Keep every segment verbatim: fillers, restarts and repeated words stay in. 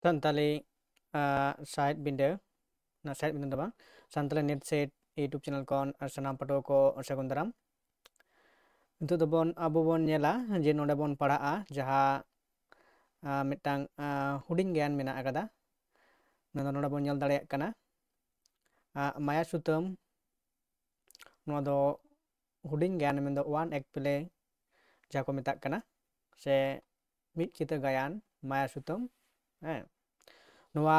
ᱥᱟᱱᱛᱟᱞᱤ ᱥᱟᱶᱦᱮᱫ ᱵᱤᱸᱰᱟᱹ, ᱚᱱᱟ ᱥᱟᱶᱦᱮᱫ ᱵᱤᱸᱰᱟᱹ ᱫᱚ ᱵᱟᱝ, Santali net set YouTube channel ᱠᱷᱚᱱ ᱥᱟᱱᱟᱢ ᱯᱟᱹᱴᱷᱩᱣᱟᱹ ᱠᱚ ᱥᱟᱹᱜᱩᱱ ᱫᱟᱨᱟᱢ᱾ ᱱᱤᱛᱚᱜ ᱫᱚᱵᱚᱱ, ᱟᱵᱚ ᱵᱚᱱ ᱧᱮᱞᱟ ᱡᱮ ᱱᱚᱰᱮ ᱵᱚᱱ ᱯᱟᱲᱦᱟᱜᱼᱟ ᱡᱟᱦᱟᱸ ᱢᱤᱫᱴᱟᱝ ᱦᱩᱰᱤᱧ ᱜᱮᱭᱟᱱ ᱢᱮᱱᱟᱜ ᱟᱠᱟᱫᱟ᱾ ᱢᱮᱱᱫᱚ ᱱᱚᱰᱮ ᱵᱚᱱ ᱧᱮᱞ ᱫᱟᱲᱮᱭᱟᱜ ᱠᱟᱱᱟ ᱢᱟᱭᱟ ᱥᱩᱛᱟᱹᱢ᱾ ᱱᱚᱣᱟ ᱫᱚ ᱦᱩᱰᱤᱧ ᱜᱮᱭᱟᱱ, ᱢᱮᱱᱫᱚ ᱳᱣᱟᱱ ᱮᱠ ᱯᱞᱮ ᱡᱟᱦᱟᱸ ᱠᱚ ᱢᱮᱛᱟᱜ ᱠᱟᱱᱟ, ᱥᱮ ᱢᱤᱫ ᱠᱤᱛᱟᱹ ᱜᱟᱭᱟᱱ ᱢᱟᱭᱟ ᱥᱩᱛᱟᱹᱢ᱾ ᱦᱮᱸ, ᱱᱚᱣᱟ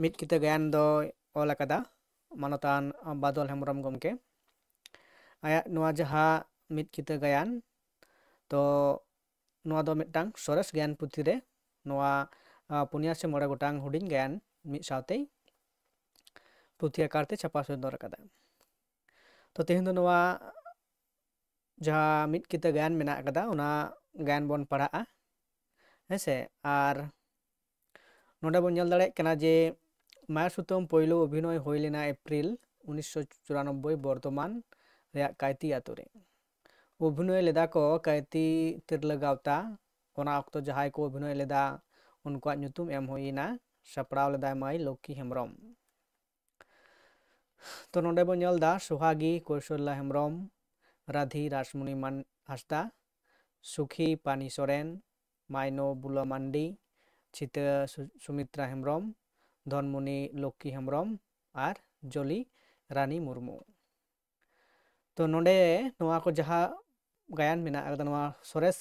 ᱢᱤᱫ ᱠᱤᱛᱟᱹ ᱜᱟᱭᱟᱱ ᱫᱚᱭ ᱚᱞ ᱟᱠᱟᱫᱟ ᱢᱟᱱᱚᱛᱟᱱ ᱵᱟᱫᱚᱞ ᱦᱮᱢᱵᱨᱚᱢ ᱜᱚᱢᱠᱮ᱾ ᱟᱭᱟᱜ ᱱᱚᱣᱟ ᱡᱟᱦᱟᱸ ᱢᱤᱫ ᱠᱤᱛᱟᱹ ᱜᱟᱭᱟᱱ, ᱛᱚ ᱱᱚᱣᱟ ᱫᱚ ᱢᱤᱫᱴᱟᱝ ᱥᱚᱨᱮᱥ ᱜᱮᱭᱟᱱ ᱯᱩᱛᱷᱤ ᱨᱮ ᱱᱚᱣᱟ ᱯᱩᱱᱭᱟ ᱥᱮ ᱢᱚᱬᱮ ᱜᱚᱴᱟᱝ ᱦᱩᱰᱤᱧ ᱜᱮᱭᱟᱱ ᱢᱤᱫ ᱥᱟᱶᱛᱮ ᱯᱩᱛᱷᱤ ᱟᱠᱟᱨ ᱛᱮ ᱪᱷᱟᱯᱟ ᱥᱚᱫᱚᱨ ᱟᱠᱟᱫᱟ᱾ ᱛᱚ ᱛᱮᱦᱮᱧ ᱫᱚ ᱱᱚᱣᱟ ᱡᱟᱦᱟᱸ ᱢᱤᱫ ᱠᱤᱛᱟᱹ ᱜᱟᱭᱟᱱ ᱢᱮᱱᱟᱜ ᱟᱠᱟᱫᱟ, ᱚᱱᱟ ᱜᱟᱭᱟᱱ ᱵᱚᱱ ᱯᱟᱲᱦᱟᱜᱼᱟ᱾ ᱦᱮᱸᱥᱮ? ᱟᱨ ᱱᱚᱰᱮ ᱵᱚᱱ ᱧᱮᱞ ᱫᱟᱲᱮᱭᱟᱜ ᱠᱟᱱᱟ ᱡᱮ ᱢᱟᱭᱟ ᱥᱩᱛᱟᱹᱢ ᱯᱳᱭᱞᱳ ᱚᱵᱷᱤᱱᱚᱭ ᱦᱩᱭ ᱞᱮᱱᱟ ᱮᱯᱨᱤᱞ ᱩᱱᱤᱥᱥᱚ ᱪᱩᱨᱟᱱᱚᱵᱵᱳᱭ ᱵᱚᱨᱫᱷᱚᱢᱟᱱ ᱨᱮᱭᱟᱜ ᱠᱟᱭᱛᱤ ᱟᱛᱳ ᱨᱮ᱾ ᱚᱵᱷᱤᱱᱚᱭ ᱞᱮᱫᱟ ᱠᱚ ᱠᱟᱭᱛᱤ ᱛᱤᱨᱞᱟᱹ ᱜᱟᱶᱛᱟ᱾ ᱚᱱᱟ ᱚᱠᱛᱚ ᱡᱟᱦᱟᱸᱭ ᱠᱚ ᱚᱵᱷᱤᱱᱚᱭ ᱞᱮᱫᱟ, ᱩᱱᱠᱩᱣᱟᱜ ᱧᱩᱛᱩᱢ ᱮᱢ ᱦᱩᱭ ᱮᱱᱟ᱾ ᱥᱟᱯᱲᱟᱣ ᱞᱮᱫᱟᱭ ᱢᱟᱹᱭ ᱞᱚᱠᱠᱷᱤ ᱦᱮᱢᱵᱨᱚᱢ᱾ ᱛᱚ ᱱᱚᱰᱮ ᱵᱚᱱ ᱧᱮᱞ ᱮᱫᱟ ᱥᱳᱦᱟᱜᱤ ᱠᱳᱥᱚᱞᱞᱟ ᱦᱮᱢᱵᱨᱚᱢ, ᱨᱟᱫᱷᱤ ᱨᱟᱥᱢᱩᱱᱤ ᱢᱟᱱ-, ᱦᱟᱸᱥᱫᱟ, ᱥᱩᱠᱷᱤ ᱯᱟᱱᱤ ᱥᱚᱨᱮᱱ, ᱢᱟᱭᱱᱚ ᱵᱩᱞᱟ ᱢᱟᱱᱰᱤ, ᱪᱷᱤᱛᱟᱹ ᱥᱩ-, ᱥᱩᱢᱤᱛᱨᱟ ᱦᱮᱢᱵᱨᱚᱢ, ᱫᱷᱚᱱᱢᱩᱱᱤ ᱞᱚᱠᱠᱷᱤ ᱦᱮᱢᱵᱨᱚᱢ ᱟᱨ ᱡᱚᱞᱤ ᱨᱟᱱᱤ ᱢᱩᱨᱢᱩ᱾ ᱛᱚ ᱱᱚᱰᱮ ᱱᱚᱣᱟ ᱠᱚ ᱡᱟᱦᱟᱸ ᱜᱟᱭᱟᱱ ᱢᱮᱱᱟᱜ ᱟᱠᱟᱫᱟ, ᱱᱚᱣᱟ ᱥᱚᱨᱮᱥ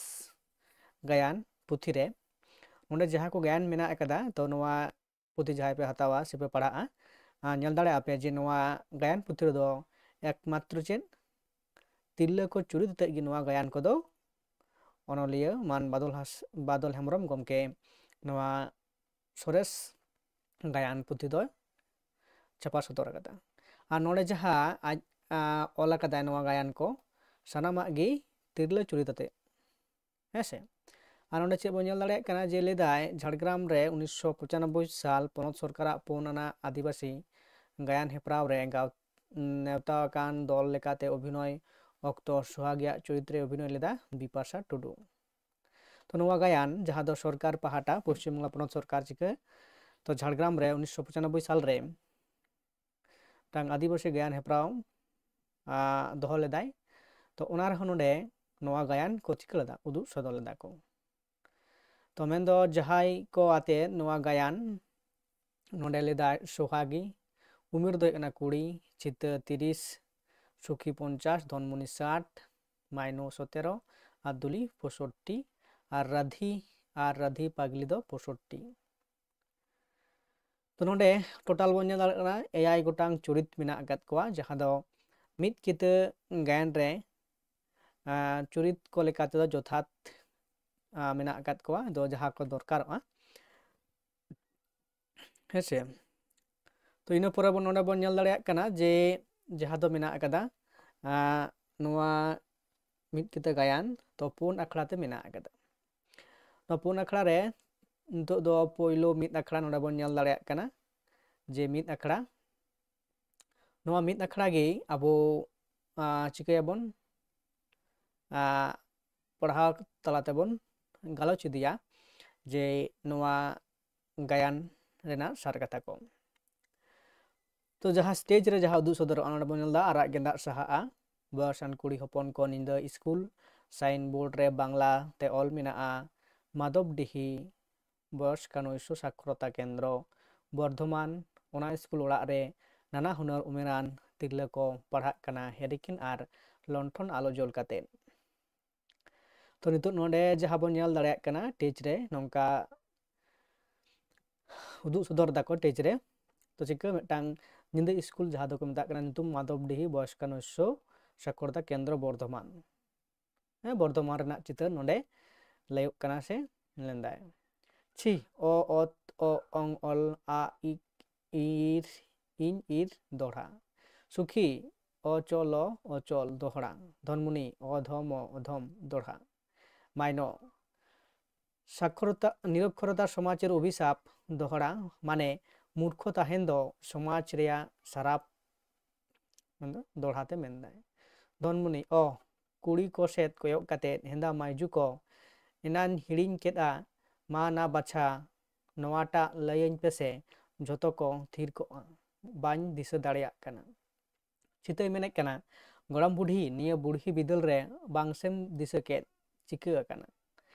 ᱜᱟᱭᱟᱱ ᱯᱩᱛᱷᱤ ᱨᱮ, ᱱᱚᱰᱮ ᱡᱟᱦᱟᱸ ᱠᱚ ᱜᱟᱭᱟᱱ ᱢᱮᱱᱟᱜ ᱟᱠᱟᱫᱟ, ᱛᱚ ᱱᱚᱣᱟ ᱯᱩᱛᱷᱤ ᱡᱟᱦᱟᱸᱭ ᱯᱮ ᱦᱟᱛᱟᱣᱟ ᱥᱮᱯᱮ ᱯᱟᱲᱦᱟᱜᱼᱟ, ᱟᱨ ᱧᱮᱞ ᱫᱟᱲᱮᱭᱟᱜᱼᱟ ᱯᱮ ᱡᱮ ᱱᱚᱣᱟ ᱜᱟᱭᱟᱱ ᱯᱩᱛᱷᱤ ᱨᱮᱫᱚ ᱮᱠᱢᱟᱛᱨᱚ ᱪᱮᱫ ᱛᱤᱨᱞᱟᱹ ᱠᱚ ᱪᱩᱨᱤᱛ ᱟᱛᱮᱫ ᱜᱮ ᱱᱚᱣᱟ ᱜᱟᱭᱟᱱ ᱠᱚᱫᱚ ᱚᱱᱚᱞᱤᱭᱟᱹ ᱢᱟᱱ ᱵᱟᱫᱚᱞ ᱦᱟᱸᱥ-, ᱵᱟᱫᱚᱞ ᱦᱮᱢᱵᱨᱚᱢ ᱜᱚᱢᱠᱮ ᱱᱚᱣᱟ ᱥᱚᱨᱮᱥ ᱜᱟᱭᱟᱱ ᱯᱩᱛᱷᱤ ᱫᱚᱭ ᱪᱷᱟᱯᱟ ᱥᱚᱫᱚᱨ ᱟᱠᱟᱫᱟ᱾ ᱟᱨ ᱱᱚᱰᱮ ᱡᱟᱦᱟᱸ ᱟᱡ, ᱟ, ᱚᱞ ᱟᱠᱟᱫᱟᱭ ᱱᱚᱣᱟ ᱜᱟᱭᱟᱱ ᱠᱚ, ᱥᱟᱱᱟᱢᱟᱜ ᱜᱮ ᱛᱤᱨᱞᱟᱹ ᱪᱩᱨᱤᱛ ᱟᱛᱮᱫ᱾ ᱦᱮᱸ ᱥᱮ? ᱟᱨ ᱱᱚᱰᱮ ᱪᱮᱫ ᱵᱚᱱ ᱧᱮᱞ ᱫᱟᱲᱮᱭᱟᱜ ᱠᱟᱱᱟ ᱡᱮ ᱞᱟᱹᱭᱫᱟᱭ ᱡᱷᱟᱲᱜᱨᱟᱢ ᱨᱮ ᱩᱱᱤᱥᱥᱚ ᱯᱚᱸᱪᱟᱱᱚᱵᱵᱳᱭ ᱥᱟᱞ ᱯᱚᱱᱚᱛ ᱥᱚᱨᱠᱟᱨᱟᱜ ᱯᱩᱱ ᱟᱱᱟᱜ ᱟᱹᱫᱤᱵᱟᱹᱥᱤ ᱜᱟᱭᱟᱱ ᱦᱮᱯᱨᱟᱣ ᱨᱮ ᱜᱟᱶ-, ᱱᱮᱣᱛᱟ ᱟᱠᱟᱱ ᱫᱚᱞ ᱞᱮᱠᱟᱛᱮ ᱚᱵᱷᱤᱱᱚᱭ ᱚᱠᱛᱚ ᱥᱳᱦᱟᱜᱤᱭᱟᱜ ᱪᱚᱨᱤᱛ ᱨᱮ ᱚᱵᱷᱤᱱᱚᱭ ᱞᱮᱫᱟ ᱵᱤᱯᱟᱥᱟ ᱴᱩᱰᱩ᱾ ᱛᱚ ᱱᱚᱣᱟ ᱜᱟᱭᱟᱱ ᱡᱟᱦᱟᱸ ᱫᱚ ᱥᱚᱨᱠᱟᱨ ᱯᱟᱦᱴᱟ, ᱯᱚᱥᱪᱤᱢ ᱵᱟᱝᱞᱟ ᱯᱚᱱᱚᱛ ᱥᱚᱨᱠᱟᱨ ᱪᱤᱠᱟᱹ, ᱛᱚ ᱡᱷᱟᱲᱜᱨᱟᱢ ᱨᱮ ᱩᱱᱤᱥᱥᱚ ᱯᱚᱸᱪᱟᱱᱚᱵᱵᱳᱭ ᱥᱟᱞ ᱨᱮ ᱢᱤᱫᱴᱟᱝ ᱟᱹᱫᱤᱵᱟᱹᱥᱤ ᱜᱟᱭᱟᱱ ᱦᱮᱯᱨᱟᱣ ᱫᱚᱦᱚ ᱞᱮᱫᱟᱭ᱾ ᱛᱚ ᱚᱱᱟ ᱨᱮᱦᱚᱸ ᱱᱚᱰᱮ ᱱᱚᱣᱟ ᱜᱟᱭᱟᱱ ᱠᱚ ᱪᱤᱠᱟᱹ ᱞᱮᱫᱟ, ᱩᱫᱩᱜ ᱥᱚᱫᱚᱨ ᱞᱮᱫᱟ ᱠᱚ᱾ ᱛᱚ ᱢᱮᱱᱫᱚ ᱡᱟᱦᱟᱸᱭ ᱠᱚ ᱟᱛᱮ ᱱᱚᱣᱟ ᱜᱟᱭᱟᱱ ᱱᱚᱰᱮ ᱞᱮᱫᱟᱭ ᱥᱳᱦᱟᱜᱤ, ᱩᱢᱮᱨ ᱫᱚ ᱦᱩᱭᱩᱜ ᱠᱟᱱᱟ ᱠᱩᱲᱤ, ᱪᱤᱛᱟᱹ ᱛᱤᱨᱤᱥ, ᱥᱩᱠᱷᱤ ᱯᱚᱧᱪᱟᱥ, ᱫᱷᱚᱱᱢᱩᱱᱤ ᱥᱟᱴ, ᱢᱟᱭᱱᱳ ᱥᱚᱛᱮᱨᱚ, ᱟᱨ ᱫᱩᱞᱤ ᱯᱚᱸᱭᱥᱚᱴᱴᱤ, ᱟᱨ ᱨᱟᱫᱷᱤ, ᱟᱨ ᱨᱟᱫᱷᱤ ᱯᱟᱜᱽᱞᱤ ᱫᱚ ᱯᱚᱸᱭᱥᱚᱴᱴᱤ᱾ ᱛᱚ ᱱᱚᱰᱮ ᱴᱳᱴᱟᱞ ᱵᱚᱱ ᱧᱮᱞ ᱫᱟᱲᱮᱭᱟᱜ ᱠᱟᱱᱟ ᱮᱭᱟᱭ ᱜᱚᱴᱟᱝ ᱪᱩᱨᱤᱛ ᱢᱮᱱᱟᱜ ᱟᱠᱟᱫ ᱠᱚᱣᱟ, ᱡᱟᱦᱟᱸ ᱫᱚ ᱢᱤᱫ ᱠᱤᱛᱟᱹ ᱜᱟᱭᱟᱱ ᱨᱮ ᱪᱩᱨᱤᱛ ᱠᱚ ᱞᱮᱠᱟ ᱛᱮᱫᱚ ᱡᱚᱛᱷᱟᱛ ᱢᱮᱱᱟᱜ ᱟᱠᱟᱫ ᱠᱚᱣᱟ, ᱫᱚ ᱡᱟᱦᱟᱸ ᱠᱚ ᱫᱚᱨᱠᱟᱨᱚᱜᱼᱟ᱾ ᱦᱮᱸᱥᱮ? ᱛᱚ ᱤᱱᱟᱹ ᱯᱚᱨᱮ ᱵᱚᱱ ᱱᱚᱰᱮ ᱵᱚᱱ ᱧᱮᱞ ᱫᱟᱲᱮᱭᱟᱜ ᱠᱟᱱᱟ ᱡᱮ ᱡᱟᱦᱟᱸ ᱫᱚ ᱢᱮᱱᱟᱜ ᱟᱠᱟᱫᱟ ᱱᱚᱣᱟ ᱢᱤᱫ ᱠᱤᱛᱟᱹ ᱜᱟᱭᱟᱱ ᱛᱚ ᱯᱩᱱ ᱟᱠᱷᱲᱟ ᱛᱮ ᱢᱮᱱᱟᱜ ᱟᱠᱟᱫᱟ᱾ ᱱᱚᱣᱟ ᱯᱩᱱ ᱟᱠᱷᱲᱟ ᱨᱮ ᱱᱤᱛᱚᱜ ᱫᱚ ᱯᱳᱭᱞᱳ ᱢᱤᱫ ᱟᱠᱷᱲᱟ ᱱᱚᱰᱮ ᱵᱚᱱ ᱧᱮᱞ ᱫᱟᱲᱮᱭᱟᱜ ᱠᱟᱱᱟ ᱡᱮ ᱢᱤᱫ ᱟᱠᱷᱲᱟ, ᱱᱚᱣᱟ ᱢᱤᱫ ᱟᱠᱷᱲᱟ ᱜᱮ ᱟᱵᱚ ᱪᱤᱠᱟᱹᱭᱟᱵᱚᱱ, ᱯᱟᱲᱦᱟᱣ ᱛᱟᱞᱟ ᱛᱮᱵᱚᱱ ᱜᱟᱞᱚᱪ ᱤᱫᱤᱭᱟ ᱡᱮ ᱱᱚᱣᱟ ᱜᱟᱭᱟᱱ ᱨᱮᱱᱟᱜ ᱥᱟᱨ ᱠᱟᱛᱷᱟ ᱠᱚ᱾ ᱛᱚ ᱡᱟᱦᱟᱸ ᱥᱴᱮᱡᱽ ᱨᱮ ᱡᱟᱦᱟᱸ ᱩᱫᱩᱜ ᱥᱚᱫᱚᱨᱚᱜᱼᱟ, ᱱᱚᱰᱮ ᱵᱚᱱ ᱧᱮᱞ ᱮᱫᱟ ᱟᱨᱟᱜ ᱜᱮᱸᱫᱟᱜ ᱥᱟᱦᱟᱜᱼᱟ, ᱵᱚᱭᱚᱥᱟᱱ ᱠᱩᱲᱤ ᱦᱚᱯᱚᱱ ᱠᱚ ᱧᱤᱫᱟᱹ ᱥᱠᱩᱞ, ᱥᱟᱭᱤᱱ ᱵᱳᱨᱰ ᱨᱮ ᱵᱟᱝᱞᱟ ᱛᱮ ᱚᱞ ᱢᱮᱱᱟᱜᱼᱟ, ᱢᱟᱫᱚᱵᱰᱤᱦᱤ ᱵᱚᱭᱚᱥᱠᱟᱱ ᱩᱪᱪᱚ ᱥᱟᱠᱷᱨᱚᱛᱟ ᱠᱮᱱᱫᱨᱚ ᱵᱚᱨᱫᱷᱚᱢᱟᱱ, ᱚᱱᱟ ᱥᱠᱩᱞ ᱚᱲᱟᱜ ᱨᱮ ᱱᱟᱱᱟ ᱦᱩᱱᱟᱹᱨ ᱩᱢᱮᱨᱟᱱ ᱛᱤᱨᱞᱟᱹ ᱠᱚ ᱯᱟᱲᱦᱟᱜ ᱠᱟᱱᱟ, ᱦᱮᱨᱤᱠᱤᱱ ᱟᱨ ᱞᱚᱱᱴᱷᱚᱱ ᱟᱞᱚ ᱡᱩᱞ ᱠᱟᱛᱮ᱾ ᱛᱚ ᱱᱤᱛᱚᱜ ᱱᱚᱰᱮ ᱡᱟᱦᱟᱸ ᱵᱚᱱ ᱧᱮᱞ ᱫᱟᱲᱮᱭᱟᱜ ᱠᱟᱱᱟ ᱥᱴᱮᱡᱽ ᱨᱮ ᱱᱚᱝᱠᱟ ᱩᱫᱩᱜ ᱥᱚᱫᱚᱨ ᱫᱟᱠᱚ ᱥᱴᱮᱡᱽ ᱨᱮ᱾ ᱛᱚ ᱪᱤᱠᱟᱹ ᱢᱤᱫᱴᱟᱝ ᱧᱤᱫᱟᱹ ᱥᱠᱩᱞ ᱡᱟᱦᱟᱸ ᱫᱚᱠᱚ ᱢᱮᱛᱟᱜ ᱠᱟᱱᱟ ᱧᱩᱛᱩᱢ ᱢᱟᱫᱚᱵᱰᱤᱦᱤ ᱵᱚᱭᱚᱥᱠᱟᱱ ᱩᱪᱪᱚ ᱥᱟᱠᱷᱨᱚᱛᱟ ᱠᱮᱱᱫᱨᱚ ᱵᱚᱨᱫᱷᱚᱢᱟᱱ, ᱦᱮᱸ, ᱵᱚᱨᱫᱷᱚᱢᱟᱱ ᱨᱮᱱᱟᱜ ᱪᱤᱛᱟᱹᱨ ᱱᱚᱰᱮ ᱞᱟᱹᱭᱚᱜ ᱠᱟᱱᱟ ᱥᱮ ᱞᱮᱸᱫᱟᱭ᱾ ᱪᱷᱤ, ᱚ, ᱚᱛ, ᱚ, ᱚᱝ, ᱚᱞ, ᱟ, ᱤᱠ, ᱤᱨ, ᱤᱧ, ᱤᱨ, ᱫᱚᱦᱲᱟ᱾ ᱥᱩᱠᱷᱤ, ᱚ, ᱪᱚ, ᱞᱚ, ᱚᱪᱚᱞ, ᱫᱚᱦᱲᱟ᱾ ᱫᱷᱚᱱᱢᱩᱱᱤ, ᱚ, ᱫᱷᱚ, ᱢᱚ, ᱚᱫᱷᱚᱢ, ᱫᱚᱦᱲᱟ᱾ ᱢᱟᱭᱱᱚ, ᱥᱟᱠᱷᱨᱚᱛᱟ, ᱱᱤᱨᱚᱠᱷᱚᱨᱚᱛᱟ ᱥᱚᱢᱟᱡᱮᱨ ᱚᱵᱷᱤᱥᱟᱯ, ᱫᱚᱦᱲᱟ, ᱢᱟᱱᱮ ᱢᱩᱨᱠᱷᱚ ᱛᱟᱦᱮᱱ ᱫᱚ ᱥᱚᱢᱟᱡᱽ ᱨᱮᱭᱟᱜ ᱥᱟᱨᱟᱯ, ᱢᱮᱱᱫᱚ ᱫᱚᱦᱲᱟ ᱛᱮ ᱢᱮᱱᱫᱟᱭ᱾ ᱫᱷᱚᱱᱢᱩᱱᱤ, ᱚ, ᱠᱩᱲᱤ ᱠᱚ ᱥᱮᱫ ᱠᱚᱭᱚᱜ ᱠᱟᱛᱮ ᱦᱮᱸᱫᱟ ᱢᱟᱹᱭᱡᱩ ᱠᱚ ᱮᱱᱟᱧ ᱦᱤᱲᱤᱧ ᱠᱮᱫᱼᱟ, ᱢᱟ ᱱᱟ ᱵᱟᱪᱷᱟ, ᱱᱚᱣᱟᱴᱟᱜ ᱞᱟᱹᱭᱟᱹᱧ ᱯᱮᱥᱮ, ᱡᱷᱚᱛᱚ ᱠᱚ ᱛᱷᱤᱨ ᱠᱚᱜᱼᱟ, ᱵᱟᱹᱧ ᱫᱤᱥᱟᱹ ᱫᱟᱲᱮᱭᱟᱜ ᱠᱟᱱᱟ᱾ ᱪᱷᱤᱛᱟᱹᱭ ᱢᱮᱱᱮᱫ ᱠᱟᱱᱟ, ᱜᱚᱲᱚᱢ ᱵᱩᱰᱷᱤ, ᱱᱤᱭᱟᱹ ᱵᱩᱲᱦᱤ ᱵᱤᱫᱟᱹᱞ ᱨᱮ ᱵᱟᱝ ᱥᱮᱢ ᱫᱤᱥᱟᱹ ᱠᱮᱫ, ᱪᱤᱠᱟᱹ ᱟᱠᱟᱱᱟ?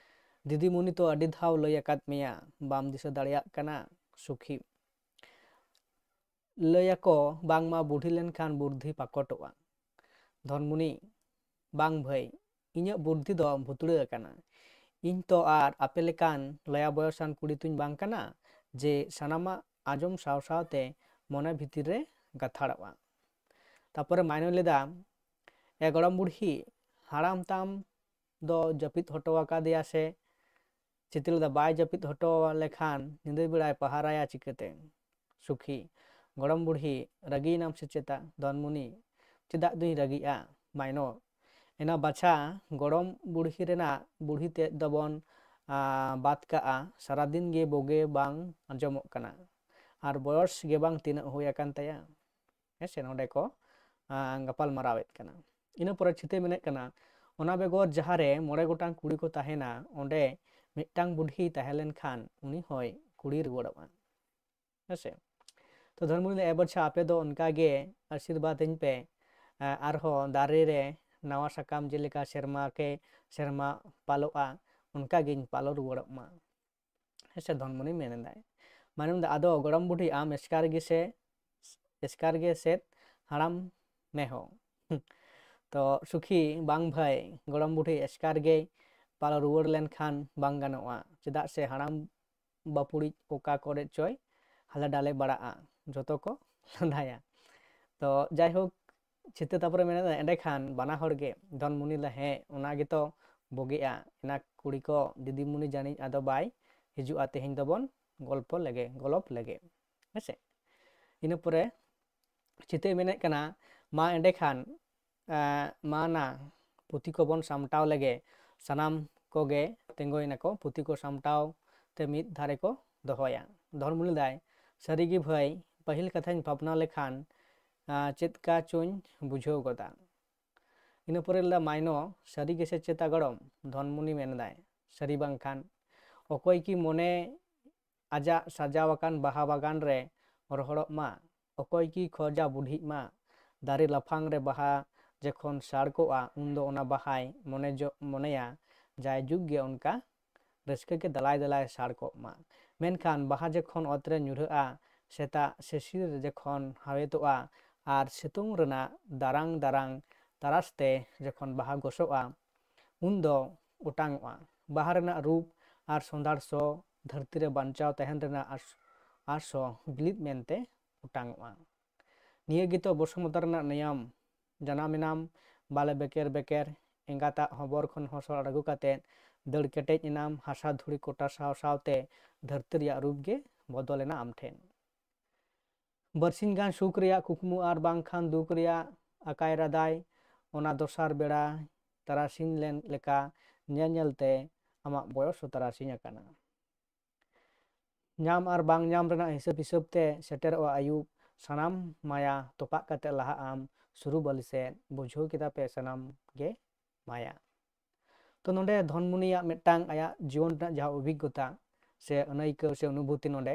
ᱫᱤᱫᱤᱢᱩᱱᱤ ᱛᱚ ᱟᱹᱰᱤ ᱫᱷᱟᱣ ᱞᱟᱹᱭ ᱟᱠᱟᱫ ᱢᱮᱭᱟ, ᱵᱟᱢ ᱫᱤᱥᱟᱹ ᱫᱟᱲᱮᱭᱟᱜ ᱠᱟᱱᱟ, ᱥᱩᱠᱷᱤ᱾ ᱞᱟᱹᱭᱟᱠᱚ ᱵᱟᱝᱢᱟ ᱵᱩᱰᱷᱤ ᱞᱮᱱᱠᱷᱟᱱ ᱵᱩᱨᱫᱷᱤ ᱯᱟᱠᱚᱴᱚᱜᱼᱟ᱾ ᱫᱷᱚᱱᱢᱩᱱᱤ, ᱵᱟᱝ ᱵᱷᱟᱹᱭ, ᱤᱧᱟᱹᱜ ᱵᱩᱨᱫᱷᱤ ᱫᱚ ᱵᱷᱩᱛᱲᱟᱹ ᱟᱠᱟᱱᱟ᱾ ᱤᱧ ᱛᱚ ᱟᱨ ᱟᱯᱮ ᱞᱮᱠᱟᱱ ᱞᱟᱭᱟ ᱵᱚᱭᱚᱥᱟᱱ ᱠᱩᱲᱤ ᱛᱩᱧ ᱵᱟᱝ ᱠᱟᱱᱟ ᱡᱮ ᱥᱟᱱᱟᱢᱟᱜ ᱟᱸᱡᱚᱢ ᱥᱟᱶ ᱥᱟᱶᱛᱮ ᱢᱚᱱᱮ ᱵᱷᱤᱛᱤᱨ ᱨᱮ ᱜᱟᱛᱷᱟᱲᱚᱜᱼᱟ᱾ ᱛᱟᱯᱚᱨᱮ ᱢᱟᱭᱱᱚᱭ ᱞᱮᱫᱟ, ᱮ ᱜᱚᱲᱚᱢ ᱵᱩᱲᱦᱤ, ᱦᱟᱲᱟᱢ ᱛᱟᱢ ᱫᱚ ᱡᱟᱹᱯᱤᱫ ᱦᱚᱴᱚ ᱟᱠᱟᱫᱮᱭᱟ ᱥᱮ? ᱪᱷᱤᱛᱟᱹ ᱞᱮᱫᱟ, ᱵᱟᱭ ᱡᱟᱹᱯᱤᱫ ᱦᱚᱴᱚ ᱞᱮᱠᱷᱟᱱ ᱧᱤᱫᱟᱹ ᱵᱮᱲᱟᱭ ᱯᱟᱦᱟᱨᱟᱭᱟ ᱪᱤᱠᱟᱹᱛᱮ? ᱥᱩᱠᱷᱤ, ᱜᱚᱲᱚᱢ ᱵᱩᱲᱦᱤ, ᱨᱟᱹᱜᱤᱭᱮᱱᱟᱢ ᱥᱮ ᱪᱮᱛᱟ? ᱫᱷᱚᱱᱢᱩᱱᱤ, ᱪᱮᱫᱟᱜ ᱫᱩᱧ ᱨᱟᱹᱜᱤᱜᱼᱟ ᱢᱟᱭᱱᱚ? ᱮᱱᱟ ᱵᱟᱪᱷᱟ, ᱜᱚᱲᱚᱢ ᱵᱩᱲᱦᱤ ᱨᱮᱱᱟᱜ ᱵᱩᱲᱦᱤ ᱛᱮᱫ ᱫᱚᱵᱚᱱ, ᱟ, ᱵᱟᱫ ᱠᱟᱜᱼᱟ᱾ ᱥᱟᱨᱟᱫᱤᱱ ᱜᱮ ᱵᱳᱜᱮ ᱵᱟᱝ ᱟᱸᱡᱚᱢᱚᱜ ᱠᱟᱱᱟ᱾ ᱟᱨ ᱵᱚᱭᱚᱥ ᱜᱮ ᱵᱟᱝ ᱛᱤᱱᱟᱹᱜ ᱦᱩᱭ ᱟᱠᱟᱱ ᱛᱟᱭᱟ? ᱦᱮᱸ ᱥᱮ, ᱱᱚᱰᱮ ᱠᱚ, ᱟ, ᱜᱟᱯᱟᱞ ᱢᱟᱨᱟᱣᱮᱫ ᱠᱟᱱᱟ᱾ ᱤᱱᱟᱹ ᱯᱚᱨᱮ ᱪᱷᱤᱛᱟᱹᱭ ᱢᱮᱱᱮᱫ ᱠᱟᱱᱟ, ᱚᱱᱟ ᱵᱮᱜᱚᱨ ᱡᱟᱦᱟᱸ ᱨᱮ ᱢᱚᱬᱮ ᱜᱚᱴᱟᱝ ᱠᱩᱲᱤ ᱠᱚ ᱛᱟᱦᱮᱱᱟ, ᱚᱸᱰᱮ ᱢᱤᱫᱴᱟᱝ ᱵᱩᱰᱷᱤᱭ ᱛᱟᱦᱮᱸ ᱞᱮᱱᱠᱷᱟᱱ ᱩᱱᱤ ᱦᱚᱸᱭ ᱠᱩᱲᱤ ᱨᱩᱣᱟᱹᱲᱚᱜᱼᱟ᱾ ᱦᱮᱸ ᱥᱮ? ᱛᱚ ᱫᱷᱚᱱᱢᱩᱱᱤ ᱫᱚ, ᱮ ᱵᱟᱪᱷᱟ, ᱟᱯᱮ ᱫᱚ ᱚᱱᱠᱟ ᱜᱮ ᱟᱥᱤᱨᱵᱟᱫᱽ ᱟᱹᱧ ᱯᱮ, ᱟ, ᱟᱨᱦᱚᱸ ᱫᱟᱨᱮ ᱨᱮ ᱱᱟᱣᱟ ᱥᱟᱠᱟᱢ ᱡᱮᱞᱮᱠᱟ ᱥᱮᱨᱢᱟ ᱠᱮ ᱥᱮᱨᱢᱟ ᱯᱟᱞᱚᱜᱼᱟ, ᱚᱱᱠᱟ ᱜᱤᱧ ᱯᱟᱞᱚ ᱨᱩᱣᱟᱹᱲᱚᱜ ᱢᱟ᱾ ᱦᱮᱸ ᱥᱮ, ᱫᱷᱚᱱᱢᱩᱱᱤ ᱢᱮᱱ ᱮᱫᱟᱭ᱾ ᱢᱟᱱᱮ ᱢᱮᱱᱫᱟ, ᱟᱫᱚ ᱜᱚᱲᱚᱢ ᱵᱩᱰᱷᱤ, ᱟᱢ ᱮᱥᱠᱟᱨ ᱜᱮᱥᱮ, ᱮᱥᱠᱟᱨ ᱜᱮ ᱥᱮᱫ ᱦᱟᱲᱟᱢ ᱢᱮ ᱦᱚ᱾ ᱛᱚ ᱥᱩᱠᱷᱤ, ᱵᱟᱝ ᱵᱷᱟᱹᱭ, ᱜᱚᱲᱚᱢ ᱵᱩᱰᱷᱤ ᱮᱥᱠᱟᱨ ᱜᱮᱭ ᱯᱟᱞᱚ ᱨᱩᱣᱟᱹᱲ ᱞᱮᱱᱠᱷᱟᱱ ᱵᱟᱝ ᱜᱟᱱᱚᱜᱼᱟ, ᱪᱮᱫᱟᱜ ᱥᱮ ᱦᱟᱲᱟᱢ ᱵᱟᱹᱯᱩᱲᱤᱡ ᱚᱠᱟ ᱠᱚᱨᱮ ᱪᱚᱭ ᱦᱟᱞᱮ ᱰᱟᱞᱮ ᱵᱟᱲᱟᱜᱼᱟ, ᱡᱷᱚᱛᱚ ᱠᱚ ᱞᱟᱸᱫᱟᱭᱟ᱾ ᱛᱚ ᱡᱟᱭᱦᱳᱠ, ᱪᱷᱤᱛᱟᱹ ᱛᱟᱯᱚᱨᱮ ᱢᱮᱱᱮᱫᱟ, ᱮᱸᱰᱮᱠᱷᱟᱱ ᱵᱟᱱᱟ ᱦᱚᱲ ᱜᱮ, ᱫᱷᱚᱱᱢᱩᱱᱤ ᱞᱮ, ᱦᱮᱸ, ᱚᱱᱟ ᱜᱮᱛᱚ ᱵᱩᱜᱤᱜᱼᱟ, ᱮᱱᱟ ᱠᱩᱲᱤ ᱠᱚ ᱫᱤᱫᱤᱢᱩᱱᱤ ᱡᱟᱹᱱᱤᱡ ᱟᱫᱚ ᱵᱟᱭ ᱦᱤᱡᱩᱜᱼᱟ, ᱛᱮᱦᱮᱧ ᱫᱚᱵᱚᱱ ᱜᱚᱞᱯᱚ ᱞᱮᱜᱮ, ᱜᱚᱞᱚᱯ ᱞᱮᱜᱮ, ᱦᱮᱸᱥᱮ? ᱤᱱᱟᱹ ᱯᱚᱨᱮ ᱪᱷᱤᱛᱟᱹᱭ ᱢᱮᱱᱮᱫ ᱠᱟᱱᱟ, ᱢᱟ ᱮᱸᱰᱮᱠᱷᱟᱱ, ᱮᱸ, ᱢᱟ ᱱᱟ ᱯᱩᱛᱷᱤ ᱠᱚᱵᱚᱱ ᱥᱟᱢᱴᱟᱣ ᱞᱮᱜᱮ᱾ ᱥᱟᱱᱟᱢ ᱠᱚᱜᱮ ᱛᱤᱸᱜᱩᱭᱮᱱᱟᱠᱚ, ᱯᱩᱛᱷᱤ ᱠᱚ ᱥᱟᱢᱴᱟᱣ ᱛᱮ ᱢᱤᱫ ᱫᱷᱟᱨᱮ ᱠᱚ ᱫᱚᱦᱚᱭᱟ᱾ ᱫᱷᱚᱨᱢᱩᱱᱤ ᱞᱟᱹᱭᱫᱟᱭ, ᱥᱟᱹᱨᱤᱜᱮ ᱵᱷᱟᱹᱭ, ᱯᱟᱹᱦᱤᱞ ᱠᱟᱛᱷᱟᱧ ᱵᱷᱟᱵᱽᱱᱟ ᱞᱮᱠᱷᱟᱱ, ᱟᱸ, ᱪᱮᱫ ᱠᱟ ᱪᱚᱧ ᱵᱩᱡᱷᱟᱹᱣ ᱜᱚᱫᱟ᱾ ᱤᱱᱟᱹ ᱯᱚᱨᱮ ᱞᱟᱹᱭᱫᱟ, ᱢᱟᱭᱱᱚ, ᱥᱟᱹᱨᱤ ᱜᱮᱥᱮ ᱪᱮᱛᱟ ᱜᱚᱲᱚᱢ? ᱫᱷᱚᱱᱢᱩᱱᱤ ᱢᱮᱱᱫᱟᱭ, ᱥᱟᱹᱨᱤ ᱵᱟᱝᱠᱷᱟᱱ? ᱚᱠᱚᱭ ᱠᱤ ᱢᱚᱱᱮ ᱟᱡᱟᱜ ᱥᱟᱡᱟᱣ ᱟᱠᱟᱱ ᱵᱟᱦᱟ ᱵᱟᱜᱟᱱ ᱨᱮ ᱨᱚᱦᱚᱲᱚᱜ ᱢᱟ? ᱚᱠᱚᱭ ᱠᱤ ᱠᱷᱚᱡᱟ ᱵᱩᱰᱷᱤᱜ ᱢᱟ? ᱫᱟᱨᱮ ᱞᱟᱯᱷᱟᱝ ᱨᱮ ᱵᱟᱦᱟ ᱡᱚᱠᱷᱚᱱ ᱥᱟᱲ ᱠᱚᱜᱼᱟ, ᱩᱱᱫᱚ ᱚᱱᱟ ᱵᱟᱦᱟᱭ ᱢᱚᱱᱮ ᱡᱚ ᱢᱚᱱᱮᱭᱟ ᱡᱟᱭᱡᱩᱜᱽ ᱜᱮ ᱚᱱᱠᱟ ᱨᱟᱹᱥᱠᱟᱹ ᱜᱮ ᱫᱟᱞᱟᱭ ᱫᱟᱞᱟᱭ ᱥᱟᱲ ᱠᱚᱜ ᱢᱟ᱾ ᱢᱮᱱᱠᱷᱟᱱ ᱵᱟᱦᱟ ᱡᱚᱠᱷᱚᱱ ᱚᱛ ᱨᱮ ᱧᱩᱨᱦᱟᱹᱜᱼᱟ, ᱥᱮᱛᱟᱜ ᱥᱤᱥᱤᱨ ᱡᱚᱠᱷᱚᱱ ᱦᱟᱣᱮᱛᱚᱜᱼᱟ ᱟᱨ ᱥᱤᱛᱩᱝ ᱨᱮᱱᱟᱜ ᱫᱟᱨᱟᱝ ᱫᱟᱨᱟᱝ ᱛᱟᱨᱟᱥ ᱛᱮ ᱡᱚᱠᱷᱚᱱ ᱵᱟᱦᱟ ᱜᱚᱥᱚᱜᱼᱟ, ᱩᱱᱫᱚ ᱚᱴᱟᱝᱚᱜᱼᱟ᱾ ᱵᱟᱦᱟ ᱨᱮᱱᱟᱜ ᱨᱩᱯ ᱟᱨ ᱥᱚᱸᱫᱷᱟᱲ ᱥᱚ ᱫᱷᱟᱹᱨᱛᱤ ᱨᱮ ᱵᱟᱧᱪᱟᱣ ᱛᱟᱦᱮᱱ ᱨᱮᱱᱟᱜ ᱟᱥ-, ᱟᱥ ᱦᱚᱸ ᱵᱤᱞᱤᱫ ᱢᱮᱱᱛᱮ ᱚᱴᱟᱝᱚᱜᱼᱟ᱾ ᱱᱤᱭᱟᱹ ᱜᱮᱛᱚ ᱵᱚᱥᱩᱢᱚᱛᱟ ᱨᱮᱱᱟᱜ ᱱᱤᱭᱚᱢ᱾ ᱡᱟᱱᱟᱢ ᱮᱱᱟᱢ ᱵᱟᱞᱮ ᱵᱮᱠᱮᱨ ᱵᱮᱠᱮᱨ, ᱮᱸᱜᱟᱛᱟᱜ ᱦᱚᱵᱚᱨ ᱠᱷᱚᱱ ᱦᱚᱥᱚᱲ ᱟᱬᱜᱚ ᱠᱟᱛᱮ ᱫᱟᱹᱲ ᱠᱮᱴᱮᱡ ᱮᱱᱟᱢ ᱦᱟᱥᱟ ᱫᱷᱩᱲᱤ ᱠᱚᱴᱟ ᱥᱟᱶ ᱥᱟᱶᱛᱮ ᱫᱷᱟᱹᱨᱛᱤ ᱨᱮᱭᱟᱜ ᱨᱩᱯ ᱜᱮ ᱵᱚᱫᱚᱞ ᱮᱱᱟ ᱟᱢ ᱴᱷᱮᱱ᱾ ᱵᱟᱨᱥᱤᱧ ᱜᱟᱱ ᱥᱩᱠ ᱨᱮᱭᱟᱜ ᱠᱩᱠᱢᱩ ᱟᱨ ᱵᱟᱝᱠᱷᱟᱱ ᱫᱩᱠ ᱨᱮᱭᱟᱜ ᱟᱠᱟᱭ ᱨᱟᱫᱟᱭ, ᱚᱱᱟ ᱫᱚᱥᱟᱨ ᱵᱮᱲᱟ ᱛᱟᱨᱟᱥᱤᱧ ᱞᱮᱱ ᱞᱮᱠᱟ ᱧᱮᱞ ᱧᱮᱞ ᱛᱮ ᱟᱢᱟᱜ ᱵᱚᱭᱚᱥ ᱦᱚᱸ ᱛᱟᱨᱟᱥᱤᱧ ᱟᱠᱟᱱᱟ᱾ ᱧᱟᱢ ᱟᱨ ᱵᱟᱝ ᱧᱟᱢ ᱨᱮᱱᱟᱜ ᱦᱤᱥᱟᱹᱵ ᱦᱤᱥᱟᱹᱵ ᱛᱮ ᱥᱮᱴᱮᱨᱚᱜᱼᱟ ᱟᱹᱭᱩᱵ᱾ ᱥᱟᱱᱟᱢ ᱢᱟᱭᱟ ᱛᱚᱯᱟᱜ ᱠᱟᱛᱮ ᱞᱟᱦᱟᱜ ᱟᱢ ᱥᱩᱨᱩ ᱵᱟᱹᱞᱤ ᱥᱮᱫ᱾ ᱵᱩᱡᱷᱟᱹᱣ ᱠᱮᱫᱟ ᱯᱮ ᱥᱟᱱᱟᱢ ᱜᱮ ᱢᱟᱭᱟ᱾ ᱛᱚ ᱱᱚᱰᱮ ᱫᱷᱚᱱᱢᱩᱱᱤᱭᱟᱜ ᱢᱤᱫᱴᱟᱝ ᱟᱭᱟᱜ ᱡᱤᱭᱚᱱ ᱨᱮᱱᱟᱜ ᱡᱟᱦᱟᱸ ᱚᱵᱷᱤᱜᱽᱜᱚᱛᱟ ᱥᱮ ᱟᱹᱱᱟᱹᱭᱠᱟᱹᱣ ᱥᱮ ᱚᱱᱩᱵᱷᱩᱛᱤ ᱱᱚᱰᱮ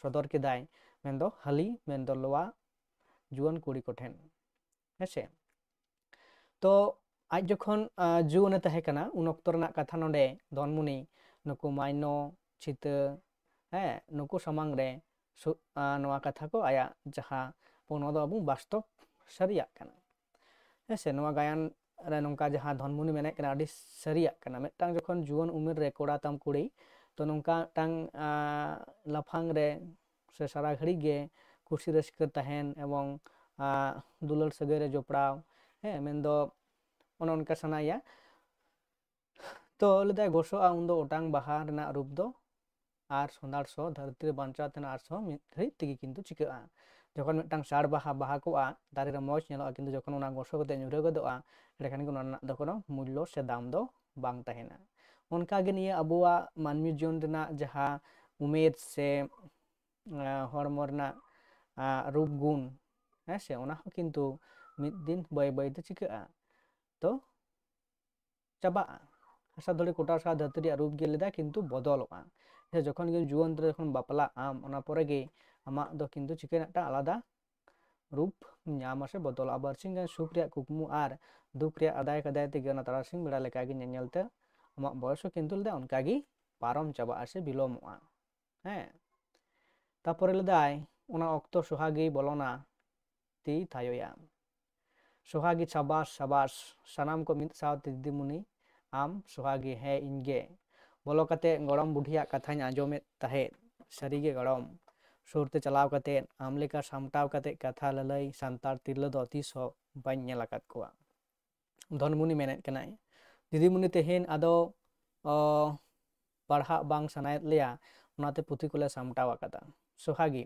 ᱥᱚᱫᱚᱨ ᱠᱮᱫᱟᱭ, ᱢᱮᱱᱫᱚ ᱦᱟᱹᱞᱤ, ᱢᱮᱱᱫᱚ ᱞᱚᱣᱟ ᱡᱩᱣᱟᱹᱱ ᱠᱩᱲᱤ ᱠᱚᱴᱷᱮᱱ᱾ ᱦᱮᱸᱥᱮ? ᱛᱚ ᱟᱡ ᱡᱚᱠᱷᱚᱱ, ᱟ, ᱡᱩᱣᱟᱹᱱᱮ ᱛᱟᱦᱮᱸ ᱠᱟᱱᱟ, ᱩᱱ ᱚᱠᱛᱚ ᱨᱮᱱᱟᱜ ᱠᱟᱛᱷᱟ ᱱᱚᱰᱮ ᱫᱷᱚᱱᱢᱩᱱᱤ ᱱᱩᱠᱩ ᱢᱟᱭᱱᱚ, ᱪᱷᱤᱛᱟᱹ, ᱦᱮᱸ, ᱱᱩᱠᱩ ᱥᱟᱢᱟᱝ ᱨᱮ ᱥᱩ-, ᱟ, ᱱᱚᱣᱟ ᱠᱟᱛᱷᱟ ᱠᱚ ᱟᱭᱟᱜ ᱡᱟᱦᱟᱸ ᱱᱚᱣᱟ ᱫᱚ ᱟᱵᱚ ᱵᱟᱥᱛᱚᱵ ᱥᱟᱹᱨᱤᱭᱟᱜ ᱠᱟᱱᱟ᱾ ᱦᱮᱸ ᱥᱮ, ᱱᱚᱣᱟ ᱜᱟᱭᱟᱱ ᱨᱮ ᱱᱚᱝᱠᱟ ᱡᱟᱦᱟᱸ ᱫᱷᱚᱱᱢᱩᱱᱤ ᱢᱮᱱᱮᱫ ᱠᱟᱱᱟ, ᱟᱹᱰᱤ ᱥᱟᱹᱨᱤᱭᱟᱜ ᱠᱟᱱᱟ᱾ ᱢᱤᱫᱴᱟᱝ ᱡᱚᱠᱷᱚᱱ ᱡᱩᱣᱟᱹᱱ ᱩᱢᱮᱨ ᱨᱮ ᱠᱚᱲᱟ ᱛᱟᱢ ᱠᱩᱲᱤ, ᱛᱚ ᱱᱚᱝᱠᱟ ᱢᱤᱫᱴᱟᱝ, ᱟ, ᱞᱟᱯᱷᱟᱝ ᱨᱮ ᱥᱮ ᱥᱟᱨᱟ ᱜᱷᱟᱹᱲᱤᱡ ᱜᱮ ᱠᱩᱥᱤ ᱨᱟᱹᱥᱠᱟᱹ ᱛᱟᱦᱮᱱ ᱮᱵᱚᱝ, ᱟ, ᱫᱩᱞᱟᱹᱲ ᱥᱟᱹᱜᱟᱹᱭ ᱨᱮ ᱡᱚᱯᱲᱟᱣ, ᱦᱮᱸ, ᱢᱮᱱᱫᱚ ᱚᱱᱮ ᱚᱱᱠᱟ ᱥᱟᱱᱟᱭᱮᱭᱟ᱾ ᱛᱚ ᱞᱟᱹᱭᱫᱟᱭ ᱜᱚᱥᱚᱜᱼᱟ ᱩᱱᱫᱚ ᱚᱴᱟᱝ ᱵᱟᱦᱟ ᱨᱮᱱᱟᱜ ᱨᱩᱯ ᱫᱚ, ᱟᱨ ᱥᱚᱸᱫᱷᱟᱲ ᱥᱚ ᱫᱷᱟᱹᱨᱛᱤ ᱨᱮ ᱵᱟᱧᱪᱟᱣ ᱛᱟᱦᱮᱱᱟ ᱟᱨ ᱥᱚ ᱢᱤᱫ ᱜᱷᱟᱹᱲᱤᱡ ᱛᱮᱜᱮ ᱠᱤᱱᱛᱩ ᱪᱤᱠᱟᱹᱜᱼᱟ᱾ ᱡᱚᱠᱷᱚᱱ ᱢᱤᱫᱴᱟᱝ ᱥᱟᱲ ᱵᱟᱦᱟ ᱵᱟᱦᱟ ᱠᱚᱜᱼᱟ, ᱫᱟᱨᱮ ᱨᱮ ᱢᱚᱡᱽ ᱧᱮᱞᱚᱜᱼᱟ, ᱠᱤᱱᱛᱩ ᱡᱚᱠᱷᱚᱱ ᱚᱱᱟ ᱜᱚᱥᱚ ᱠᱟᱛᱮ ᱧᱩᱨᱦᱟᱹ ᱜᱚᱫᱚᱜᱼᱟ, ᱮᱸᱰᱮᱠᱷᱟᱱ ᱜᱮ ᱚᱱᱟ ᱨᱮᱱᱟᱜ ᱫᱚ ᱠᱳᱱᱳ ᱢᱩᱞᱞᱚ ᱥᱮ ᱫᱟᱢ ᱫᱚ ᱵᱟᱝ ᱛᱟᱦᱮᱱᱟ᱾ ᱚᱱᱠᱟᱜᱮ ᱱᱤᱭᱟᱹ ᱟᱵᱚᱣᱟᱜ ᱢᱟᱹᱱᱢᱤ ᱡᱤᱭᱚᱱ ᱨᱮᱱᱟᱜ ᱡᱟᱦᱟᱸ ᱩᱢᱮᱨ ᱥᱮ, ᱟᱸ, ᱦᱚᱲᱢᱚ ᱨᱮᱱᱟᱜ, ᱟᱸ, ᱨᱩᱯ ᱜᱩᱱ, ᱦᱮᱸ ᱥᱮ, ᱚᱱᱟ ᱦᱚᱸ ᱠᱤᱱᱛᱩ ᱢᱤᱫ ᱫᱤᱱ ᱵᱟᱹᱭ ᱵᱟᱹᱭ ᱛᱮ ᱪᱤᱠᱟᱹᱜᱼᱟ? ᱛᱚ ᱪᱟᱵᱟᱜᱼᱟ᱾ ᱦᱟᱥᱟ ᱫᱷᱩᱲᱤ ᱠᱚᱴᱟ ᱥᱟᱶ ᱫᱷᱟᱹᱨᱛᱤ ᱨᱮᱭᱟᱜ ᱨᱩᱯ ᱜᱮ ᱞᱟᱹᱭ ᱫᱟᱭ, ᱠᱤᱱᱛᱩ ᱵᱚᱫᱚᱞᱚᱜᱼᱟ᱾ ᱥᱮ ᱡᱚᱠᱷᱚᱱ ᱜᱮ ᱡᱩᱣᱟᱹᱱ ᱨᱮ ᱡᱚᱠᱷᱚᱱ ᱵᱟᱯᱞᱟᱜ ᱟᱢ, ᱚᱱᱟ ᱯᱚᱨᱮ ᱜᱮ ᱟᱢᱟᱜ ᱫᱚ ᱠᱤᱱᱛᱩ ᱪᱤᱠᱟᱹ ᱢᱤᱫᱴᱟᱝ ᱟᱞᱟᱫᱟ ᱨᱩᱯ ᱧᱟᱢᱟ ᱥᱮ ᱵᱚᱫᱚᱞᱚᱜᱼᱟ᱾ ᱵᱟᱨᱥᱤᱧ ᱜᱟᱱ ᱥᱩᱠ ᱨᱮᱭᱟᱜ ᱠᱩᱠᱢᱩ ᱟᱨ ᱫᱩᱠ ᱨᱮᱭᱟᱜ ᱟᱫᱟᱭ ᱠᱟᱫᱟᱭ ᱛᱮᱜᱮ ᱚᱱᱟ ᱛᱟᱨᱟᱥᱤᱧ ᱵᱮᱲᱟ ᱞᱮᱠᱟᱜᱮ ᱧᱮᱧᱮᱞ ᱛᱮ ᱟᱢᱟᱜ ᱵᱚᱭᱚᱥ ᱦᱚᱸ ᱠᱤᱱᱛᱩ ᱞᱟᱹᱭ ᱫᱟ ᱚᱱᱠᱟᱜᱮ ᱯᱟᱨᱚᱢ ᱪᱟᱵᱟᱜᱼᱟ ᱥᱮ ᱵᱤᱞᱚᱢᱚᱜᱼᱟ᱾ ᱦᱮᱸ, ᱛᱟᱯᱚᱨᱮ ᱞᱟᱹᱭ ᱫᱟᱭ, ᱚᱱᱟ ᱚᱠᱛᱚ ᱥᱚᱦᱟᱜᱤ ᱵᱚᱞᱚᱱᱟ ᱛᱤ ᱛᱷᱟᱭᱚᱭᱟ᱾ ᱥᱚᱦᱟᱜᱤ ᱥᱟᱵᱟᱥ, ᱥᱟᱵᱟᱥ, ᱥᱟᱱᱟᱢ ᱠᱚ ᱢᱤᱫ ᱥᱟᱶᱛᱮ ᱫᱤᱫᱤᱢᱩᱱᱤ, ᱟᱢ ᱥᱚᱦᱟᱜᱤ, ᱦᱮᱸ ᱤᱧ ᱜᱮ᱾ ᱵᱚᱞᱚ ᱠᱟᱛᱮ ᱜᱚᱲᱚᱢ ᱵᱩᱰᱷᱤᱭᱟᱜ ᱠᱟᱛᱷᱟᱧ ᱟᱸᱡᱚᱢᱮᱫ ᱛᱟᱦᱮᱸᱫ᱾ ᱥᱟᱹᱨᱤᱜᱮ ᱜᱚᱲᱚᱢ, ᱥᱩᱨ ᱛᱮ ᱪᱟᱞᱟᱣ ᱠᱟᱛᱮ ᱟᱢ ᱞᱮᱠᱟ ᱥᱟᱢᱴᱟᱣ ᱠᱟᱛᱮ ᱠᱟᱛᱷᱟ ᱞᱟᱹᱞᱟᱹᱭ ᱥᱟᱱᱛᱟᱲ ᱛᱤᱨᱞᱟᱹ ᱫᱚ ᱛᱤᱥ ᱦᱚᱸ ᱵᱟᱹᱧ ᱧᱮᱞ ᱟᱠᱟᱫ ᱠᱚᱣᱟ᱾ ᱫᱷᱚᱱᱢᱩᱱᱤ ᱢᱮᱱᱮᱫ ᱠᱟᱱᱟᱭ, ᱫᱤᱫᱤᱢᱩᱱᱤ ᱛᱮᱦᱮᱧ ᱟᱫᱚ, ᱚ, ᱯᱟᱲᱦᱟᱜ ᱵᱟᱝ ᱥᱟᱱᱟᱭᱮᱫ ᱞᱮᱭᱟ, ᱚᱱᱟᱛᱮ ᱯᱩᱛᱷᱤ ᱠᱚᱞᱮ ᱥᱟᱢᱴᱟᱣ ᱟᱠᱟᱫᱟ᱾ ᱥᱚᱦᱟᱜᱤ,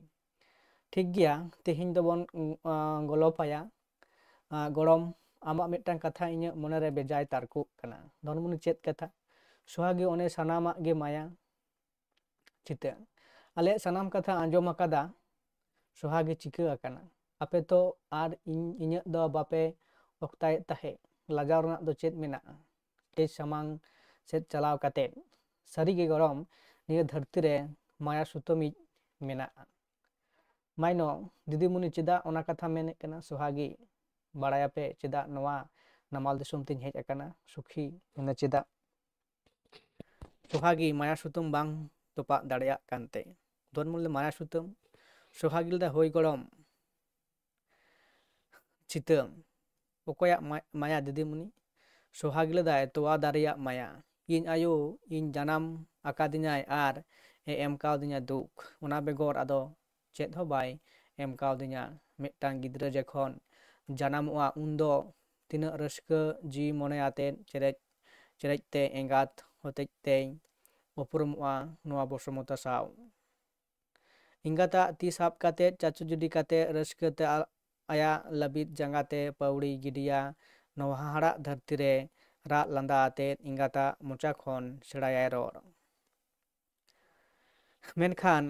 ᱴᱷᱤᱠ ᱜᱮᱭᱟ, ᱛᱮᱦᱮᱧ ᱫᱚᱵᱚᱱ, ᱩᱸ, ᱟᱸ, ᱜᱚᱞᱚᱯᱟᱭᱟ᱾ ᱟᱸ, ᱜᱚᱲᱚᱢ, ᱟᱢᱟᱜ ᱢᱤᱫᱴᱟᱝ ᱠᱟᱛᱷᱟ ᱤᱧᱟᱹᱜ ᱢᱚᱱᱮᱨᱮ ᱵᱮᱡᱟᱭ ᱛᱟᱨᱠᱳᱜ ᱠᱟᱱᱟ᱾ ᱫᱷᱚᱱᱢᱩᱱᱤ, ᱪᱮᱫ ᱠᱟᱛᱷᱟ? ᱥᱚᱦᱟᱜᱤ, ᱚᱱᱮ ᱥᱟᱱᱟᱢᱟᱜ ᱜᱮ ᱢᱟᱭᱟ᱾ ᱪᱤᱛᱟᱹ, ᱟᱞᱮᱭᱟᱜ ᱥᱟᱱᱟᱢ ᱠᱟᱛᱷᱟ ᱟᱸᱡᱚᱢ ᱟᱠᱟᱫᱟ᱾ ᱥᱚᱦᱟᱜᱤ, ᱪᱤᱠᱟᱹ ᱟᱠᱟᱱᱟ? ᱟᱯᱮ ᱛᱚ ᱟᱨ ᱤᱧ, ᱤᱧᱟᱹᱜ ᱫᱚ ᱵᱟᱯᱮ ᱚᱠᱛᱟᱭᱮᱫ ᱛᱟᱦᱮᱸᱫ᱾ ᱞᱟᱡᱟᱣ ᱨᱮᱱᱟᱜ ᱫᱚ ᱪᱮᱫ ᱢᱮᱱᱟᱜᱼᱟ? ᱥᱴᱮᱡᱽ ᱥᱟᱢᱟᱝ ᱥᱮᱫ ᱪᱟᱞᱟᱣ ᱠᱟᱛᱮ, ᱥᱟᱹᱨᱤᱜᱮ ᱜᱚᱲᱚᱢ, ᱱᱤᱭᱟᱹ ᱫᱷᱟᱹᱨᱛᱤ ᱨᱮ ᱢᱟᱭᱟ ᱥᱩᱛᱟᱹᱢᱤᱡ ᱢᱮᱱᱟᱜᱼᱟ᱾ ᱢᱟᱭᱱᱚ, ᱫᱤᱫᱤᱢᱩᱱᱤ, ᱪᱮᱫᱟᱜ ᱚᱱᱟ ᱠᱟᱛᱷᱟ ᱢᱮᱱᱮᱫ ᱠᱟᱱᱟ? ᱥᱚᱦᱟᱜᱤ, ᱵᱟᱲᱟᱭᱟᱯᱮ ᱪᱮᱫᱟᱜ ᱱᱚᱣᱟ ᱱᱟᱢᱟᱞ ᱫᱤᱥᱚᱢ ᱛᱤᱧ ᱦᱮᱡ ᱟᱠᱟᱱᱟ? ᱥᱩᱠᱷᱤ, ᱢᱮᱱᱟ, ᱪᱮᱫᱟᱜ? ᱥᱚᱦᱟᱜᱤ, ᱢᱟᱭᱟ ᱥᱩᱛᱟᱹᱢ ᱵᱟᱝ ᱛᱚᱯᱟᱜ ᱫᱟᱲᱮᱭᱟᱜ ᱠᱟᱱᱛᱮ᱾ ᱫᱷᱚᱱᱢᱩᱱᱤ, ᱢᱟᱭᱟ ᱥᱩᱛᱟᱹᱢ? ᱥᱚᱦᱟᱜᱤ ᱞᱟᱹᱭ ᱫᱟ, ᱦᱳᱭ ᱜᱚᱲᱚᱢ᱾ ᱪᱤᱛᱟᱹ, ᱚᱠᱚᱭᱟᱜ ᱢᱟ-, ᱢᱟᱭᱟ ᱫᱤᱫᱤᱢᱩᱱᱤ? ᱥᱚᱦᱟᱜᱤ ᱞᱟᱹᱭ ᱫᱟᱭ, ᱛᱚᱣᱟ ᱫᱟᱨᱮᱭᱟᱜ ᱢᱟᱭᱟ᱾ ᱤᱧ ᱟᱭᱳ ᱤᱧ ᱡᱟᱱᱟᱢ ᱟᱠᱟᱫᱤᱧᱟᱭ ᱟᱨ ᱮ ᱮᱢ ᱠᱟᱣᱫᱤᱧᱟ ᱫᱩᱠ᱾ ᱚᱱᱟ ᱵᱮᱜᱚᱨ ᱟᱫᱚ ᱪᱮᱫ ᱦᱚᱸ ᱵᱟᱭ ᱮᱢ ᱠᱟᱣᱫᱤᱧᱟ᱾ ᱢᱤᱫᱴᱟᱝ ᱜᱤᱫᱽᱨᱟᱹ ᱡᱚᱠᱷᱚᱱ ᱡᱟᱱᱟᱢᱚᱜᱼᱟ, ᱩᱱᱫᱚ ᱛᱤᱱᱟᱹᱜ ᱨᱟᱹᱥᱠᱟᱹ ᱡᱤᱣᱤ ᱢᱚᱱᱮ ᱟᱛᱮᱫ ᱪᱮᱨᱮᱡ ᱪᱮᱨᱮᱡ ᱛᱮ ᱮᱸᱜᱟᱛ ᱦᱚᱛᱮᱡ ᱛᱮᱭ ᱩᱯᱨᱩᱢᱚᱜᱼᱟ ᱱᱚᱣᱟ ᱵᱚᱥᱩᱢᱚᱛᱟ ᱥᱟᱶ᱾ ᱮᱸᱜᱟᱛᱟᱜ ᱛᱤ ᱥᱟᱵ ᱠᱟᱛᱮ, ᱪᱟᱪᱚ ᱡᱩᱰᱤ ᱠᱟᱛᱮ, ᱨᱟᱹᱥᱠᱟᱹ ᱛᱮ ᱟ-, ᱟᱭᱟᱜ ᱞᱟᱹᱵᱤᱫ ᱡᱟᱸᱜᱟ ᱛᱮ ᱯᱟᱹᱣᱲᱤ ᱜᱤᱰᱤᱭᱟ᱾ ᱱᱚᱣᱟ ᱦᱟᱦᱟᱲᱟᱜ ᱫᱷᱟᱹᱨᱛᱤ ᱨᱮ ᱨᱟᱜ ᱞᱟᱸᱫᱟ ᱟᱛᱮ ᱮᱸᱜᱟᱛᱟᱜ ᱢᱚᱪᱟ ᱠᱷᱚᱱ ᱥᱮᱬᱟᱭᱟᱭ ᱨᱚᱲ᱾ ᱢᱮᱱᱠᱷᱟᱱ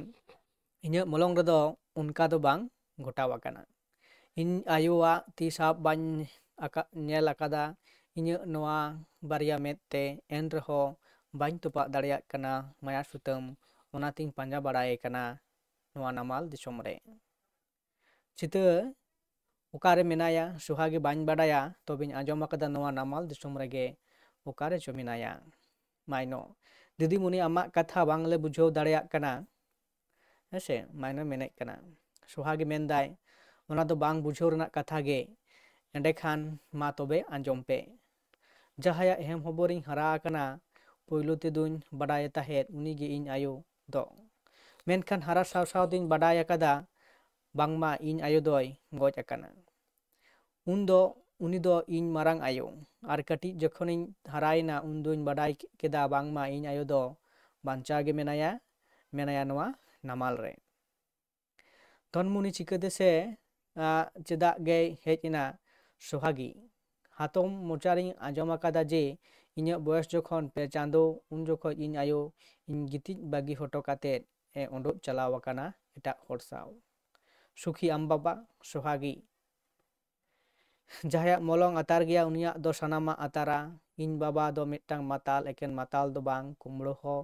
ᱤᱧᱟᱹᱜ ᱢᱚᱞᱚᱝ ᱨᱮᱫᱚ ᱚᱱᱠᱟ ᱫᱚ ᱵᱟᱝ ᱜᱷᱚᱴᱟᱣ ᱟᱠᱟᱱᱟ᱾ ᱤᱧ ᱟᱭᱳᱣᱟᱜ ᱛᱤ ᱥᱟᱵ ᱵᱟᱹᱧ ᱟᱠᱟ-, ᱧᱮᱞ ᱟᱠᱟᱫᱟ᱾ ᱤᱧᱟᱹᱜ ᱱᱚᱣᱟ ᱵᱟᱨᱭᱟ ᱢᱮᱫ ᱛᱮ, ᱮᱱ ᱨᱮᱦᱚᱸ ᱵᱟᱹᱧ ᱛᱚᱯᱟᱜ ᱫᱟᱲᱮᱭᱟᱜ ᱠᱟᱱᱟ ᱢᱟᱭᱟ ᱥᱩᱛᱟᱹᱢ, ᱚᱱᱟᱛᱤᱧ ᱯᱟᱸᱡᱟ ᱵᱟᱲᱟᱭᱮ ᱠᱟᱱᱟ ᱱᱚᱣᱟ ᱱᱟᱢᱟᱞ ᱫᱤᱥᱚᱢ ᱨᱮ᱾ ᱪᱤᱛᱟᱹ ᱚᱠᱟᱨᱮ ᱢᱮᱱᱟᱭᱟ? ᱥᱚᱦᱟᱜᱤ, ᱵᱟᱹᱧ ᱵᱟᱰᱟᱭᱟ, ᱛᱚᱵᱮᱧ ᱟᱸᱡᱚᱢ ᱟᱠᱟᱫᱟ ᱱᱚᱣᱟ ᱱᱟᱢᱟᱞ ᱫᱤᱥᱚᱢ ᱨᱮᱜᱮ᱾ ᱚᱠᱟᱨᱮ ᱪᱚ ᱢᱮᱱᱟᱭᱟ? ᱢᱟᱭᱱᱚ, ᱫᱤᱫᱤᱢᱩᱱᱤ, ᱟᱢᱟᱜ ᱠᱟᱛᱷᱟ ᱵᱟᱝᱞᱮ ᱵᱩᱡᱷᱟᱹᱣ ᱫᱟᱲᱮᱭᱟᱜ ᱠᱟᱱᱟ᱾ ᱦᱮᱸᱥᱮ, ᱢᱟᱭᱱᱚ ᱢᱮᱱᱮᱫ ᱠᱟᱱᱟ᱾ ᱥᱚᱦᱟᱜᱤ ᱢᱮᱱᱫᱟᱭ, ᱚᱱᱟ ᱫᱚ ᱵᱟᱝ ᱵᱩᱡᱷᱟᱹᱣ ᱨᱮᱱᱟᱜ ᱠᱟᱛᱷᱟ ᱜᱮ᱾ ᱮᱸᱰᱮᱠᱷᱟᱱ ᱢᱟ ᱛᱚᱵᱮ ᱟᱸᱡᱚᱢ ᱯᱮ᱾ ᱡᱟᱦᱟᱸᱭᱟᱜ ᱦᱮᱢ ᱦᱚᱵᱚᱨᱤᱧ ᱦᱟᱨᱟ ᱟᱠᱟᱱᱟ, ᱯᱳᱭᱞᱳ ᱛᱮᱫᱚᱧ ᱵᱟᱰᱟᱭᱮ ᱛᱟᱦᱮᱸᱫ ᱩᱱᱤᱜᱮ ᱤᱧ ᱟᱭᱳ ᱫᱚ᱾ ᱢᱮᱱᱠᱷᱟᱱ ᱦᱟᱨᱟ ᱥᱟᱶ ᱥᱟᱶ ᱛᱮᱧ ᱵᱟᱰᱟᱭ ᱟᱠᱟᱫᱟ ᱵᱟᱝᱢᱟ ᱤᱧ ᱟᱭᱳ ᱫᱚᱭ ᱜᱚᱡ ᱟᱠᱟᱱᱟ᱾ ᱩᱱᱫᱚ, ᱩᱱᱤ ᱫᱚ ᱤᱧ ᱢᱟᱨᱟᱝ ᱟᱭᱳ᱾ ᱟᱨ ᱠᱟᱹᱴᱤᱡ ᱡᱚᱠᱷᱚᱱᱤᱧ ᱦᱟᱨᱟᱭᱮᱱᱟ, ᱩᱱᱫᱚᱧ ᱵᱟᱰᱟᱭ ᱠᱮᱫᱟ ᱵᱟᱝᱢᱟ ᱤᱧ ᱟᱭᱳ ᱫᱚ ᱵᱟᱧᱪᱟᱣ ᱜᱮ ᱢᱮᱱᱟᱭᱟ, ᱢᱮᱱᱟᱭᱟ ᱱᱚᱣᱟ ᱱᱟᱢᱟᱞ ᱨᱮ᱾ ᱫᱷᱚᱱᱢᱩᱱᱤ, ᱪᱤᱠᱟᱹᱛᱮ ᱥᱮ, ᱟ, ᱪᱮᱫᱟᱜ ᱜᱮᱭ ᱦᱮᱡ ᱮᱱᱟ? ᱥᱚᱦᱟᱜᱤ, ᱦᱟᱛᱚᱢ ᱢᱚᱪᱟᱨᱤᱧ ᱟᱸᱡᱚᱢ ᱟᱠᱟᱫᱟ ᱡᱮ ᱤᱧᱟᱹᱜ ᱵᱚᱭᱚᱥ ᱡᱚᱠᱷᱚᱱ ᱯᱮ ᱪᱟᱸᱫᱳ, ᱩᱱ ᱡᱚᱠᱷᱚᱡ ᱤᱧ ᱟᱭᱳ ᱤᱧ ᱜᱤᱛᱤᱡ ᱵᱟᱹᱜᱤ ᱦᱚᱴᱚ ᱠᱟᱛᱮᱫ ᱮ ᱩᱰᱩᱠ ᱪᱟᱞᱟᱣ ᱟᱠᱟᱱᱟ ᱮᱴᱟᱜ ᱦᱚᱲ ᱥᱟᱶ᱾ ᱥᱩᱠᱷᱤ ᱟᱢ ᱵᱟᱵᱟ? ᱥᱚᱦᱟᱜᱤ, ᱡᱟᱦᱟᱸᱭᱟᱜ ᱢᱚᱞᱚᱝ ᱟᱛᱟᱨ ᱜᱮᱭᱟ, ᱩᱱᱤᱭᱟᱜ ᱫᱚ ᱥᱟᱱᱟᱢᱟᱜ ᱟᱛᱟᱨᱟ᱾ ᱤᱧ ᱵᱟᱵᱟ ᱫᱚ ᱢᱤᱫᱴᱟᱝ ᱢᱟᱛᱟᱞ, ᱮᱠᱮᱱ ᱢᱟᱛᱟᱞ ᱫᱚ ᱵᱟᱝ, ᱠᱩᱢᱲᱳ ᱦᱚᱸ᱾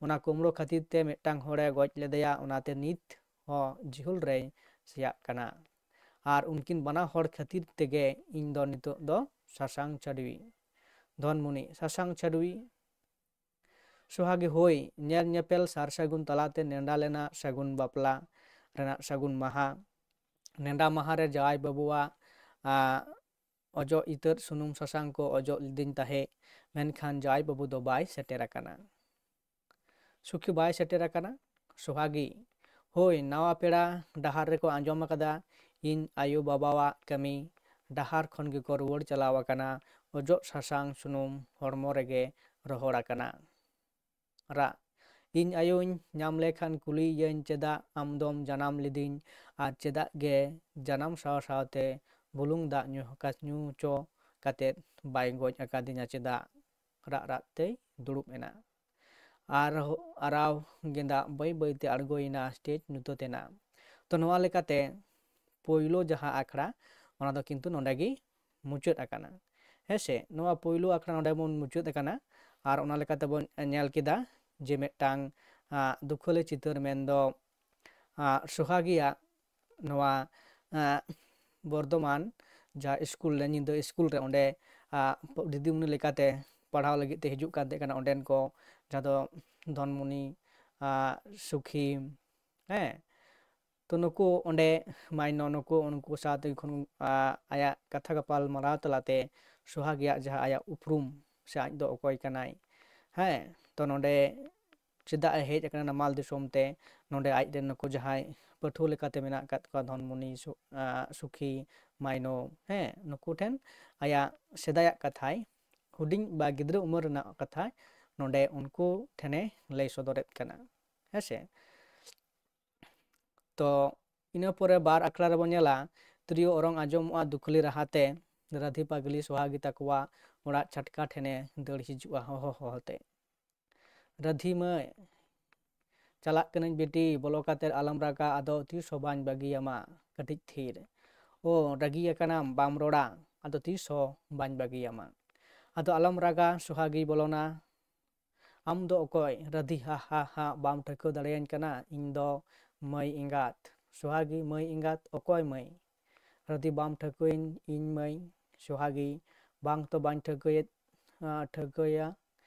ᱚᱱᱟ ᱠᱩᱢᱲᱳ ᱠᱷᱟᱹᱛᱤᱨ ᱛᱮ ᱢᱤᱫᱴᱟᱝ ᱦᱚᱲᱮ ᱜᱚᱡ ᱞᱮᱫᱮᱭᱟ, ᱚᱱᱟᱛᱮ ᱱᱤᱛ ᱦᱚᱸ ᱡᱤᱦᱩᱞ ᱨᱮᱭ ᱥᱮᱭᱟᱜ ᱠᱟᱱᱟ᱾ ᱟᱨ ᱩᱱᱠᱤᱱ ᱵᱟᱱᱟ ᱦᱚᱲ ᱠᱷᱟᱹᱛᱤᱨ ᱛᱮᱜᱮ ᱤᱧ ᱫᱚ ᱱᱤᱛᱚᱜ ᱫᱚ ᱥᱟᱥᱟᱝ ᱪᱷᱟᱹᱰᱣᱤ᱾ ᱫᱷᱚᱱᱢᱩᱱᱤ, ᱥᱟᱥᱟᱝ ᱪᱷᱟᱹᱰᱣᱤ? ᱥᱚᱦᱟᱜᱤ, ᱦᱳᱭ, ᱧᱮᱞ ᱧᱮᱯᱮᱞ ᱥᱟᱨ ᱥᱟᱹᱜᱩᱱ ᱛᱟᱞᱟᱛᱮ ᱱᱮᱰᱟ ᱞᱮᱱᱟ ᱥᱟᱹᱜᱩᱱ ᱵᱟᱯᱞᱟ ᱨᱮᱱᱟᱜ ᱥᱟᱹᱜᱩᱱ ᱢᱟᱦᱟ᱾ ᱱᱮᱰᱟ ᱢᱟᱦᱟ ᱨᱮ ᱡᱟᱶᱟᱭ ᱵᱟᱹᱵᱩᱣᱟᱜ, ᱟ, ᱚᱡᱚᱜ ᱤᱛᱟᱹᱫ ᱥᱩᱱᱩᱢ ᱥᱟᱥᱟᱝ ᱠᱚ ᱚᱡᱚᱜ ᱞᱤᱫᱤᱧ ᱛᱟᱦᱮᱸᱫ, ᱢᱮᱱᱠᱷᱟᱱ ᱡᱟᱶᱟᱭ ᱵᱟᱹᱵᱩ ᱫᱚ ᱵᱟᱭ ᱥᱮᱴᱮᱨ ᱟᱠᱟᱱᱟ᱾ ᱥᱩᱠᱷᱤ, ᱵᱟᱭ ᱥᱮᱴᱮᱨ ᱟᱠᱟᱱᱟ᱾ ᱥᱚᱦᱟᱜᱤ, ᱦᱳᱭ, ᱱᱟᱣᱟ ᱯᱮᱲᱟ ᱰᱟᱦᱟᱨ ᱨᱮᱠᱚ ᱟᱸᱡᱚᱢ ᱟᱠᱟᱫᱟ ᱤᱧ ᱟᱭᱳ ᱵᱟᱵᱟᱣᱟᱜ ᱠᱟᱹᱢᱤ, ᱰᱟᱦᱟᱨ ᱠᱷᱚᱱ ᱜᱮᱠᱚ ᱨᱩᱣᱟᱹᱲ ᱪᱟᱞᱟᱣ ᱟᱠᱟᱱᱟ᱾ ᱚᱡᱚᱜ ᱥᱟᱥᱟᱝ ᱥᱩᱱᱩᱢ ᱦᱚᱲᱢᱚ ᱨᱮᱜᱮ ᱨᱚᱦᱚᱲ ᱟᱠᱟᱱᱟ᱾ ᱨᱟᱜ, ᱤᱧ ᱟᱭᱳᱧ ᱧᱟᱢ ᱞᱮᱠᱷᱟᱱ ᱠᱩᱞᱤᱭᱮᱭᱟᱹᱧ, ᱪᱮᱫᱟᱜ ᱟᱢ ᱫᱚᱢ ᱡᱟᱱᱟᱢ ᱞᱤᱫᱤᱧ ᱟᱨ ᱪᱮᱫᱟᱜ ᱜᱮ ᱡᱟᱱᱟᱢ ᱥᱟᱶ ᱥᱟᱶᱛᱮ ᱵᱩᱞᱩᱝ ᱫᱟᱜ ᱧᱩ ᱠᱟ-, ᱧᱩ ᱦᱚᱪᱚ ᱠᱟᱛᱮᱫ ᱵᱟᱭ ᱜᱚᱡ ᱟᱠᱟᱫᱤᱧᱟ ᱪᱮᱫᱟᱜ? ᱨᱟᱜ ᱨᱟᱜ ᱛᱮᱭ ᱫᱩᱲᱩᱵ ᱮᱱᱟ᱾ ᱟᱨ ᱟᱨᱟᱣ ᱜᱮᱸᱫᱟᱜ ᱵᱟᱹᱭ ᱵᱟᱹᱭᱛᱮ ᱟᱬᱜᱚᱭᱮᱱᱟ, ᱥᱴᱮᱡᱽ ᱧᱩᱛᱟᱹᱛ ᱮᱱᱟ᱾ ᱛᱚ, ᱱᱚᱣᱟ ᱞᱮᱠᱟᱛᱮ ᱯᱳᱭᱞᱳ ᱡᱟᱦᱟᱸ ᱟᱠᱷᱲᱟ, ᱚᱱᱟ ᱫᱚ ᱠᱤᱱᱛᱩ ᱱᱚᱰᱮ ᱜᱮ ᱢᱩᱪᱟᱹᱫ ᱟᱠᱟᱱᱟ᱾ ᱦᱮᱸ ᱥᱮ? ᱱᱚᱣᱟ ᱯᱳᱭᱞᱳ ᱟᱠᱷᱲᱟ ᱱᱚᱰᱮ ᱵᱚᱱ ᱢᱩᱪᱟᱹᱫ ᱟᱠᱟᱱᱟ᱾ ᱟᱨ ᱚᱱᱟ ᱞᱮᱠᱟᱛᱮ ᱵᱚᱱ ᱧᱮᱞ ᱠᱮᱫᱟ ᱡᱮ ᱢᱤᱫᱴᱟᱝ, ᱟᱸ, ᱫᱩᱠᱷᱟᱹᱞᱤ ᱪᱤᱛᱟᱹᱨ, ᱢᱮᱱᱫᱚ, ᱟᱸ, ᱥᱚᱦᱟᱜᱤᱭᱟᱜ ᱱᱚᱣᱟ, ᱟᱸ, ᱵᱚᱨᱫᱷᱚᱢᱟᱱ ᱡᱟᱦᱟᱸ ᱥᱠᱩᱞ ᱨᱮ, ᱧᱤᱫᱟᱹ ᱥᱠᱩᱞ ᱨᱮ, ᱚᱸᱰᱮ, ᱟᱸ, ᱫᱤᱫᱤᱢᱩᱱᱤ ᱞᱮᱠᱟᱛᱮ ᱯᱟᱲᱦᱟᱣ ᱞᱟᱹᱜᱤᱫ ᱛᱮ ᱦᱤᱡᱩᱜ ᱠᱟᱱ ᱛᱟᱦᱮᱸ ᱠᱟᱱᱟ ᱚᱸᱰᱮᱱ ᱠᱚ, ᱡᱟᱦᱟᱸ ᱫᱚ ᱫᱷᱚᱱᱢᱩᱱᱤ, ᱟᱸ, ᱥᱩᱠᱷᱤ, ᱦᱮᱸ, ᱛᱚ ᱱᱩᱠᱩ ᱚᱸᱰᱮ ᱢᱟᱭᱱᱚ ᱱᱩᱠᱩ ᱩᱱᱠᱩ ᱥᱟᱶᱛᱮ ᱡᱚᱠᱷᱚᱱ, ᱟᱸ, ᱟᱭᱟᱜ ᱠᱟᱛᱷᱟ ᱜᱟᱯᱟᱞ ᱢᱟᱨᱟᱣ ᱛᱟᱞᱟᱛᱮ ᱥᱚᱦᱟᱜᱤᱭᱟᱜ ᱡᱟᱦᱟᱸ ᱟᱭᱟᱜ ᱩᱯᱨᱩᱢ ᱥᱮ ᱟᱡ ᱫᱚ ᱚᱠᱚᱭ ᱠᱟᱱᱟᱭ, ᱦᱮᱸ, ᱛᱚ ᱱᱚᱰᱮ ᱪᱮᱫᱟᱜ ᱮ ᱦᱮᱡ ᱟᱠᱟᱱᱟ ᱱᱟᱢᱟᱞ ᱫᱤᱥᱚᱢ ᱛᱮ, ᱱᱚᱰᱮ ᱟᱡ ᱨᱮᱱ ᱱᱩᱠᱩ ᱡᱟᱦᱟᱸᱭ ᱯᱟᱹᱴᱷᱩᱣᱟᱹ ᱞᱮᱠᱟᱛᱮ ᱢᱮᱱᱟᱜ ᱟᱠᱟᱫ ᱠᱚᱣᱟ, ᱫᱷᱚᱱᱢᱩᱱᱤ, ᱥᱩ-, ᱟᱸ, ᱥᱩᱠᱷᱤ, ᱢᱟᱭᱱᱚ, ᱦᱮᱸ, ᱱᱩᱠᱩ ᱴᱷᱮᱱ ᱟᱭᱟᱜ ᱥᱮᱫᱟᱭᱟᱜ ᱠᱟᱛᱷᱟᱭ, ᱦᱩᱰᱤᱧ ᱵᱟ ᱜᱤᱫᱽᱨᱟᱹ ᱩᱢᱮᱨ ᱨᱮᱱᱟᱜ ᱠᱟᱛᱷᱟᱭ ᱱᱚᱰᱮ ᱩᱱᱠᱩ ᱴᱷᱮᱱᱮ ᱞᱟᱹᱭ ᱥᱚᱫᱚᱨᱮᱫ ᱠᱟᱱᱟ, ᱦᱮᱸ ᱥᱮ᱾ ᱛᱚ ᱤᱱᱟᱹ ᱯᱚᱨᱮ ᱵᱟᱨ ᱟᱠᱷᱲᱟ ᱨᱮᱵᱚᱱ ᱧᱮᱞᱟ, ᱛᱤᱨᱭᱳ ᱚᱨᱚᱝ ᱟᱸᱡᱚᱢᱚᱜᱼᱟ ᱫᱩᱠᱷᱟᱹᱞᱤ ᱨᱟᱦᱟᱛᱮ, ᱨᱟᱹᱫᱷᱤ ᱯᱟᱜᱽᱞᱤ ᱥᱚᱦᱟᱜᱤ ᱛᱟᱠᱚᱣᱟᱜ ᱚᱲᱟᱜ ᱪᱷᱟᱴᱠᱟ ᱴᱷᱮᱱᱮ ᱫᱟᱹᱲ ᱦᱤᱡᱩᱜᱼᱟ ᱦᱚᱦᱚ ᱦᱚᱦᱚᱛᱮ᱾ "ᱨᱟᱹᱫᱷᱤ ᱢᱟᱹᱭ, ᱪᱟᱞᱟᱜ ᱠᱟᱹᱱᱟᱹᱧ ᱵᱤᱴᱤ, ᱵᱚᱞᱚ ᱠᱟᱛᱮ ᱟᱞᱚᱢ ᱨᱟᱜᱟ, ᱟᱫᱚ ᱛᱤᱥ ᱦᱚᱸ ᱵᱟᱹᱧ ᱵᱟᱹᱜᱤᱭᱟᱢᱟ ᱠᱟᱹᱴᱤᱡ ᱛᱷᱤᱨ᱾ ᱳ, ᱨᱟᱹᱜᱤ ᱟᱠᱟᱱᱟᱢ, ᱵᱟᱢ ᱨᱚᱲᱟ, ᱟᱫᱚ ᱛᱤᱥ ᱦᱚᱸ ᱵᱟᱹᱧ ᱵᱟᱹᱜᱤᱭᱟᱢᱟ᱾ ᱟᱫᱚ ᱟᱞᱚᱢ ᱨᱟᱜᱟ", ᱥᱚᱦᱟᱜᱤᱭ ᱵᱚᱞᱚᱱᱟ᱾ "ᱟᱢ ᱫᱚ ᱚᱠᱚᱭ?" ᱨᱟᱹᱫᱷᱤ, ᱦᱟ ᱦᱟ ᱦᱟ, "ᱵᱟᱢ ᱴᱷᱟᱹᱣᱠᱟᱹ ᱫᱟᱲᱮᱭᱟᱹᱧ ᱠᱟᱱᱟ, ᱤᱧ ᱫᱚ ᱢᱟᱹᱭ ᱮᱸᱜᱟᱛ᱾" ᱥᱚᱦᱟᱜᱤ, "ᱢᱟᱹᱭ ᱮᱸᱜᱟᱛ? ᱚᱠᱚᱭ ᱢᱟᱹᱭ?" ᱨᱟᱹᱫᱷᱤ, "ᱵᱟᱢ ᱴᱷᱟᱹᱣᱠᱟᱹᱭᱟᱹᱧ ᱤᱧ ᱢᱟᱹᱭ?" ᱥᱚᱦᱟᱜᱤ, "ᱵᱟᱝ ᱛᱚ ᱵᱟᱹᱧ ᱴᱷᱟᱹᱣᱠᱟᱹᱭᱮᱫ, ᱟᱸ, ᱴᱷᱟᱹᱣᱠᱟᱹᱭᱟ᱾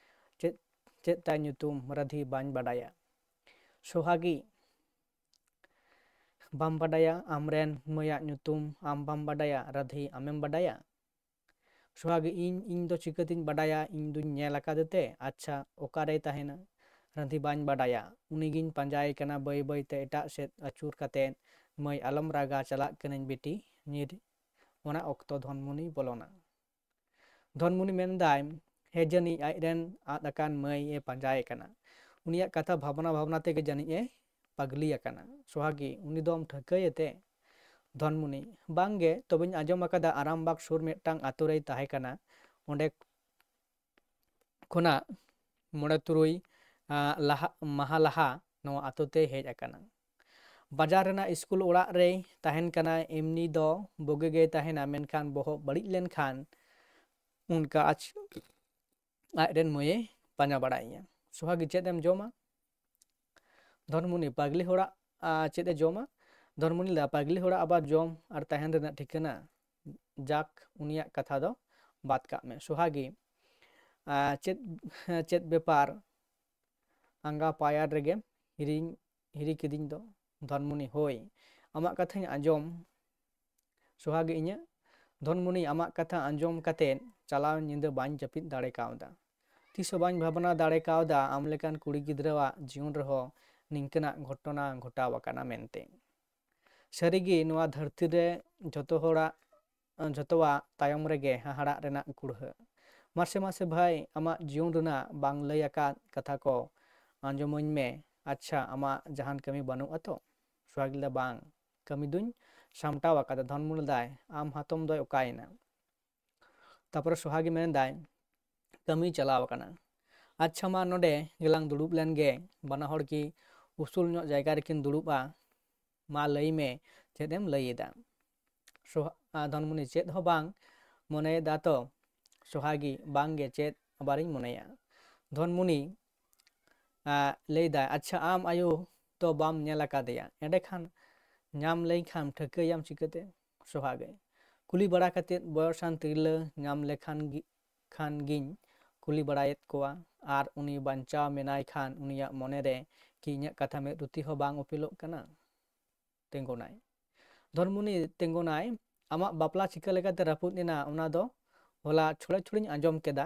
ᱪᱮᱫ, ᱪᱮᱫ ᱛᱟᱭ ᱧᱩᱛᱩᱢ?" ᱨᱟᱹᱫᱷᱤ, "ᱵᱟᱹᱧ ᱵᱟᱰᱟᱭᱟ᱾" ᱥᱚᱦᱟᱜᱤ, "ᱵᱟᱢ ᱵᱟᱰᱟᱭᱟ ᱟᱢᱨᱮᱱ ᱢᱟᱹᱭᱟᱜ ᱧᱩᱛᱩᱢ? ᱟᱢ ᱵᱟᱢ ᱵᱟᱰᱟᱭᱟ?" ᱨᱟᱹᱫᱷᱤ, "ᱟᱢᱮᱢ ᱵᱟᱰᱟᱭᱟ?" ᱥᱚᱦᱟᱜᱤ, "ᱤᱧ, ᱤᱧ ᱫᱚ ᱪᱤᱠᱟᱹᱛᱤᱧ ᱵᱟᱰᱟᱭᱟ? ᱤᱧ ᱫᱩᱧ ᱧᱮᱞ ᱟᱠᱟᱫᱮ ᱛᱮ᱾ ᱟᱪᱪᱷᱟ, ᱚᱠᱟᱨᱮᱭ ᱛᱟᱦᱮᱱᱟ?" ᱨᱟᱹᱫᱷᱤ, "ᱵᱟᱹᱧ ᱵᱟᱰᱟᱭᱟ᱾ ᱩᱱᱤᱜᱤᱧ ᱯᱟᱸᱡᱟᱭᱮ ᱠᱟᱱᱟ ᱵᱟᱹᱭ ᱵᱟᱹᱭᱛᱮ ᱮᱴᱟᱜ ᱥᱮᱫ ᱟᱹᱪᱩᱨ ᱠᱟᱛᱮᱫ᱾ ᱢᱟᱹᱭ, ᱟᱞᱚᱢ ᱨᱟᱜᱟ, ᱪᱟᱞᱟᱜ ᱠᱟᱹᱱᱟᱹᱧ ᱵᱤᱴᱤ, ᱧᱤᱨ᱾" ᱚᱱᱟ ᱚᱠᱛᱚ ᱫᱷᱚᱱᱢᱩᱱᱤ ᱵᱚᱞᱚᱱᱟ᱾ ᱫᱷᱚᱱᱢᱩᱱᱤ ᱢᱮᱱᱫᱟᱭ, ᱦᱮᱸ, ᱡᱟᱹᱱᱤᱡ ᱟᱡᱨᱮᱱ ᱟᱫ ᱟᱠᱟᱱ ᱢᱟᱹᱭ ᱮ ᱯᱟᱸᱡᱟᱭᱮ ᱠᱟᱱᱟ᱾ ᱩᱱᱤᱭᱟᱜ ᱠᱟᱛᱷᱟ ᱵᱷᱟᱵᱽᱱᱟ ᱵᱷᱟᱵᱽᱱᱟ ᱛᱮᱜᱮ ᱡᱟᱹᱱᱤᱡ ᱮ ᱯᱟᱜᱽᱞᱤ ᱟᱠᱟᱱᱟ᱾ ᱥᱚᱦᱟᱜᱤ, ᱩᱱᱤ ᱫᱚᱢ ᱴᱷᱟᱹᱣᱠᱟᱹᱭᱮ ᱛᱮ? ᱫᱷᱚᱱᱢᱩᱱᱤ, ᱵᱟᱝᱜᱮ, ᱛᱚᱵᱮᱧ ᱟᱸᱡᱚᱢ ᱟᱠᱟᱫᱟ ᱟᱨᱟᱢᱵᱟᱜᱽ ᱥᱩᱨ ᱢᱤᱫᱴᱟᱝ ᱟᱛᱳ ᱨᱮᱭ ᱛᱟᱦᱮᱸ ᱠᱟᱱᱟ᱾ ᱚᱸᱰᱮ ᱠᱷᱚᱱᱟᱜ ᱢᱚᱬᱮ ᱛᱩᱨᱩᱭ, ᱟᱸ, ᱞᱟᱦᱟ, ᱢᱟᱦᱟ ᱞᱟᱦᱟ ᱱᱚᱣᱟ ᱟᱛᱳ ᱛᱮᱭ ᱦᱮᱡ ᱟᱠᱟᱱᱟ᱾ ᱵᱟᱡᱟᱨ ᱨᱮᱱᱟᱜ ᱥᱠᱩᱞ ᱚᱲᱟᱜ ᱨᱮᱭ ᱛᱟᱦᱮᱱ ᱠᱟᱱᱟ᱾ ᱮᱢᱱᱤ ᱫᱚ ᱵᱩᱜᱤ ᱜᱮᱭ ᱛᱟᱦᱮᱱᱟ, ᱢᱮᱱᱠᱷᱟᱱ ᱵᱚᱦᱚᱜ ᱵᱟᱹᱲᱤᱡ ᱞᱮᱱᱠᱷᱟᱱ ᱚᱱᱠᱟ ᱟᱡ ᱟᱡᱨᱮᱱ ᱢᱟᱹᱭᱮ ᱯᱟᱸᱡᱟ ᱵᱟᱲᱟᱭᱮᱭᱟ᱾ ᱥᱚᱦᱟᱜᱤ, ᱪᱮᱫ ᱮᱢ ᱡᱚᱢᱟ? ᱫᱷᱚᱱᱢᱩᱱᱤ, ᱯᱟᱜᱽᱞᱤ ᱦᱚᱲᱟᱜ ᱟ, ᱪᱮᱫ ᱮ ᱡᱚᱢᱟ? ᱫᱷᱚᱱᱢᱩᱱᱤ ᱞᱟᱹᱭᱟ, ᱯᱟᱜᱽᱞᱤ ᱦᱚᱲᱟᱜ ᱟᱵᱟᱨ ᱡᱚᱢ ᱟᱨ ᱛᱟᱦᱮᱱ ᱨᱮᱱᱟᱜ ᱴᱷᱤᱠᱟᱹᱱᱟ? ᱡᱟᱠ, ᱩᱱᱤᱭᱟᱜ ᱠᱟᱛᱷᱟ ᱫᱚ ᱵᱟᱫ ᱠᱟᱜ ᱢᱮ᱾ ᱥᱚᱦᱟᱜᱤ, ᱟ, ᱪᱮᱫ ᱪᱮᱫ ᱵᱮᱯᱟᱨ? ᱟᱸᱜᱟ ᱯᱟᱭᱟᱨ ᱨᱮᱜᱮᱢ ᱦᱤᱨᱤᱧ ᱦᱤᱨᱤ ᱠᱤᱫᱤᱧ ᱫᱚ᱾ ᱫᱷᱚᱱᱢᱩᱱᱤ, ᱦᱳᱭ, ᱟᱢᱟᱜ ᱠᱟᱛᱷᱟᱧ ᱟᱸᱡᱚᱢ᱾ ᱥᱚᱦᱟᱜᱤ, ᱤᱧᱟᱹᱜ? ᱫᱷᱚᱱᱢᱩᱱᱤ, ᱟᱢᱟᱜ ᱠᱟᱛᱷᱟ ᱟᱸᱡᱚᱢ ᱠᱟᱛᱮᱫ ᱪᱟᱞᱟᱣ ᱧᱤᱫᱟᱹ ᱵᱟᱹᱧ ᱡᱟᱹᱯᱤᱫ ᱫᱟᱲᱮ ᱠᱟᱣᱫᱟ᱾ ᱛᱤᱥ ᱦᱚᱸ ᱵᱟᱹᱧ ᱵᱷᱟᱵᱽᱱᱟ ᱫᱟᱲᱮ ᱠᱟᱣᱫᱟ ᱟᱢ ᱞᱮᱠᱟᱱ ᱠᱩᱲᱤ ᱜᱤᱫᱽᱨᱟᱹᱣᱟᱜ ᱡᱤᱭᱚᱱ ᱨᱮᱦᱚᱸ ᱱᱤᱝᱠᱟᱹᱱᱟᱜ ᱜᱷᱚᱴᱚᱱᱟ ᱜᱷᱚᱴᱟᱣ ᱟᱠᱟᱱᱟ ᱢᱮᱱᱛᱮ᱾ ᱥᱟᱹᱨᱤᱜᱮ ᱱᱚᱣᱟ ᱫᱷᱟᱹᱨᱛᱤ ᱨᱮ ᱡᱷᱚᱛᱚ ᱦᱚᱲᱟᱜ, ᱡᱷᱚᱛᱚᱣᱟᱜ ᱛᱟᱭᱚᱢ ᱨᱮᱜᱮ ᱦᱟᱦᱟᱲᱟᱜ ᱨᱮᱱᱟᱜ ᱠᱩᱲᱦᱟᱹ᱾ ᱢᱟᱥᱮ ᱢᱟᱥᱮ ᱵᱷᱟᱭ, ᱟᱢᱟᱜ ᱡᱤᱭᱚᱱ ᱨᱮᱱᱟᱜ ᱵᱟᱝ ᱞᱟᱹᱭ ᱟᱠᱟᱫ ᱠᱟᱛᱷᱟ ᱠᱚ ᱟᱸᱡᱚᱢᱟᱹᱧ ᱢᱮ᱾ ᱟᱪᱪᱷᱟ, ᱟᱢᱟᱜ ᱡᱟᱦᱟᱱ ᱠᱟᱹᱢᱤ ᱵᱟᱹᱱᱩᱜᱼᱟ ᱛᱚ? ᱥᱚᱦᱟᱜᱤ ᱞᱟᱹᱭᱫᱟ, ᱵᱟᱝ, ᱠᱟᱹᱢᱤ ᱫᱩᱧ ᱥᱟᱢᱴᱟᱣ ᱟᱠᱟᱫᱟ᱾ ᱫᱷᱚᱱᱢᱩᱱᱤ ᱞᱟᱹᱭᱫᱟᱭ, ᱟᱢ ᱦᱟᱛᱚᱢ ᱫᱚᱭ ᱚᱠᱟᱭᱮᱱᱟ? ᱛᱟᱯᱚᱨᱮ ᱥᱚᱦᱟᱜᱤ ᱢᱮᱱᱫᱟᱭ, ᱠᱟᱹᱢᱤ ᱪᱟᱞᱟᱣ ᱟᱠᱟᱱᱟ᱾ ᱟᱪᱪᱷᱟ, ᱢᱟ ᱱᱚᱰᱮ ᱜᱮᱞᱟᱝ ᱫᱩᱲᱩᱵ ᱞᱮᱱ ᱜᱮ᱾ ᱵᱟᱱᱟ ᱦᱚᱲ ᱠᱤ ᱩᱥᱩᱞ ᱧᱚᱜ ᱡᱟᱭᱜᱟ ᱨᱮᱠᱤᱱ ᱫᱩᱲᱩᱵᱼᱟ᱾ ᱢᱟ ᱞᱟᱹᱭ ᱢᱮ, ᱪᱮᱫ ᱮᱢ ᱞᱟᱹᱭ ᱮᱫᱟ? ᱥᱚᱦᱟ-, ᱟ, ᱫᱷᱚᱱᱢᱩᱱᱤ, ᱪᱮᱫ ᱦᱚᱸ ᱵᱟᱝ, ᱢᱚᱱᱮᱭᱮᱫᱟ ᱛᱚ᱾ ᱥᱚᱦᱟᱜᱤ, ᱵᱟᱝ ᱜᱮ, ᱪᱮᱫ ᱟᱵᱟᱨᱤᱧ ᱢᱚᱱᱮᱭᱟ? ᱫᱷᱚᱱᱢᱩᱱᱤ, ᱟ, ᱞᱟᱹᱭᱫᱟᱭ, ᱟᱪᱪᱷᱟ, ᱟᱢ ᱟᱭᱳ ᱛᱚ ᱵᱟᱢ ᱧᱮᱞ ᱟᱠᱟᱫᱮᱭᱟ, ᱮᱸᱰᱮᱠᱷᱟᱱ ᱧᱟᱢ ᱞᱮᱱᱠᱷᱟᱱ ᱴᱷᱟᱹᱣᱠᱟᱹᱭᱟᱢ ᱪᱤᱠᱟᱹᱛᱮ? ᱥᱚᱦᱟᱜᱤ, ᱠᱩᱞᱤ ᱵᱟᱲᱟ ᱠᱟᱛᱮᱫ ᱵᱚᱭᱚᱥᱟᱱ ᱛᱤᱨᱞᱟᱹ ᱧᱟᱢ ᱞᱮᱠᱷᱟᱱ ᱜᱤ-, ᱠᱷᱟᱱ ᱜᱤᱧ ᱠᱩᱞᱤ ᱵᱟᱲᱟᱭᱮᱫ ᱠᱚᱣᱟ, ᱟᱨ ᱩᱱᱤ ᱵᱟᱧᱪᱟᱣ ᱢᱮᱱᱟᱭ ᱠᱷᱟᱱ ᱩᱱᱤᱭᱟᱜ ᱢᱚᱱᱮ ᱨᱮ ᱠᱤ ᱤᱧᱟᱹᱜ ᱠᱟᱛᱷᱟ ᱢᱤᱫ ᱨᱩᱛᱤ ᱦᱚᱸ ᱵᱟᱝ ᱩᱯᱮᱞᱚᱜ ᱠᱟᱱᱟ? ᱛᱤᱸᱜᱩᱱᱟᱭ᱾ ᱫᱷᱚᱱᱢᱩᱱᱤ ᱛᱤᱸᱜᱩᱱᱟᱭ, ᱟᱢᱟᱜ ᱵᱟᱯᱞᱟ ᱪᱤᱠᱟᱹ ᱞᱮᱠᱟᱛᱮ ᱨᱟᱹᱯᱩᱫ ᱮᱱᱟ, ᱚᱱᱟ ᱫᱚ ᱦᱚᱞᱟ ᱪᱷᱚᱲᱮ ᱪᱷᱚᱲᱤᱧ ᱟᱸᱡᱚᱢ ᱠᱮᱫᱟ᱾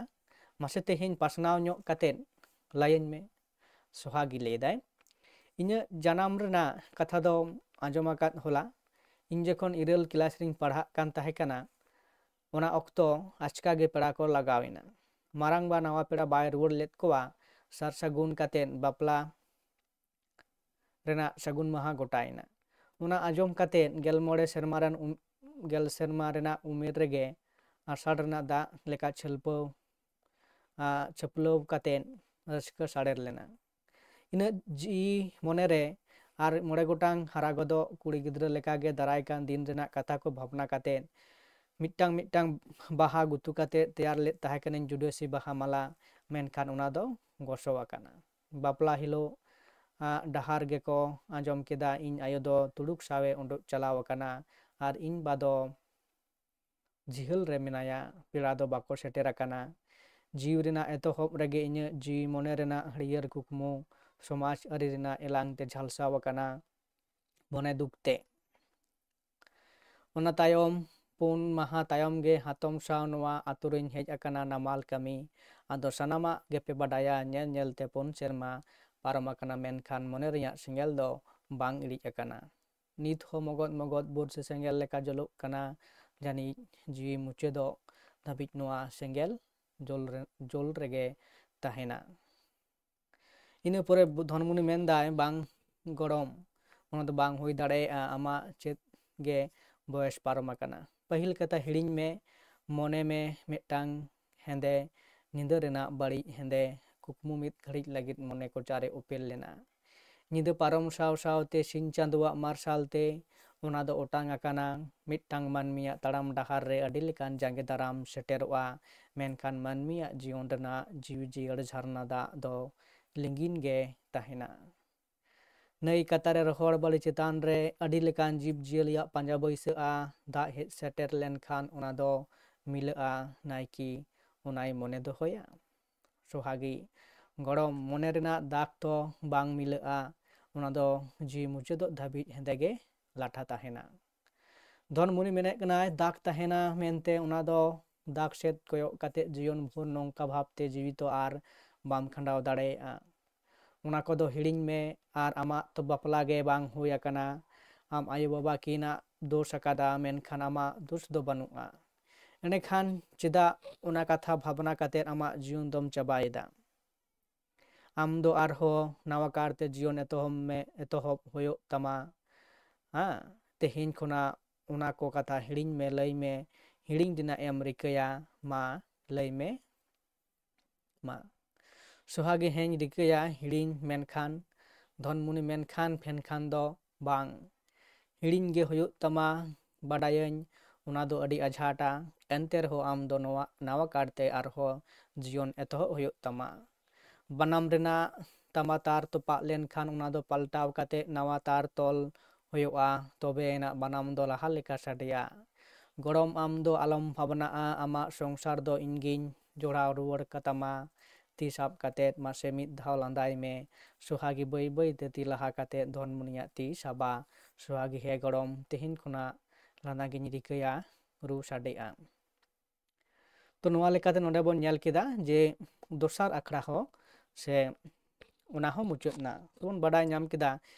ᱢᱟᱥᱮ ᱛᱮᱦᱮᱧ ᱯᱟᱥᱱᱟᱣ ᱧᱚᱜ ᱠᱟᱛᱮᱫ ᱞᱟᱹᱭᱟᱹᱧ ᱢᱮ᱾ ᱥᱚᱦᱟᱜᱤ ᱞᱟᱹᱭᱫᱟᱭ, ᱤᱧᱟᱹᱜ ᱡᱟᱱᱟᱢ ᱨᱮᱱᱟᱜ ᱠᱟᱛᱷᱟ ᱫᱚ ᱟᱸᱡᱚᱢ ᱟᱠᱟᱫ ᱦᱚᱞᱟ᱾ ᱤᱧ ᱡᱚᱠᱷᱚᱱ ᱤᱨᱟᱹᱞ ᱠᱞᱟᱥ ᱨᱤᱧ ᱯᱟᱲᱦᱟᱜ ᱠᱟᱱ ᱛᱟᱦᱮᱸ ᱠᱟᱱᱟ, ᱚᱱᱟ ᱚᱠᱛᱚ ᱟᱪᱠᱟ ᱜᱮ ᱯᱮᱲᱟ ᱠᱚ ᱞᱟᱜᱟᱣ ᱮᱱᱟ᱾ ᱢᱟᱨᱟᱝᱵᱟ ᱱᱟᱣᱟ ᱯᱮᱲᱟ ᱵᱟᱭ ᱨᱩᱣᱟᱹᱲ ᱞᱮᱫ ᱠᱚᱣᱟ᱾ ᱥᱟᱨ ᱥᱟᱹᱜᱩᱱ ᱠᱟᱛᱮᱫ ᱵᱟᱯᱞᱟ ᱨᱮᱱᱟᱜ ᱥᱟᱹᱜᱩᱱ ᱢᱟᱦᱟ ᱜᱚᱴᱟᱭᱮᱱᱟ᱾ ᱚᱱᱟ ᱟᱸᱡᱚᱢ ᱠᱟᱛᱮᱫ ᱜᱮᱞ ᱢᱚᱬᱮ ᱥᱮᱨᱢᱟ ᱨᱮᱱ ᱩᱢ-, ᱜᱮᱞ ᱥᱮᱨᱢᱟ ᱨᱮᱱᱟᱜ ᱩᱢᱮᱨ ᱨᱮᱜᱮ ᱟᱥᱟᱲ ᱨᱮᱱᱟᱜ ᱫᱟᱜ ᱞᱮᱠᱟ ᱪᱷᱟᱹᱞᱯᱟᱹᱣ, ᱟ, ᱪᱷᱟᱹᱯᱞᱟᱹᱣ ᱠᱟᱛᱮᱫ ᱨᱟᱹᱥᱠᱟᱹ ᱥᱟᱰᱮᱨ ᱞᱮᱱᱟ᱾ ᱤᱱᱟᱹᱜ ᱡᱤᱣᱤ ᱢᱚᱱᱮᱨᱮ ᱟᱨ ᱢᱚᱬᱮ ᱜᱚᱴᱟᱝ ᱦᱟᱨᱟ ᱜᱚᱫᱚᱜ ᱠᱩᱲᱤ ᱜᱤᱫᱽᱨᱟᱹ ᱞᱮᱠᱟᱜᱮ ᱫᱟᱨᱟᱭ ᱠᱟᱱ ᱫᱤᱱ ᱨᱮᱱᱟᱜ ᱠᱟᱛᱷᱟ ᱠᱚ ᱵᱷᱟᱵᱽᱱᱟ ᱠᱟᱛᱮᱫ ᱢᱤᱫᱴᱟᱝ ᱢᱤᱫᱴᱟᱝ ᱵᱟᱦᱟ ᱜᱩᱛᱩ ᱠᱟᱛᱮ ᱛᱮᱭᱟᱨ ᱞᱮᱫ ᱛᱟᱦᱮᱸ ᱠᱟᱹᱱᱟᱹᱧ ᱡᱩᱰᱟᱹᱥᱤ ᱵᱟᱦᱟ ᱢᱟᱞᱟ, ᱢᱮᱱᱠᱷᱟᱱ ᱚᱱᱟ ᱫᱚ ᱜᱚᱥᱚ ᱟᱠᱟᱱᱟ᱾ ᱵᱟᱯᱞᱟ ᱦᱤᱞᱳᱜ ᱟᱜ ᱰᱟᱦᱟᱨ ᱜᱮᱠᱚ ᱟᱸᱡᱚᱢ ᱠᱮᱫᱟ, ᱤᱧ ᱟᱭᱳ ᱫᱚ ᱛᱩᱲᱩᱠ ᱥᱟᱶᱮ ᱩᱰᱩᱠ ᱪᱟᱞᱟᱣ ᱟᱠᱟᱱᱟ ᱟᱨ ᱤᱧ ᱵᱟ ᱫᱚ ᱡᱤᱦᱟᱹᱞ ᱨᱮ ᱢᱮᱱᱟᱭᱟ, ᱯᱮᱲᱟ ᱫᱚ ᱵᱟᱠᱚ ᱥᱮᱴᱮᱨ ᱟᱠᱟᱱᱟ᱾ ᱡᱤᱣᱤ ᱨᱮᱱᱟᱜ ᱮᱛᱚᱦᱚᱵ ᱨᱮᱜᱮ ᱤᱧᱟᱹᱜ ᱡᱤᱣᱤ ᱢᱚᱱᱮ ᱨᱮᱱᱟᱜ ᱦᱟᱹᱨᱭᱟᱹᱲ ᱠᱩᱠᱢᱩ ᱥᱚᱢᱟᱡᱽ ᱟᱹᱨᱤ ᱨᱮᱱᱟᱜ ᱮᱞᱟᱝ ᱛᱮ ᱡᱷᱟᱞᱥᱟᱣ ᱟᱠᱟᱱᱟ ᱢᱚᱱᱮ ᱫᱩᱠ ᱛᱮ᱾ ᱚᱱᱟ ᱛᱟᱭᱚᱢ ᱯᱩᱱ ᱢᱟᱦᱟ ᱛᱟᱭᱚᱢ ᱜᱮ ᱦᱟᱛᱚᱢ ᱥᱟᱶ ᱱᱚᱣᱟ ᱟᱛᱳ ᱨᱤᱧ ᱦᱮᱡ ᱟᱠᱟᱱᱟ ᱱᱟᱢᱟᱞ ᱠᱟᱹᱢᱤ᱾ ᱟᱫᱚ ᱥᱟᱱᱟᱢᱟᱜ ᱜᱮᱯᱮ ᱵᱟᱰᱟᱭᱟ, ᱧᱮᱞ ᱧᱮᱞ ᱛᱮ ᱯᱩᱱ ᱥᱮᱨᱢᱟ ᱯᱟᱨᱚᱢ ᱟᱠᱟᱱᱟ, ᱢᱮᱱᱠᱷᱟᱱ ᱢᱚᱱᱮ ᱨᱮᱭᱟᱜ ᱥᱮᱸᱜᱮᱞ ᱫᱚ ᱵᱟᱝ ᱤᱲᱤᱡ ᱟᱠᱟᱱᱟ᱾ ᱱᱤᱛ ᱦᱚᱸ ᱢᱚᱜᱚᱫ ᱢᱚᱜᱚᱫ ᱵᱩᱨᱥᱤ ᱥᱮᱸᱜᱮᱞ ᱞᱮᱠᱟ ᱡᱚᱞᱚᱜ ᱠᱟᱱᱟ᱾ ᱡᱟᱹᱱᱤᱡ ᱡᱤᱣᱤ ᱢᱩᱪᱟᱹᱫᱚᱜ ᱫᱷᱟᱹᱵᱤᱡ ᱱᱚᱣᱟ ᱥᱮᱸᱜᱮᱞ ᱡᱚᱞ ᱨᱮ, ᱡᱚᱞ ᱨᱮᱜᱮ ᱛᱟᱦᱮᱱᱟ᱾ ᱤᱱᱟᱹ ᱯᱚᱨᱮ ᱵᱩ-, ᱫᱷᱚᱱᱢᱩᱱᱤ ᱢᱮᱱᱫᱟᱭ, "ᱵᱟᱝ ᱜᱚᱲᱚᱢ, ᱚᱱᱟ ᱫᱚ ᱵᱟᱝ ᱦᱩᱭ ᱫᱟᱲᱮᱭᱟᱜᱼᱟ, ᱟᱢᱟᱜ ᱪᱮᱫ ᱜᱮ ᱵᱚᱭᱮᱥ ᱯᱟᱨᱚᱢ ᱟᱠᱟᱱᱟ᱾ ᱯᱟᱹᱦᱤᱞ ᱠᱟᱛᱷᱟ ᱦᱤᱲᱤᱧ ᱢᱮ, ᱢᱚᱱᱮ ᱢᱮ ᱢᱤᱫᱴᱟᱝ ᱦᱮᱸᱫᱮ ᱧᱤᱫᱟᱹ ᱨᱮᱱᱟᱜ ᱵᱟᱹᱲᱤᱡ ᱦᱮᱸᱫᱮ ᱠᱩᱠᱢᱩ ᱢᱤᱫ ᱜᱷᱟᱹᱲᱤᱡ ᱞᱟᱹᱜᱤᱫ ᱢᱚᱱᱮ ᱠᱚᱪᱟᱨᱮ ᱩᱯᱮᱞ ᱞᱮᱱᱟ᱾ ᱧᱤᱫᱟᱹ ᱯᱟᱨᱚᱢ ᱥᱟᱶ ᱥᱟᱶᱛᱮ ᱥᱤᱧ ᱪᱟᱸᱫᱳᱣᱟᱜ ᱢᱟᱨᱥᱟᱞ ᱛᱮ ᱚᱱᱟ ᱫᱚ ᱚᱴᱟᱝ ᱟᱠᱟᱱᱟ᱾ ᱢᱤᱫᱴᱟᱝ ᱢᱟᱹᱱᱢᱤᱭᱟᱜ ᱛᱟᱲᱟᱢ ᱰᱟᱦᱟᱨ ᱨᱮ ᱟᱹᱰᱤ ᱞᱮᱠᱟᱱ ᱡᱟᱸᱜᱮ ᱫᱟᱨᱟᱢ ᱥᱮᱴᱮᱨᱚᱜᱼᱟ, ᱢᱮᱱᱠᱷᱟᱱ ᱢᱟᱹᱱᱢᱤᱭᱟᱜ ᱡᱤᱭᱚᱱ ᱨᱮᱱᱟᱜ ᱡᱤᱣᱤ ᱡᱤᱭᱟᱹᱲ ᱡᱷᱟᱨᱱᱟ ᱫᱟᱜ ᱫᱚ ᱞᱤᱸᱜᱤᱱ ᱜᱮ ᱛᱟᱦᱮᱱᱟ᱾ ᱱᱟᱹᱭ ᱠᱟᱛᱟ ᱨᱮ ᱨᱚᱦᱚᱲ ᱵᱟᱹᱞᱤ ᱪᱮᱛᱟᱱ ᱨᱮ ᱟᱹᱰᱤ ᱞᱮᱠᱟᱱ ᱡᱤᱵᱽ ᱡᱤᱭᱟᱹᱞᱤᱭᱟᱜ ᱯᱟᱸᱡᱟ ᱵᱟᱹᱭᱥᱟᱹᱜᱼᱟ᱾ ᱫᱟᱜ ᱦᱮᱡ ᱥᱮᱴᱮᱨ ᱞᱮᱱᱠᱷᱟᱱ ᱚᱱᱟ ᱫᱚ ᱢᱤᱞᱟᱹᱜᱼᱟ, ᱱᱟᱭᱠᱤ ᱚᱱᱟᱭ ᱢᱚᱱᱮ ᱫᱚᱦᱚᱭᱟ?" ᱥᱚᱦᱟᱜᱤ, ᱜᱚᱲᱚᱢ, ᱢᱚᱱᱮ ᱨᱮᱱᱟᱜ ᱫᱟᱜᱽ ᱫᱚ ᱵᱟᱝ ᱢᱤᱞᱟᱹᱜᱼᱟ, ᱚᱱᱟ ᱫᱚ ᱡᱤᱣᱤ ᱢᱩᱪᱟᱹᱫᱚᱜ ᱫᱷᱟᱹᱵᱤᱡ ᱦᱮᱸᱫᱮ ᱜᱮ ᱞᱟᱴᱷᱟ ᱛᱟᱦᱮᱱᱟ᱾ ᱫᱷᱚᱱ ᱢᱩᱱᱤ ᱢᱮᱱᱮᱫ ᱠᱟᱱᱟᱭ, ᱫᱟᱜᱽ ᱛᱟᱦᱮᱱᱟ ᱢᱮᱱᱛᱮ ᱚᱱᱟ ᱫᱚ ᱫᱟᱜᱽ ᱥᱮᱫ ᱠᱚᱭᱚᱜ ᱠᱟᱛᱮ ᱡᱤᱭᱚᱱ ᱵᱷᱳᱨ ᱱᱚᱝᱠᱟ ᱵᱷᱟᱵᱽᱛᱮ ᱡᱤᱣᱤ ᱛᱚ ᱟᱨ ᱵᱟᱢ ᱠᱷᱟᱸᱰᱟᱣ ᱫᱟᱲᱮᱭᱟᱜᱼᱟ᱾ ᱚᱱᱟ ᱠᱚᱫᱚ ᱦᱤᱲᱤᱧ ᱢᱮ ᱟᱨ ᱟᱢᱟᱜ ᱛᱚ ᱵᱟᱯᱞᱟ ᱜᱮ ᱵᱟᱝ ᱦᱩᱭ ᱟᱠᱟᱱᱟ᱾ ᱟᱢ ᱟᱭᱳ ᱵᱟᱵᱟ ᱠᱤᱱᱟᱜ ᱫᱳᱥ ᱟᱠᱟᱫᱟ, ᱢᱮᱱᱠᱷᱟᱱ ᱟᱢᱟᱜ ᱫᱳᱥ ᱫᱚ ᱵᱟᱹᱱᱩᱜᱼᱟ᱾ ᱮᱸᱰᱮᱠᱷᱟᱱ ᱪᱮᱫᱟᱜ ᱚᱱᱟ ᱠᱟᱛᱷᱟ ᱵᱷᱟᱵᱽᱱᱟ ᱠᱟᱛᱮ ᱟᱢᱟᱜ ᱡᱤᱭᱚᱱ ᱫᱚᱢ ᱪᱟᱵᱟᱭᱮᱫᱟ? ᱟᱢ ᱫᱚ ᱟᱨᱦᱚᱸ ᱱᱟᱣᱟ ᱠᱟᱨᱛᱮ ᱡᱤᱭᱚᱱ ᱮᱛᱚᱦᱚᱵ ᱢᱮ, ᱮᱛᱚᱦᱚᱵ ᱦᱩᱭᱩᱜ ᱛᱟᱢᱟ᱾ ᱦᱮᱸ, ᱛᱮᱦᱮᱧ ᱠᱷᱚᱱᱟᱜ ᱚᱱᱟ ᱠᱚ ᱠᱟᱛᱷᱟ ᱦᱤᱲᱤᱧ ᱢᱮ, ᱞᱟᱹᱭ ᱢᱮ, ᱦᱤᱲᱤᱧ ᱨᱮᱱᱟᱜ ᱮᱢ ᱨᱤᱠᱟᱹᱭᱟ, ᱢᱟ ᱞᱟᱹᱭ ᱢᱮ, ᱢᱟ᱾ ᱥᱚᱦᱟᱜᱤ, ᱦᱮᱸᱧ ᱨᱤᱠᱟᱹᱭᱟ ᱦᱤᱲᱤᱧ, ᱢᱮᱱᱠᱷᱟᱱ ᱫᱷᱚᱱᱢᱩᱱᱤ, ᱢᱮᱱᱠᱷᱟᱱ ᱯᱷᱮᱱᱠᱷᱟᱱ ᱫᱚ ᱵᱟᱝ, ᱦᱤᱲᱤᱧ ᱜᱮ ᱦᱩᱭᱩᱜ ᱛᱟᱢᱟ᱾ ᱵᱟᱰᱟᱭᱟᱹᱧ ᱚᱱᱟ ᱫᱚ ᱟᱹᱰᱤ ᱟᱡᱷᱟᱴᱟ᱾ ᱮᱱᱛᱮ ᱨᱮᱦᱚᱸ ᱟᱢ ᱫᱚ ᱱᱚᱣᱟ ᱱᱟᱣᱟ ᱠᱟᱨᱛᱮ ᱟᱨᱦᱚᱸ ᱡᱤᱭᱚᱱ ᱮᱛᱚᱦᱚᱵ ᱦᱩᱭᱩᱜ ᱛᱟᱢᱟ᱾ ᱵᱟᱱᱟᱢ ᱨᱮᱱᱟᱜ ᱛᱟᱢᱟ ᱛᱟᱨ ᱛᱚᱯᱟᱜ ᱞᱮᱱᱠᱷᱟᱱ ᱚᱱᱟ ᱫᱚ ᱯᱟᱞᱴᱟᱣ ᱠᱟᱛᱮ ᱱᱟᱣᱟ ᱛᱟᱨ ᱛᱚᱞ ᱦᱩᱭᱩᱜᱼᱟ, ᱛᱚᱵᱮ ᱟᱱᱟᱜ ᱵᱟᱱᱟᱢ ᱫᱚ ᱞᱟᱦᱟ ᱞᱮᱠᱟ ᱥᱟᱰᱮᱭᱟ᱾ ᱜᱚᱲᱚᱢ, ᱟᱢ ᱫᱚ ᱟᱞᱚᱢ ᱵᱷᱟᱵᱽᱱᱟᱜᱼᱟ, ᱟᱢᱟᱜ ᱥᱚᱝᱥᱟᱨ ᱫᱚ ᱤᱧᱜᱤᱧ ᱡᱚᱲᱟᱣ ᱨᱩᱣᱟᱹᱲ ᱠᱟᱛᱟᱢᱟ᱾ ᱛᱤ ᱥᱟᱵ ᱠᱟᱛᱮ ᱢᱟᱥᱮ ᱢᱤᱫ ᱫᱷᱟᱣ ᱞᱟᱸᱫᱟᱭ ᱢᱮ᱾ ᱥᱚᱦᱟᱜᱤ ᱵᱟᱹᱭ ᱵᱟᱹᱭ ᱛᱮ ᱛᱤ ᱞᱟᱦᱟ ᱠᱟᱛᱮ ᱫᱷᱚᱱᱢᱩᱱᱤᱭᱟᱜ ᱛᱤ ᱥᱟᱵᱟ᱾ ᱥᱚᱦᱟᱜᱤ, ᱦᱮᱸ ᱜᱚᱲᱚᱢ, ᱛᱮᱦᱮᱧ ᱠᱷᱚᱱᱟᱜ ᱞᱟᱸᱫᱟ ᱜᱤᱧ ᱨᱤᱠᱟᱹᱭᱟ, ᱨᱩ ᱥᱟᱰᱮᱜᱼᱟ᱾ ᱛᱚ ᱱᱚᱣᱟ ᱞᱮᱠᱟᱛᱮ ᱱᱚᱰᱮ ᱵᱚᱱ ᱧᱮᱞ ᱠᱮᱫᱟ ᱡᱮ ᱫᱚᱥᱟᱨ ᱟᱠᱷᱲᱟ ᱦᱚᱸ ᱥᱮ ᱚᱱᱟ ᱦᱚᱸ ᱢᱩᱪᱟᱹᱫ ᱮᱱᱟ᱾ ᱛᱚᱵᱚᱱ ᱵᱟᱰᱟᱭ ᱧᱟᱢ ᱠᱮᱫᱟ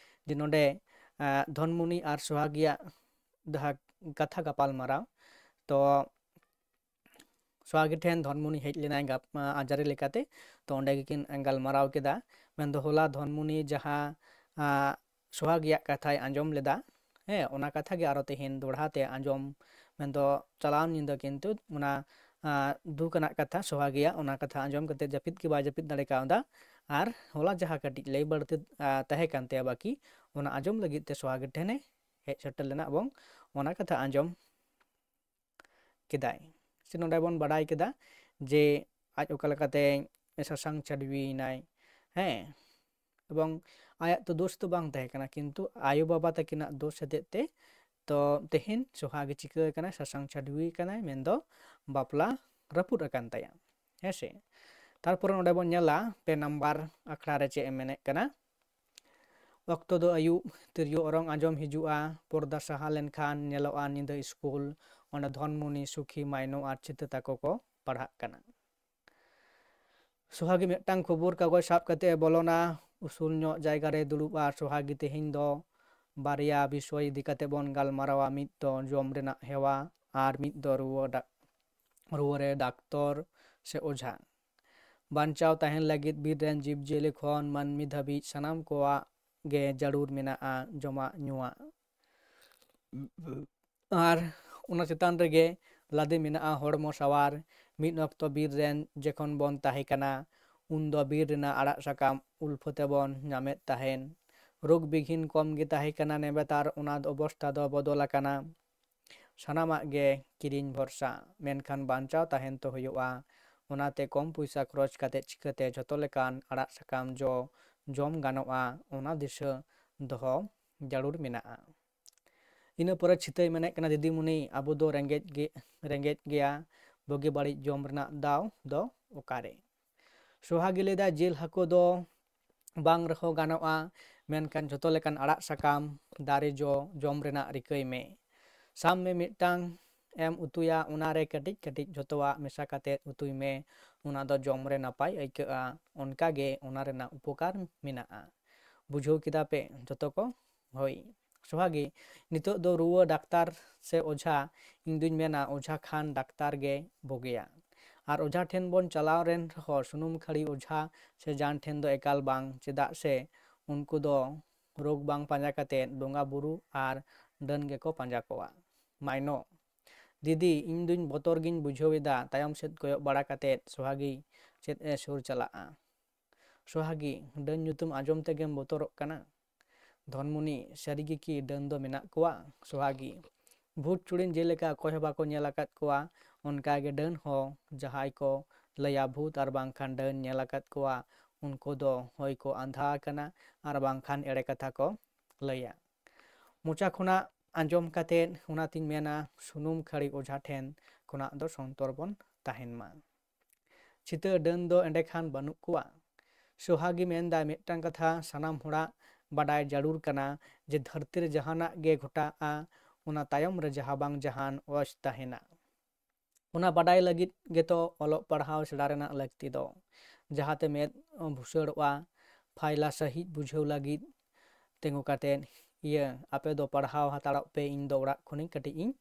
ᱡᱮ ᱱᱚᱰᱮ, ᱟᱸ, ᱫᱷᱚᱱᱢᱩᱱᱤ ᱟᱨ ᱥᱚᱦᱟᱜᱤᱭᱟᱜ ᱡᱟᱦᱟᱸ ᱠᱟᱛᱷᱟ ᱜᱟᱯᱟᱞ ᱢᱟᱨᱟᱣ, ᱛᱚ ᱥᱚᱦᱟᱜᱤ ᱴᱷᱮᱱ ᱫᱷᱚᱱᱢᱩᱱᱤ ᱦᱮᱡ ᱞᱮᱱᱟᱭ ᱜᱟᱯ-, ᱟᱸ, ᱟᱡᱟᱨᱤ ᱞᱮᱠᱟᱛᱮ᱾ ᱛᱚ ᱚᱸᱰᱮ ᱜᱮᱠᱤᱱ ᱜᱟᱞᱢᱟᱨᱟᱣ ᱠᱮᱫᱟ᱾ ᱢᱮᱱᱫᱚ ᱦᱚᱞᱟ ᱫᱷᱚᱱᱢᱩᱱᱤ ᱡᱟᱦᱟᱸ, ᱟᱸ, ᱥᱚᱦᱟᱜᱤᱭᱟᱜ ᱠᱟᱛᱷᱟᱭ ᱟᱸᱡᱚᱢ ᱞᱮᱫᱟ, ᱦᱮᱸ, ᱚᱱᱟ ᱠᱟᱛᱷᱟ ᱜᱮ ᱟᱨᱚ ᱛᱮᱦᱮᱧ ᱫᱚᱦᱲᱟ ᱛᱮ ᱟᱸᱡᱚᱢ, ᱢᱮᱱᱫᱚ ᱪᱟᱞᱟᱣ ᱧᱤᱫᱟᱹ ᱠᱤᱱᱛᱩ ᱚᱱᱟ, ᱟᱸ, ᱫᱩᱠ ᱟᱱᱟᱜ ᱠᱟᱛᱷᱟ ᱥᱚᱦᱟᱜᱤᱭᱟᱜ, ᱚᱱᱟ ᱠᱟᱛᱷᱟ ᱟᱸᱡᱚᱢ ᱠᱟᱛᱮ ᱡᱟᱹᱯᱤᱫ ᱜᱮ ᱵᱟᱭ ᱡᱟᱹᱯᱤᱫ ᱫᱟᱲᱮ ᱠᱟᱣᱫᱟ᱾ ᱟᱨ ᱦᱚᱞᱟ ᱡᱟᱦᱟᱸ ᱠᱟᱹᱴᱤᱡ ᱞᱟᱹᱭ ᱵᱟᱹᱲᱛᱤ, ᱟᱸ, ᱛᱟᱦᱮᱸ ᱠᱟᱱ ᱛᱟᱭᱟ ᱵᱟᱹᱠᱤ, ᱚᱱᱟ ᱟᱸᱡᱚᱢ ᱞᱟᱹᱜᱤᱫ ᱛᱮ ᱥᱚᱦᱟᱜᱤ ᱴᱷᱮᱱᱮ ᱦᱮᱡ ᱥᱮᱴᱮᱨ ᱞᱮᱱᱟ ᱮᱵᱚᱝ ᱚᱱᱟ ᱠᱟᱛᱷᱟ ᱟᱸᱡᱚᱢ ᱠᱮᱫᱟᱭ᱾ ᱥᱮ ᱱᱚᱰᱮ ᱵᱚᱱ ᱵᱟᱰᱟᱭ ᱠᱮᱫᱟ ᱡᱮ ᱟᱡ ᱚᱠᱟ ᱞᱮᱠᱟᱛᱮ ᱥᱟᱥᱟᱝ ᱪᱷᱟᱹᱰᱣᱤᱭᱮᱱᱟᱭ, ᱦᱮᱸ, ᱮᱵᱚᱝ ᱟᱭᱟᱜ ᱛᱚ ᱫᱳᱥ ᱫᱚ ᱵᱟᱝ ᱛᱟᱦᱮᱸ ᱠᱟᱱᱟ, ᱠᱤᱱᱛᱩ ᱟᱭᱳ ᱵᱟᱵᱟ ᱛᱟᱹᱠᱤᱱᱟᱜ ᱫᱳᱥ ᱦᱚᱛᱮᱡ ᱛᱮ ᱛᱚ ᱛᱮᱦᱮᱧ ᱥᱚᱦᱟᱜᱤ ᱪᱤᱠᱟᱹ ᱟᱠᱟᱱᱟᱭ, ᱥᱟᱥᱟᱝ ᱪᱷᱟᱹᱰᱣᱤ ᱟᱠᱟᱱᱟᱭ, ᱢᱮᱱᱫᱚ ᱵᱟᱯᱞᱟ ᱨᱟᱹᱯᱩᱫ ᱟᱠᱟᱱ ᱛᱟᱭᱟ, ᱦᱮᱸ ᱥᱮ᱾ ᱛᱟᱨᱯᱚᱨᱮ ᱱᱚᱰᱮ ᱵᱚᱱ ᱧᱮᱞᱟ ᱯᱮ ᱱᱟᱢᱵᱟᱨ ᱟᱠᱷᱲᱟ ᱨᱮ ᱪᱮᱫ ᱮ ᱢᱮᱱᱮᱫ ᱠᱟᱱᱟ᱾ ᱚᱠᱛᱚ ᱫᱚ ᱟᱹᱭᱩᱵ, ᱛᱤᱨᱭᱳ ᱚᱨᱚᱝ ᱟᱸᱡᱚᱢ ᱦᱤᱡᱩᱜᱼᱟ, ᱯᱚᱨᱫᱟ ᱥᱟᱦᱟ ᱞᱮᱱᱠᱷᱟᱱ ᱧᱮᱞᱚᱜᱼᱟ ᱧᱤᱫᱟᱹ ᱤᱥᱠᱩᱞ, ᱚᱸᱰᱮ ᱫᱷᱚᱱᱢᱩᱱᱤ, ᱥᱩᱠᱷᱤ, ᱢᱟᱭᱱᱚ ᱟᱨ ᱪᱷᱤᱛᱟᱹ ᱛᱟᱠᱚ ᱠᱚ ᱯᱟᱲᱦᱟᱜ ᱠᱟᱱᱟ᱾ ᱥᱚᱦᱟᱜᱤ ᱢᱤᱫᱴᱟᱝ ᱠᱷᱚᱵᱚᱨ ᱠᱟᱜᱚᱡᱽ ᱥᱟᱵ ᱠᱟᱛᱮ ᱮ ᱵᱚᱞᱚᱱᱟ, ᱩᱥᱩᱞ ᱧᱚᱜ ᱡᱟᱭᱜᱟ ᱨᱮ ᱫᱩᱲᱩᱵᱼᱟ᱾ ᱥᱚᱦᱟᱜᱤ, ᱛᱮᱦᱮᱧ ᱫᱚ ᱵᱟᱨᱭᱟ ᱵᱤᱥᱚᱭ ᱤᱫᱤ ᱠᱟᱛᱮ ᱵᱚᱱ ᱜᱟᱞᱢᱟᱨᱟᱣᱟ, ᱢᱤᱫ ᱫᱚ ᱡᱚᱢ ᱨᱮᱱᱟᱜ ᱦᱮᱣᱟ ᱟᱨ ᱢᱤᱫ ᱫᱚ ᱨᱩᱣᱟᱹ ᱰᱟᱠ-, ᱨᱩᱣᱟᱹ ᱨᱮ ᱰᱟᱠᱛᱚᱨ ᱥᱮ ᱚᱡᱷᱟ᱾ ᱵᱟᱧᱪᱟᱣ ᱛᱟᱦᱮᱱ ᱞᱟᱹᱜᱤᱫ ᱵᱤᱨ ᱨᱮᱱ ᱡᱤᱵᱽᱼᱡᱤᱭᱟᱹᱞᱤ ᱠᱷᱚᱱ ᱢᱟᱹᱱᱢᱤ ᱫᱷᱟᱹᱵᱤᱡ ᱥᱟᱱᱟᱢ ᱠᱚᱣᱟᱜ ᱜᱮ ᱡᱟᱹᱨᱩᱲ ᱢᱮᱱᱟᱜᱼᱟ ᱡᱚᱢᱟᱜ ᱧᱩᱣᱟᱜ᱾ ᱟᱨ ᱚᱱᱟ ᱪᱮᱛᱟᱱ ᱨᱮᱜᱮ ᱞᱟᱫᱮ ᱢᱮᱱᱟᱜᱼᱟ ᱦᱚᱲᱢᱚ ᱥᱟᱶᱟᱨ᱾ ᱢᱤᱫ ᱚᱠᱛᱚ ᱵᱤᱨ ᱨᱮᱱ ᱡᱚᱠᱷᱚᱱ ᱵᱚᱱ ᱛᱟᱦᱮᱸ ᱠᱟᱱᱟ, ᱩᱱᱫᱚ ᱵᱤᱨ ᱨᱮᱱᱟᱜ ᱟᱲᱟᱜ ᱥᱟᱠᱟᱢ ᱩᱞᱯᱷᱟᱹ ᱛᱮᱵᱚᱱ ᱧᱟᱢᱮᱫ ᱛᱟᱦᱮᱱ᱾ ᱨᱳᱜᱽ ᱵᱤᱜᱷᱤᱱ ᱠᱚᱢ ᱜᱮ ᱛᱟᱦᱮᱸ ᱠᱟᱱᱟ, ᱱᱮᱵᱮᱛᱟᱨ ᱚᱱᱟ ᱚᱵᱚᱥᱛᱷᱟ ᱫᱚ ᱵᱚᱫᱚᱞ ᱟᱠᱟᱱᱟ᱾ ᱥᱟᱱᱟᱢᱟᱜ ᱜᱮ ᱠᱤᱨᱤᱧ ᱵᱷᱚᱨᱥᱟ, ᱢᱮᱱᱠᱷᱟᱱ ᱵᱟᱧᱪᱟᱣ ᱛᱟᱦᱮᱱ ᱛᱚ ᱦᱩᱭᱩᱜᱼᱟ᱾ ᱚᱱᱟᱛᱮ ᱠᱚᱢ ᱯᱚᱭᱥᱟ ᱠᱷᱚᱨᱚᱪ ᱠᱟᱛᱮ ᱪᱤᱠᱟᱹᱛᱮ ᱡᱷᱚᱛᱚ ᱞᱮᱠᱟᱱ ᱟᱲᱟᱜ ᱥᱟᱠᱟᱢ ᱡᱚ ᱡᱚᱢ ᱜᱟᱱᱚᱜᱼᱟ, ᱚᱱᱟ ᱫᱤᱥᱟᱹ ᱫᱚᱦᱚ ᱡᱟᱹᱨᱩᱲ ᱢᱮᱱᱟᱜᱼᱟ᱾ ᱤᱱᱟᱹ ᱯᱚᱨᱮ ᱪᱷᱤᱛᱟᱹᱭ ᱢᱮᱱᱮᱫ ᱠᱟᱱᱟ, "ᱫᱤᱫᱤᱢᱩᱱᱤ, ᱟᱵᱚ ᱫᱚ ᱨᱮᱸᱜᱮᱡ ᱜᱮ, ᱨᱮᱸᱜᱮᱡ ᱜᱮᱭᱟ, ᱵᱩᱜᱤ ᱵᱟᱹᱲᱤᱡ ᱡᱚᱢ ᱨᱮᱱᱟᱜ ᱫᱟᱣ ᱫᱚ ᱚᱠᱟᱨᱮ?" ᱥᱚᱦᱟᱜᱤ ᱞᱟᱹᱭᱫᱟ, "ᱡᱤᱞ ᱦᱟᱹᱠᱩ ᱫᱚ ᱵᱟᱝ ᱨᱮᱦᱚᱸ ᱜᱟᱱᱚᱜᱼᱟ, ᱢᱮᱱᱠᱷᱟᱱ ᱡᱷᱚᱛᱚ ᱞᱮᱠᱟᱱ ᱟᱲᱟᱜ ᱥᱟᱠᱟᱢ, ᱫᱟᱨᱮ ᱡᱚ ᱡᱚᱢ ᱨᱮᱱᱟᱜ ᱨᱤᱠᱟᱹᱭ ᱢᱮ᱾ ᱥᱟᱵ ᱢᱮ, ᱢᱤᱫᱴᱟᱝ ᱮᱢ ᱩᱛᱩᱭᱟ, ᱚᱱᱟᱨᱮ ᱠᱟᱹᱴᱤᱡ ᱠᱟᱹᱴᱤᱡ ᱡᱷᱚᱛᱚᱣᱟᱜ ᱢᱮᱥᱟ ᱠᱟᱛᱮ ᱩᱛᱩᱭ ᱢᱮ, ᱚᱱᱟ ᱫᱚ ᱡᱚᱢ ᱨᱮ ᱱᱟᱯᱟᱭ ᱟᱹᱭᱠᱟᱹᱜᱼᱟ, ᱚᱱᱠᱟ ᱜᱮ ᱚᱱᱟ ᱨᱮᱱᱟᱜ ᱩᱯᱚᱠᱟᱨ ᱢᱮᱱᱟᱜᱼᱟ᱾ ᱵᱩᱡᱷᱟᱹᱣ ᱠᱮᱫᱟ ᱯᱮ ᱡᱷᱚᱛᱚ ᱠᱚ?" ᱦᱳᱭ᱾ ᱥᱚᱦᱟᱜᱤ, ᱱᱤᱛᱚᱜ ᱫᱚ ᱨᱩᱣᱟᱹ ᱰᱟᱠᱛᱟᱨ ᱥᱮ ᱚᱡᱷᱟ? ᱤᱧ ᱫᱩᱧ ᱢᱮᱱᱟ ᱚᱡᱷᱟ ᱠᱷᱟᱱ ᱰᱟᱠᱛᱟᱨ ᱜᱮ ᱵᱩᱜᱤᱭᱟ᱾ ᱟᱨ ᱚᱡᱷᱟ ᱴᱷᱮᱱ ᱵᱚᱱ ᱪᱟᱞᱟᱣ ᱨᱮᱱ ᱨᱮᱦᱚᱸ ᱥᱩᱱᱩᱢ ᱠᱷᱟᱹᱲᱤ ᱚᱡᱷᱟ ᱥᱮ ᱡᱟᱱ ᱴᱷᱮᱱ ᱫᱚ ᱮᱠᱟᱞ ᱵᱟᱝ, ᱪᱮᱫᱟᱜ ᱥᱮ ᱩᱱᱠᱩ ᱫᱚ ᱨᱳᱜᱽ ᱵᱟᱝ ᱯᱟᱸᱡᱟ ᱠᱟᱛᱮ ᱵᱚᱸᱜᱟ ᱵᱩᱨᱩ ᱟᱨ ᱰᱟᱹᱱ ᱜᱮᱠᱚ ᱯᱟᱸᱡᱟ ᱠᱚᱣᱟ᱾ ᱢᱟᱭᱱᱚ, ᱫᱤᱫᱤ, ᱤᱧ ᱫᱩᱧ ᱵᱚᱛᱚᱨ ᱜᱤᱧ ᱵᱩᱡᱷᱟᱹᱣ ᱮᱫᱟ᱾ ᱛᱟᱭᱚᱢ ᱥᱮᱫ ᱠᱚᱭᱚᱜ ᱵᱟᱲᱟ ᱠᱟᱛᱮ ᱥᱚᱦᱟᱜᱤ ᱪᱮᱫ ᱮ ᱥᱩᱨ ᱪᱟᱞᱟᱜᱼᱟ᱾ ᱥᱚᱦᱟᱜᱤ, ᱰᱟᱹᱱ ᱧᱩᱛᱩᱢ ᱟᱸᱡᱚᱢ ᱛᱮᱜᱮᱢ ᱵᱚᱛᱚᱨᱚᱜ ᱠᱟᱱᱟ? ᱫᱷᱚᱱᱢᱩᱱᱤ, ᱥᱟᱹᱨᱤ ᱜᱮ ᱠᱤ ᱰᱟᱹᱱ ᱫᱚ ᱢᱮᱱᱟᱜ ᱠᱚᱣᱟ? ᱥᱚᱦᱟᱜᱤ, ᱵᱷᱩᱛ ᱪᱩᱲᱤᱱ ᱡᱮᱞᱮᱠᱟ ᱚᱠᱚᱭ ᱦᱚᱸ ᱵᱟᱠᱚ ᱧᱮᱞ ᱟᱠᱟᱫ ᱠᱚᱣᱟ, ᱚᱱᱠᱟ ᱜᱮ ᱰᱟᱹᱱ ᱦᱚᱸ ᱡᱟᱦᱟᱸᱭ ᱠᱚ ᱞᱟᱹᱭᱟ ᱵᱷᱩᱛ ᱟᱨ ᱵᱟᱝᱠᱷᱟᱱ ᱰᱟᱹᱱ ᱧᱮᱞ ᱟᱠᱟᱫ ᱠᱚᱣᱟ, ᱩᱱᱠᱩ ᱫᱚ ᱦᱳᱭ ᱠᱚ ᱟᱸᱫᱷᱟ ᱟᱠᱟᱱᱟ ᱟᱨ ᱵᱟᱝᱠᱷᱟᱱ ᱮᱲᱮ ᱠᱟᱛᱷᱟ ᱠᱚ ᱞᱟᱹᱭᱟ᱾ ᱢᱚᱪᱟ ᱠᱷᱚᱱᱟᱜ ᱟᱸᱡᱚᱢ ᱠᱟᱛᱮᱫ ᱚᱱᱟᱛᱤᱧ ᱢᱮᱱᱟ, ᱥᱩᱱᱩᱢ ᱠᱷᱟᱹᱲᱤ ᱚᱡᱷᱟ ᱴᱷᱮᱱ ᱠᱷᱚᱱᱟᱜ ᱫᱚ ᱥᱚᱱᱛᱚᱨ ᱵᱚᱱ ᱛᱟᱦᱮᱱ ᱢᱟ᱾ ᱪᱷᱤᱛᱟᱹ ᱰᱟᱹᱱ ᱫᱚ ᱮᱸᱰᱮ ᱠᱷᱟᱱ ᱵᱟᱹᱱᱩᱜ ᱠᱚᱣᱟ᱾ ᱥᱚᱦᱟᱜᱤ ᱢᱮᱱᱫᱟᱭ, ᱢᱤᱫᱴᱟᱝ ᱠᱟᱛᱷᱟ ᱥᱟᱱᱟᱢ ᱦᱚᱲᱟᱜ ᱵᱟᱰᱟᱭ ᱡᱟᱹᱨᱩᱲ ᱠᱟᱱᱟ ᱡᱮ ᱫᱷᱟᱹᱨᱛᱤ ᱨᱮ ᱡᱟᱦᱟᱱᱟᱜ ᱜᱮ ᱜᱷᱚᱴᱟᱜᱼᱟ, ᱚᱱᱟ ᱛᱟᱭᱚᱢ ᱨᱮ ᱡᱟᱦᱟᱸ ᱵᱟᱝ ᱡᱟᱦᱟᱱ ᱚᱡᱽ ᱛᱟᱦᱮᱱᱟ᱾ ᱚᱱᱟ ᱵᱟᱰᱟᱭ ᱞᱟᱹᱜᱤᱫ ᱜᱮᱛᱚ ᱚᱞᱚᱜ ᱯᱟᱲᱦᱟᱣ ᱥᱮᱬᱟ ᱨᱮᱱᱟᱜ ᱞᱟᱹᱠᱛᱤ ᱫᱚ, ᱡᱟᱦᱟᱸᱛᱮ ᱢᱮᱫ ᱵᱷᱩᱥᱟᱹᱲᱚᱜᱼᱟ᱾ ᱯᱷᱟᱭᱞᱟ ᱥᱟᱺᱦᱤᱡ ᱵᱩᱡᱷᱟᱹᱣ ᱞᱟᱹᱜᱤᱫ ᱛᱤᱸᱜᱩ ᱠᱟᱛᱮᱫ, "ᱤᱭᱟᱹ, ᱟᱯᱮ ᱫᱚ ᱯᱟᱲᱦᱟᱣ ᱦᱟᱛᱟᱲᱚᱜ ᱯᱮ, ᱤᱧ ᱫᱚ ᱚᱲᱟᱜ ᱠᱷᱚᱱᱤᱧ ᱠᱟᱹᱴᱤᱡ ᱤᱧ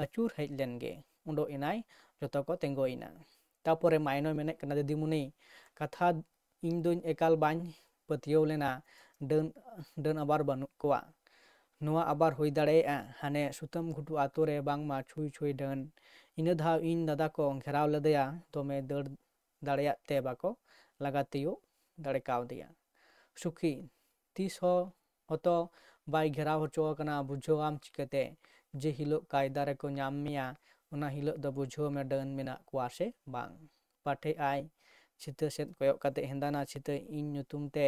ᱟᱹᱪᱩᱨ ᱦᱮᱡ ᱞᱮᱱ ᱜᱮ᱾" ᱩᱰᱩᱠ ᱮᱱᱟᱭ, ᱡᱚᱛᱚ ᱠᱚ ᱛᱤᱸᱜᱩᱭᱮᱱᱟ᱾ ᱛᱟᱯᱚᱨᱮ ᱢᱟᱭᱱᱚᱭ ᱢᱮᱱᱮᱫ ᱠᱟᱱᱟ, "ᱫᱤᱫᱤᱢᱩᱱᱤ, ᱠᱟᱛᱷᱟ ᱤᱧ ᱫᱩᱧ ᱮᱠᱟᱞ ᱵᱟᱹᱧ ᱯᱟᱹᱛᱭᱟᱹᱣ ᱞᱮᱱᱟ ᱰᱟᱹᱱ, ᱰᱟᱹᱱ ᱟᱵᱟᱨ ᱵᱟᱹᱱᱩᱜ ᱠᱚᱣᱟ᱾ ᱱᱚᱣᱟ ᱟᱵᱟᱨ ᱦᱩᱭ ᱫᱟᱲᱮᱭᱟᱜᱼᱟ, ᱦᱟᱱᱮ ᱥᱩᱛᱟᱹᱢ ᱜᱷᱩᱴᱩ ᱟᱛᱳ ᱨᱮ ᱵᱟᱝᱢᱟ ᱪᱷᱩᱭ ᱪᱷᱩᱭ ᱰᱟᱹᱱ᱾ ᱤᱱᱟᱹ ᱫᱷᱟᱣ ᱤᱧ ᱫᱟᱫᱟ ᱠᱚ ᱜᱷᱮᱨᱟᱣ ᱞᱮᱫᱮᱭᱟ, ᱫᱚᱢᱮ ᱫᱟᱹᱲ ᱫᱟᱲᱮᱭᱟᱜ ᱛᱮ ᱵᱟᱠᱚ ᱞᱟᱜᱟ ᱛᱤᱭᱳᱜ ᱫᱟᱲᱮ ᱠᱟᱣᱫᱮᱭᱟ᱾" ᱥᱩᱠᱷᱤ, ᱛᱤᱥ ᱦᱚᱸ ᱦᱚᱛᱚ ᱵᱟᱭ ᱜᱷᱮᱨᱟᱣ ᱦᱚᱪᱚ ᱟᱠᱟᱱᱟ, ᱵᱩᱡᱷᱟᱹᱣᱟᱢ ᱪᱤᱠᱟᱹᱛᱮ? ᱡᱮ ᱦᱤᱞᱳᱜ ᱠᱟᱭᱫᱟ ᱨᱮᱠᱚ ᱧᱟᱢ ᱢᱮᱭᱟ, ᱚᱱᱟ ᱦᱤᱞᱳᱜ ᱫᱚ ᱵᱩᱡᱷᱟᱹᱣ ᱢᱮ ᱰᱟᱹᱱ ᱢᱮᱱᱟᱜ ᱠᱚᱣᱟ ᱥᱮ ᱵᱟᱝ᱾ ᱯᱟᱴᱷᱮ ᱟᱭ ᱪᱷᱤᱛᱟᱹ ᱥᱮᱫ ᱠᱚᱭᱚᱜ ᱠᱟᱛᱮ ᱦᱮᱸᱫᱟᱱᱟ ᱪᱷᱤᱛᱟᱹ, ᱤᱧ ᱧᱩᱛᱩᱢ ᱛᱮ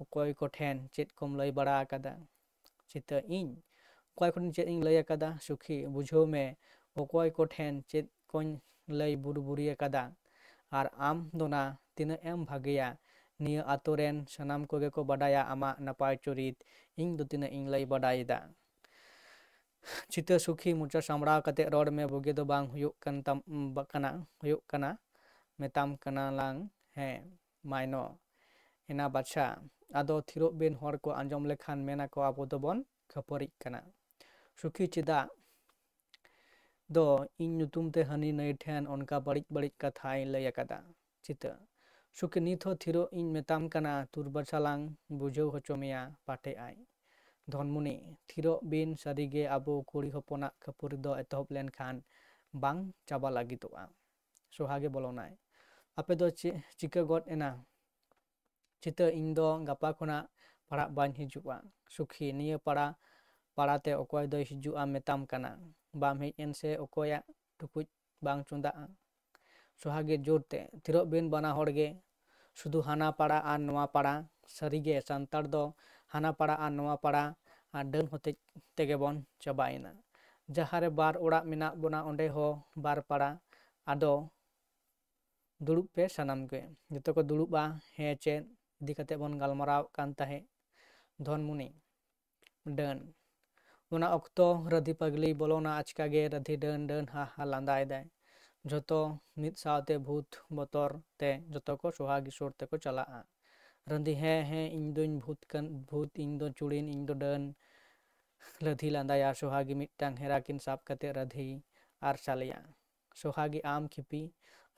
ᱚᱠᱚᱭ ᱠᱚᱴᱷᱮᱱ ᱪᱮᱫ ᱠᱚᱢ ᱞᱟᱹᱭ ᱵᱟᱲᱟ ᱟᱠᱟᱫᱟ? ᱪᱷᱤᱛᱟᱹ, ᱤᱧ ᱚᱠᱚᱭ ᱠᱚᱴᱷᱮᱱ ᱪᱮᱫ ᱤᱧ ᱞᱟᱹᱭ ᱟᱠᱟᱫᱟ? ᱥᱩᱠᱷᱤ, ᱵᱩᱡᱷᱟᱹᱣ ᱢᱮ, ᱚᱠᱚᱭ ᱠᱚᱴᱷᱮᱱ ᱪᱮᱫ ᱠᱚᱧ ᱞᱟᱹᱭ ᱵᱩᱨᱩᱵᱩᱨᱤ ᱟᱠᱟᱫᱟ? ᱟᱨ ᱟᱢ ᱫᱚ ᱱᱟ ᱛᱤᱱᱟᱹᱜ ᱮᱢ ᱵᱷᱟᱜᱮᱭᱟ, ᱱᱤᱭᱟᱹ ᱟᱛᱳ ᱨᱮᱱ ᱥᱟᱱᱟᱢ ᱠᱚᱜᱮ ᱠᱚ ᱵᱟᱰᱟᱭᱟ ᱟᱢᱟᱜ ᱱᱟᱯᱟᱭ ᱪᱚᱨᱤᱛ, ᱤᱧ ᱫᱚ ᱛᱤᱱᱟᱹᱜ ᱤᱧ ᱞᱟᱹᱭ ᱵᱟᱰᱟᱭᱮᱫᱟ᱾ ᱪᱷᱤᱛᱟᱹ, ᱥᱩᱠᱷᱤ, ᱢᱚᱪᱟ ᱥᱟᱢᱵᱲᱟᱣ ᱠᱟᱛᱮ ᱨᱚᱲ ᱢᱮ, ᱵᱩᱜᱤ ᱫᱚ ᱵᱟᱝ ᱦᱩᱭᱩᱜ ᱠᱟᱱ ᱛᱟᱢ, ᱵᱟ-, ᱠᱟᱱᱟ, ᱦᱩᱭᱩᱜ ᱠᱟᱱᱟ, ᱢᱮᱛᱟᱢ ᱠᱟᱱᱟ ᱞᱟᱝ, ᱦᱮᱸ, ᱢᱟᱭᱱᱚ᱾ ᱮᱱᱟ ᱵᱟᱪᱷᱟ, ᱟᱫᱚ ᱛᱷᱤᱨᱚᱜ ᱵᱤᱱ, ᱦᱚᱲ ᱠᱚ ᱟᱸᱡᱚᱢ ᱞᱮᱠᱷᱟᱱ ᱢᱮᱱᱟᱠᱚ ᱟᱵᱚ ᱫᱚᱵᱚᱱ ᱠᱷᱟᱹᱯᱟᱹᱨᱤᱜ ᱠᱟᱱᱟ᱾ ᱥᱩᱠᱷᱤ, ᱪᱮᱫᱟᱜ ᱫᱚ ᱤᱧ ᱧᱩᱛᱩᱢ ᱛᱮ ᱦᱟᱹᱱᱤ ᱱᱟᱹᱭ ᱴᱷᱮᱱ ᱚᱱᱠᱟ ᱵᱟᱹᱲᱤᱡ ᱵᱟᱹᱲᱤᱡ ᱠᱟᱛᱷᱟᱭ ᱞᱟᱹᱭ ᱟᱠᱟᱫᱟ? ᱪᱷᱤᱛᱟᱹ, ᱥᱩᱠᱷᱤ, ᱱᱤᱛ ᱦᱚᱸ ᱛᱷᱤᱨᱚᱜ ᱤᱧ ᱢᱮᱛᱟᱢ ᱠᱟᱱᱟ, ᱛᱩᱨᱵᱟᱪᱷᱟ ᱞᱟᱝ ᱵᱩᱡᱷᱟᱹᱣ ᱦᱚᱪᱚ ᱢᱮᱭᱟ᱾ ᱯᱟᱴᱷᱮ ᱟᱭ, ᱫᱷᱚᱱᱢᱩᱱᱤ, ᱛᱷᱤᱨᱚᱜ ᱵᱤᱱ, ᱥᱟᱹᱨᱤᱜᱮ ᱟᱵᱚ ᱠᱩᱲᱤ ᱦᱚᱯᱚᱱᱟᱜ ᱠᱷᱟᱹᱯᱟᱹᱨᱤ ᱫᱚ ᱮᱛᱚᱦᱚᱵ ᱞᱮᱱᱠᱷᱟᱱ ᱵᱟᱝ ᱪᱟᱵᱟ ᱞᱟᱹᱜᱤᱫᱚᱜᱼᱟ᱾ ᱥᱚᱦᱟᱜᱮ ᱵᱚᱞᱚᱱᱟᱭ, ᱟᱯᱮ ᱫᱚ ᱪᱮᱫ ᱪᱤᱠᱟᱹ ᱜᱚᱫ ᱮᱱᱟ? ᱪᱷᱤᱛᱟᱹ, ᱤᱧ ᱫᱚ ᱜᱟᱯᱟ ᱠᱷᱚᱱᱟᱜ ᱯᱟᱲᱦᱟᱜ ᱵᱟᱹᱧ ᱦᱤᱡᱩᱜᱼᱟ᱾ ᱥᱩᱠᱷᱤ, ᱱᱤᱭᱟᱹ ᱯᱟᱲᱟ, ᱯᱟᱲᱟᱛᱮ ᱚᱠᱚᱭ ᱫᱚᱭ ᱦᱤᱡᱩᱜᱼᱟ ᱢᱮᱛᱟᱢ ᱠᱟᱱᱟ? ᱵᱟᱢ ᱦᱮᱡ ᱮᱱ ᱥᱮ ᱚᱠᱚᱭᱟᱜ ᱴᱩᱠᱩᱡ ᱵᱟᱝ ᱪᱚᱸᱫᱟᱜᱼᱟ? ᱥᱚᱦᱟᱜᱮ ᱡᱳᱨ ᱛᱮ, ᱛᱷᱤᱨᱚᱜ ᱵᱤᱱ ᱵᱟᱱᱟ ᱦᱚᱲ ᱜᱮ, ᱥᱩᱫᱷᱩ ᱦᱟᱱᱟ ᱯᱟᱲᱟ ᱟᱨ ᱱᱚᱣᱟ ᱯᱟᱲᱟ᱾ ᱥᱟᱹᱨᱤᱜᱮ ᱥᱟᱱᱛᱟᱲ ᱫᱚ ᱦᱟᱱᱟ ᱯᱟᱲᱟ ᱟᱨ ᱱᱚᱣᱟ ᱯᱟᱲᱟ ᱟᱨ ᱰᱟᱹᱱ ᱦᱚᱛᱮᱡ ᱛᱮᱜᱮ ᱵᱚᱱ ᱪᱟᱵᱟᱭᱮᱱᱟ᱾ ᱡᱟᱦᱟᱸ ᱨᱮ ᱵᱟᱨ ᱚᱲᱟᱜ ᱢᱮᱱᱟᱜ ᱵᱚᱱᱟ ᱚᱸᱰᱮ ᱦᱚᱸ ᱵᱟᱨ ᱯᱟᱲᱟ᱾ ᱟᱫᱚ ᱫᱩᱲᱩᱵ ᱯᱮ ᱥᱟᱱᱟᱢ ᱜᱮ᱾ ᱡᱚᱛᱚ ᱠᱚ ᱫᱩᱲᱩᱵᱼᱟ᱾ ᱦᱮᱸ ᱪᱮᱫ ᱤᱫᱤ ᱠᱟᱛᱮ ᱵᱚᱱ ᱜᱟᱞᱢᱟᱨᱟᱣ ᱠᱟᱱ ᱛᱟᱦᱮᱸᱫ? ᱫᱷᱚᱱᱢᱩᱱᱤ, ᱰᱟᱹᱱ᱾ ᱚᱱᱟ ᱚᱠᱛᱚ ᱨᱟᱹᱫᱷᱤ ᱯᱟᱜᱽᱞᱤ ᱵᱚᱞᱚᱱᱟ ᱟᱪᱠᱟ ᱜᱮ᱾ ᱨᱟᱹᱫᱷᱤ, ᱰᱟᱹᱱ, ᱰᱟᱹᱱ, ᱦᱟ ᱦᱟ ᱞᱟᱸᱫᱟᱭᱮᱫᱟᱭ᱾ ᱡᱷᱚᱛᱚ ᱢᱤᱫ ᱥᱟᱶᱛᱮ ᱵᱷᱩᱛ ᱵᱚᱛᱚᱨ ᱛᱮ ᱡᱷᱚᱛᱚ ᱠᱚ ᱥᱚᱦᱟᱜᱤ ᱥᱩᱨ ᱛᱮᱠᱚ ᱪᱟᱞᱟᱜᱼᱟ᱾ ᱨᱟᱹᱫᱷᱤ, ᱦᱮᱸ, ᱦᱮᱸ, ᱤᱧ ᱫᱩᱧ ᱵᱷᱩᱛ ᱠᱟᱱ, ᱵᱷᱩᱛ, ᱤᱧ ᱫᱚ ᱪᱩᱲᱤᱱ, ᱤᱧ ᱫᱚ ᱰᱟᱹᱱ᱾ ᱨᱟᱹᱫᱷᱤ ᱞᱟᱸᱫᱟᱭᱟ᱾ ᱥᱚᱦᱟᱜᱤ ᱢᱤᱫᱴᱟᱝ ᱦᱮᱨᱟ ᱠᱤᱱ ᱥᱟᱵ ᱠᱟᱛᱮ ᱨᱟᱹᱫᱷᱤ ᱟᱨ ᱥᱟᱞᱮᱭᱟ᱾ ᱥᱚᱦᱟᱜᱤ, ᱟᱢ ᱠᱷᱤᱯᱤ?